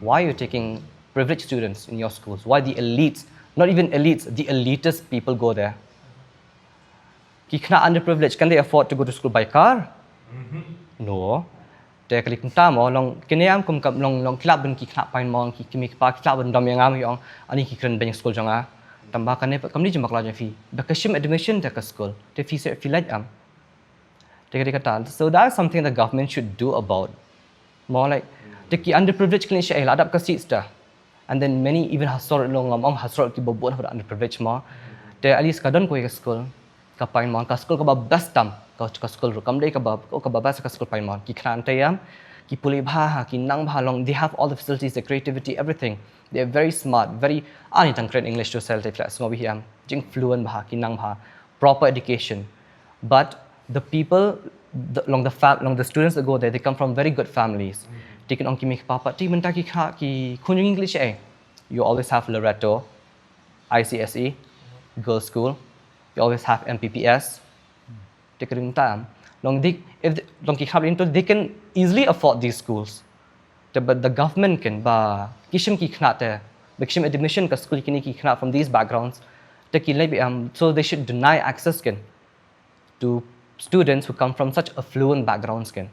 Why are you taking privileged students in your schools? Why the elites? Not even elites, the elitist people go there. Ki khynnah underprivileged, can they afford to go to school by car? No. Te ka dei kumta mo, long kine am kum ka long, long ki lah ban, ki khynnah Pine Mount, ki kmie ki kpa ki lah ban dom ïa nga, ong ani ki kren beiñ school jong nga. Tangba kane kam dei jingbakhraw jong phi. Ba ka shim admission te ka school, te phi seh phi leit am. Te ka dei kata. So that is something the government should do about. Mo, like, te ki underprivileged kin leit shaei, la dap ka seats te. And then many even ha sor long, ngam ong ha sor, kiba bun ha underprivileged mo. Te at least ka don kawei ka school ka Pine Mount, ka school kaba best tam, ka, ka school ruh kam dei kaba, kaba best, ka school Pine Mount. Ki khynnah te ïam, ki pule bha, ki nang bha, long they have all the facilities, the creativity, everything. They are very smart, very, ani tang kren English to sel te flat sngobi ïam. Jing fluent bha, ki nang bha. Proper education. But the people, the, long the fa-, long the students that go there, they come from very good families. Te kin ong ki kmie ki kpa pat, te mynta ki kha, ki khun jong ngi ki leit shaei. You always have Loreto, I C S E, girls school. You always have M P P S. Te ka dei kumta. Long the, if the, long ki khynnah lynti, they can easily afford these schools. Te, but the government kan, ba ki shim ki khynnah te, ba ki shim admission ka school ïa kine ki khynnah from these backgrounds, te ki leit beit am, so they should deny access kan to students who come from such affluent backgrounds kan.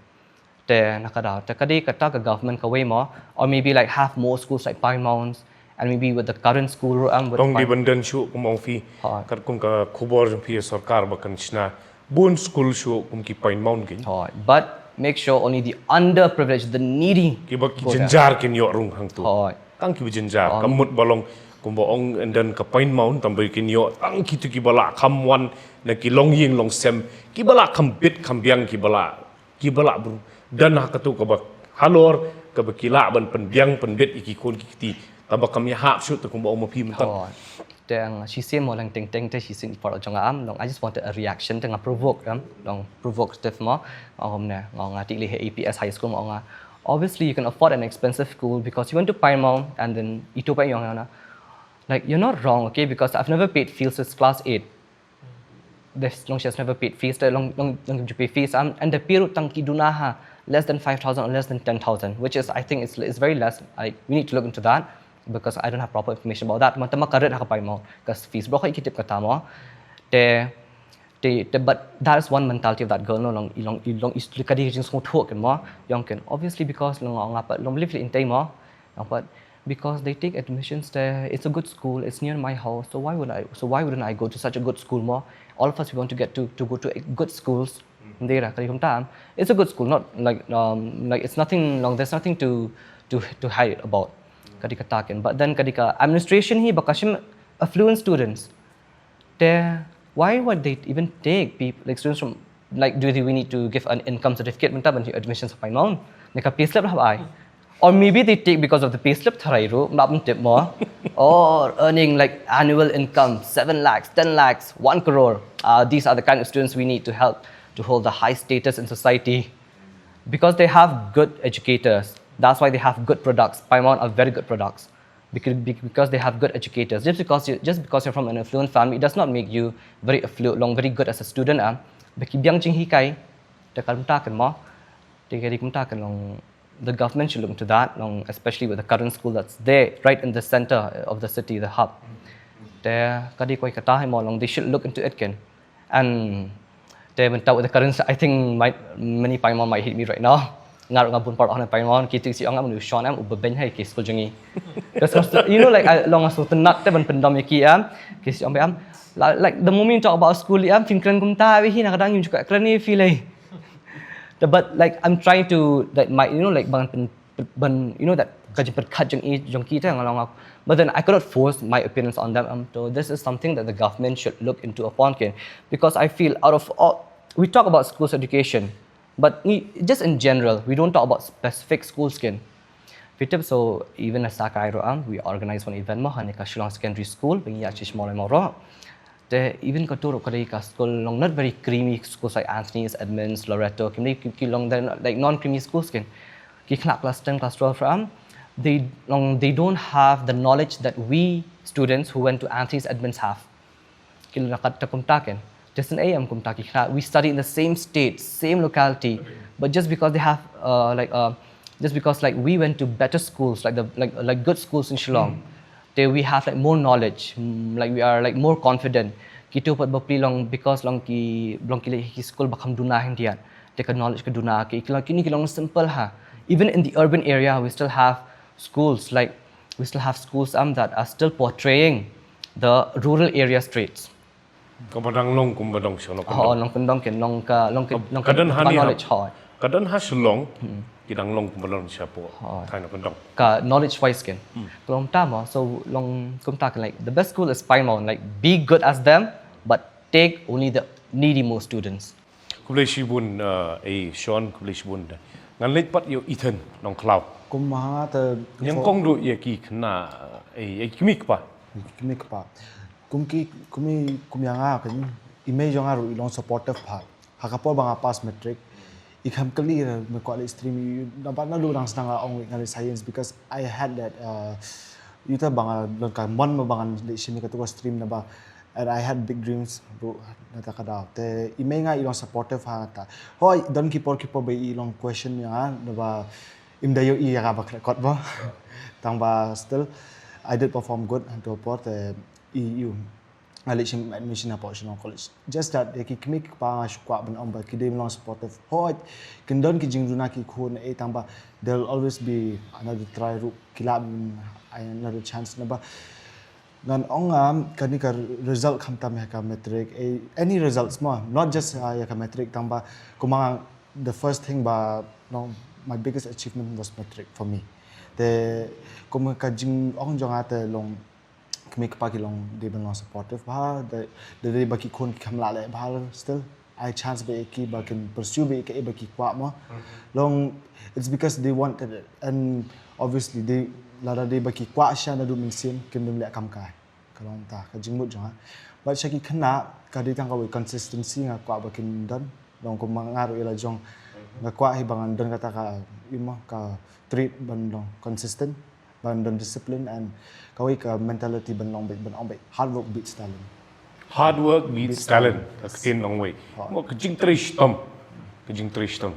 Te na ka daw, te ka dei kata ka government kawei mo, or maybe like have more schools like Pine Mount, and maybe with the current school ruh am, with Tong dei ban don shuh kum ong phi. Hooid. Katkum ka khubor jong phi, sorkar ba kan shna bun school shuh kum ki Pine Mount kan. Hooid. But make sure only the underprivileged, the needy go there. Kiba ki jynjar kin ïoh rung hangto. Hooid. Tang kiba jynjar. Ka mut ba long kumba ong, and then ka Pine Mount, tang ba kin ïoh tang kito kiba lah kham wan na ki longïing longsem, kiba lah kham bit kham biang, kiba lah, kiba lah bru don ha kato kaba halor, kaba ki lah ban pynbiang pynbit ïa ki khun ki kti. Tangba kam ïahap shuh te kumba ong ma phi mynta. Hooid. Te nga shisien mo, lang teng teng te shisien i por jong nga am, long I just wanted a reaction, te nga provoke am, long provocative mo. Ong ne, nga ong nga tip lei ha A P S High School, nga ong nga, obviously you can afford an expensive school because you went to Pine Mount and then itu pa ong na. Like, you're not wrong, okay, because I've never paid fees since class eight. This long she has never paid fees, the long long long to pay fees, um, and the pay ruh tang ki duna ha, less than five thousand or less than ten thousand, which is, I think, it's, it's very less. I, we need to look into that because I don't have proper information about that. Mynta ma ka rate ha ka Pine Mount, ka fees brok ki tip kata mo. Te, te, te, but that is one mentality of that girl, no, long, i long, i long, i ka dei jingsngewthuh kan mo, ong kan. Obviously, because long, long apa, long believe in te mo, ong pat, because they take admissions there, it's a good school, it's near my house, so why would I, so why wouldn't I go to such a good school mo? All of us, we want to get to, to go to good schools. Ym dei ra, ka dei kumta. It's a good school, not like, um, like, it's nothing long, there's nothing to, to, to hide about. Ka dei kata kan. But then ka dei ka administration hi ba ka shim affluent students. Te Why would they even take people, like, students from, like, do they, we need to give an income certificate mynta ban admission sa Pyrmont? Ne ka payslip lah ai. Or maybe they take because of the payslip tharai ruh, map tip mo. Or earning, like, annual income, seven lakhs, ten lakhs, one crore. Uh, these are the kind of students we need to help to hold the high status in society. Because they have good educators. That's why they have good products. Pyrmont are very good products. Because, because they have good educators. Just because you, just because you're from an affluent family, it does not make you very affluent, long very good as a student. Ah, ba ki biang jinghikai, te ka ri kumta kan mo, te ka ri kumta kan long. The government should look into that, long, especially with the current school that's there, right in the center of the city, the hub. Te ka dei kawei kata hi mo, long, they should look into it kan. And te mynta with the current, I think might, many Pyrmont might hate me right now. Nga ruh nga bun paralok na Pyrmont, ki tieng shu ong, "Em, u Sean em, u bebeiñ ha ki skul jong ngi." Because, you know, like, I long, nga sngewtynnat te ban pyndom ïa ki, em, ki shu ong, em, like, like, the moment you talk about school, em, phin kren kumta ïa hi, na ka dang ïa ju ka kren ïa phi lei. But, like, I'm trying to, like, my, you know, like, ban pyn ban, you know, that ka jingpyrkhat jong i, jong kita nga long. But then I cannot force my opinions on them. Um, so this is something that the government should look into upon, kan. Because I feel out of all, we talk about schools education, but we, just in general, we don't talk about specific schools, kan. Fitip, so even a Sakai ro am, we organize one event mo, ha ne ka Shillong Secondary School, bing ya chish mo mo ro. Te even ka turu ka dei ka school long, not very creamy schools like Anthony's, Edmonds, Loreto, ki, ki, ki long, they're not, like, non-creamy schools, kan. Ki khynnah class ten, class twelve ram, they long, they don't have the knowledge that we students who went to Anthony's, Edmonds have. Ki long kat ta kumta, kan. Just an A M kumta ki khynnah. We study in the same state, same locality, but just because they have, uh, like, uh, just because, like, we went to better schools, like the, like, like, good schools in Shillong, they, we have, like, more knowledge, mm, like, we are, like, more confident. Kitu pat bapli long, because long ki, long ki leh ki school ba kham duna hyndiat. Te ka knowledge ka duna, ki, ki long, kini ki long simple ha. Even in the urban area, we still have schools, like, we still have schools, um, that are still portraying the rural area traits. Kaba dang long kumba dong sha Nongkyndong. Ho, Nongkyndong, kan, long ka, long ka, long ka, ka don ha ka ni ha knowledge, ho. Ka don ha Shillong, ki dang long kumba long shapoh Nongkyndong. Ka knowledge wise, kan. Ka long ta mo, so long kumta, kan, like, the best school is Pyrmont, like, be good as them, but take only the needy most students. Khublei shibun, eh, eh, Sean, khublei shibun. Ngan leit pat ïa u Ethan Nongkhlaw. Kum ha nga te nyngkong duh ïa ki khynnah, eh, ïa ki kmie kpa. Kmie kpa. Kum ki, kum i, kum ïa nga, kan, i mei jong nga ruh i long supportive bha. Ha ka por ba nga pass matric, i kham kylli me kwah leh stream, i, naba naduh dang sdang nga ong nga leh science because I had that, uh, ïa uta ba nga don ka mon ba ngan leh shim ïa katu ka stream naba, and I had big dreams ruh na kata ka daw. Te i mei nga i long supportive ha kata. Hooid, don ki por ki por ba i long question ïa nga naba im da ïohi ïa kaba khleh kot ba. Tang ba still I did perform good ha tu por te i, i nga leh shim admission hapoh Shillong College. Just that, ïa ki kmie ki kpa nga shu kwah ban ong ba ki dei ban long supportive. Hooid, kin don ki jingduna ki khun, eh, tang ba there'll always be another try ruh, ki lah ban ai another chance naba. Ngan ong, um, kane ka result khamtam ha ka matric, eh, any results mo, not just, uh, ïa ka matric, tang ba kumba nga, the first thing ba, no, my biggest achievement was matric for me. Te kum ka jingong jong nga te long kmie kpa ki long dei ban long supportive bha, da, da dei ba ki khun ki kham lah leh bha still. Ai chance ba ïa ki ba kin pursue ba ïa kaei ba ki kwah mo. Long, it's because they wanted it. And obviously, dei, lada dei ba ki kwah sha naduh mynsiem, kin ym leh kam kai. Ka long ta, ka jingmut jong nga. But sha ki khynnah, ka dei tang kawei consistency nga kwah ba kin don. Long kumba nga ruh ïa la jong. Nga kwah hi ba ngan don kata ka, ïa mo, ka trait ban long consistent. Ban don discipline and kawei ka mentality ban long beit, ban ong beit. Hard work beats talent. Hard work beats talent. Ka ktien long wei. Mo ka jingtrei shitom. Ka jingtrei shitom.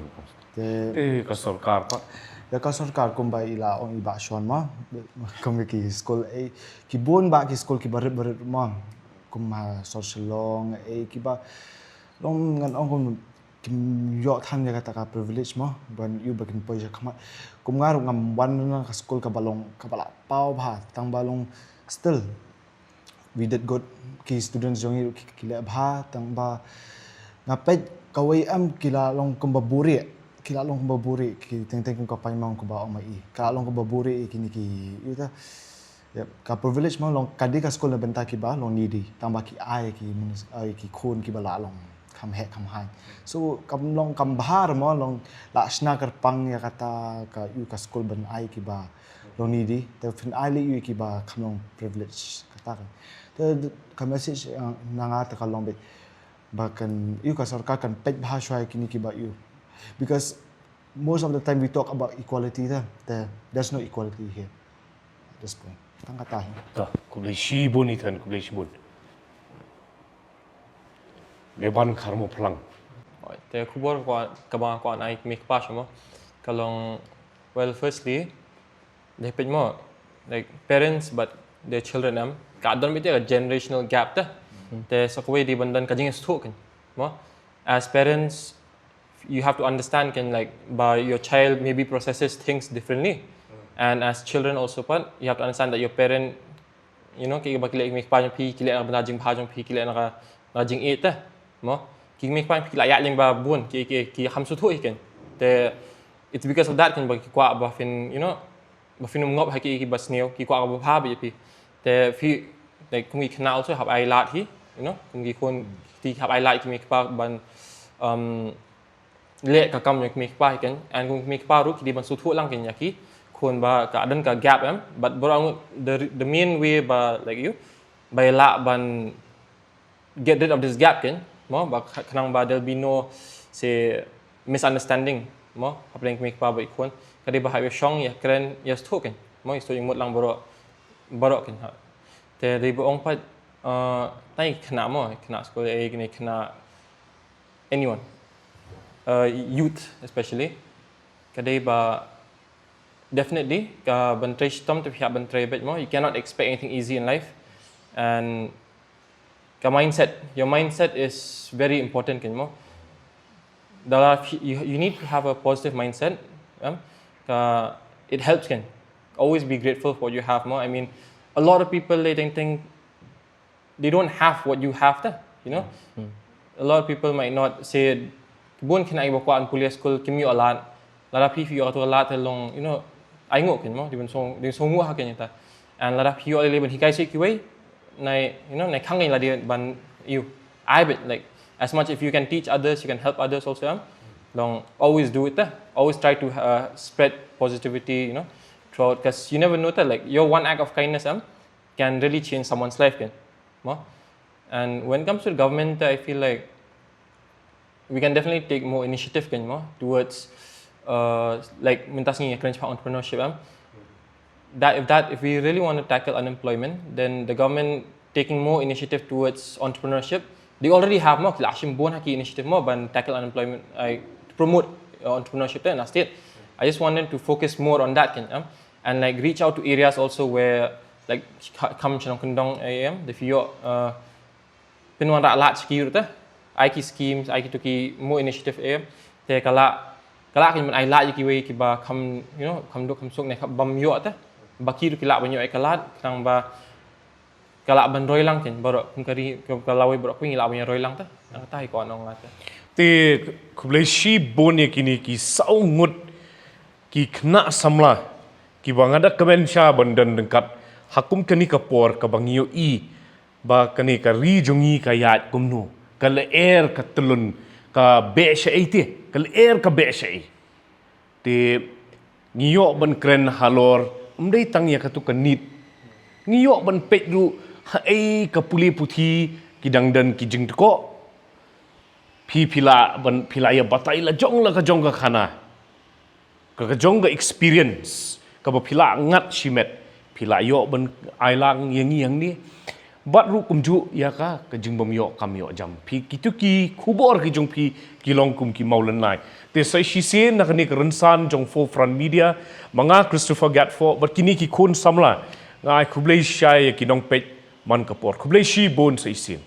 Te, eh, ka sorkar pat. Ïa ka sorkar kumba i la ong i Bah Sean mo. Kum ki school, eh, ki bun bah ki school ki barit barit mo. Kum ha sor Shillong, eh, ki ba long ngan ong kum kim ïoh than ïa kata ka privilege mo, ban ïoh ba kin poi sha khmat. Kum nga ruh ngam wan na ka school kaba long, kaba la paw bha, tang ba long still we did good, ki students jong ngi ruh ki, ki leh bha, tang ba nga peit kawei em ki la long kumba buhrieh, ki la long kumba buhrieh, ki teng teng kum ka Pyrmont kumba ong ma i, ka la long kumba buhrieh ïa kine ki, ïa ta Yep. Ka privilege mo long ka dei ka skul na bynta kiba long needy, tang ba ki ai ki mun-, ai ki khun kiba la long kham heh kham haiñ. So kam long kam bha mo long la shna kyrpang ïa kata ka ïa ka skul ban ai kiba long needy, te phin ai leh ïa kiba kham long privilege kata ka. Te ka message, uh, na nga te ka long bit ba kan ïa ka sorkar kan peit bha shuwa ïa kine kiba ïa. Because most of the time we talk about equality, te, te there's no equality here at this point. Tang kata hi. Ta, khublei shibun Ethan, khublei shibun. Beban Kharmo Phlang. Te khubor ka, kaba nga kwah ai kmie kpa sha mo. Ka long, well, firstly, dei peit mo, like, parents but their children em, ka don beit ïa ka generational gap te. Te sa kawei dei ban don ka jingsngewthuh kan mo. As parents, you have to understand kan, like, ba your child maybe processes things differently. And as children also pat, you have to understand that your parent, you know, kiba ki leh kmie kpa jong phi, ki leh na ka bynta jingbha jong phi, ki leh na ka, na ka jingïeit te mo. Ki kmie kpa jong phi ki la ïaid lyngba bun, ki, ki, ki kham sngewthuh hi kan. Te it's because of that kan ba ki kwah ba phin, you know, ba phin ym ngop ha ki, kiba sniew, ki kwah kaba bha beit ïa phi. Te phi, like, kum ki khynnah also hap ai lad hi, you know, kum ki khun, ki hap ai lad ki kmie kpa ban, um, leh ka kam jong ki kmie kpa hi kan, and kum ki kmie kpa ruh ki dei ban sngewthuh lang kan ïa ki khun ba ka don ka gap em, but baroh ngut the, the main way ba, like, ïa, ba ïa lah ban get rid of this gap kan mo, ba khnang ba there'll be no, say, misunderstanding mo hapdeng ki kmie kpa bad ki khun, ka dei ba hap ïa shong, ïa kren, ïa sngewthuh kan mo, ïa sngewthuh, ïa mut lang baroh, baroh kan ha. Te dei ba ong pat, uh, tang ïa ki khynnah mo, khynnah skul, eh, kine khynnah, anyone, uh, youth especially, ka dei ba definitely ka ban trei shitom te phi hap ban trei beit mo. You cannot expect anything easy in life. And ka mindset, your mindset is very important kan mo. Lada phi, you, you need to have a positive mindset. Um, ka, it helps kan. Always be grateful for what you have mo. I mean, a lot of people, they think, think they don't have what you have te, you know. A lot of people might not say, bun khynnah kiba kwah ban pule skul kim ïoh lad. Lada phi, phi ïoh kato ka lad te long, you know, ai nguh kan mo, dei ban sngew, dei ban sngew nguh ha kan ïa ta. And lada phi ïoh lei lei ban hikai sha kiwei, nai, you know, nai khang kan lade ban ïa. I bet, like, as much if you can teach others, you can help others also, em. Long, always do it te. Always try to, uh, spread positivity, you know, throughout, 'cause you never know te, like, your one act of kindness, em, can really change someone's life kan mo. And when it comes to the government, I feel like we can definitely take more initiative kan mo towards, uh, like, mynta sngi ïa kren shaphang entrepreneurship, em. That, if that, if we really want to tackle unemployment, then the government taking more initiative towards entrepreneurship. They already have mo, ki la shim bun ha ki initiative mo ban tackle unemployment, I, to promote, uh, entrepreneurship te na state. I just want them to focus more on that kan, em, and, like, reach out to areas also where, like, ka-, kam shnong kyndong, eh, em, dei phi ïoh, uh, pynwanrah lad sha ki ruh te. Ai ki schemes, ai kito ki mo initiative, em, te ka lah, ka lah kan ban ai lad ïa kiwei kiba kham, you know, kham duk kham suk ne kham bym ïoh te, ba ki ruh ki lah ban ïoh ïa ka lad, khnang ba ka lah ban roi lang kan baroh kum ka ri, ka, ka lawei baroh kum ngi lah ban ïa roi lang te. Nangta hi ko nong nga te. Te khublei shibun ïa kine ki saw ngut ki khynnah samla kiba nga da kmen sha ban don ryngkat ha kum kane ka por kaba ngi ïohi ba kane ka ri jong ngi ka ïaid kumno, ka lyer ka tyllun, ka beh shaei te, ka lyer ka beh shaei. Te ngi ïoh ban kren halor, ym dei tang ïa kato ka nit. Ngi ïoh ban peit ruh haei ka pule puthi ki dang don ki jingtkoh. Phi, phi lah ban, phi lah ïa batai la jong la ka jong ka khana, ka, ka jong ka experience kaba phi lah ngat shimet, phi lah ïoh ban ai lang ïa ngi hangne. Bad ruh kumjuh ïa ka, ka jingbym ïoh kam ïoh jam. Phi, kito ki khubor ki jong phi ki long kum ki mawlynnai. Te sa shisien na kane ka rynsan jong Forefront Media, ma nga Christopher Gatfoh bad kine ki khun samla, nga ai khublei shai ïa ki nongpeit man ka por. Khublei shibun sa shisien.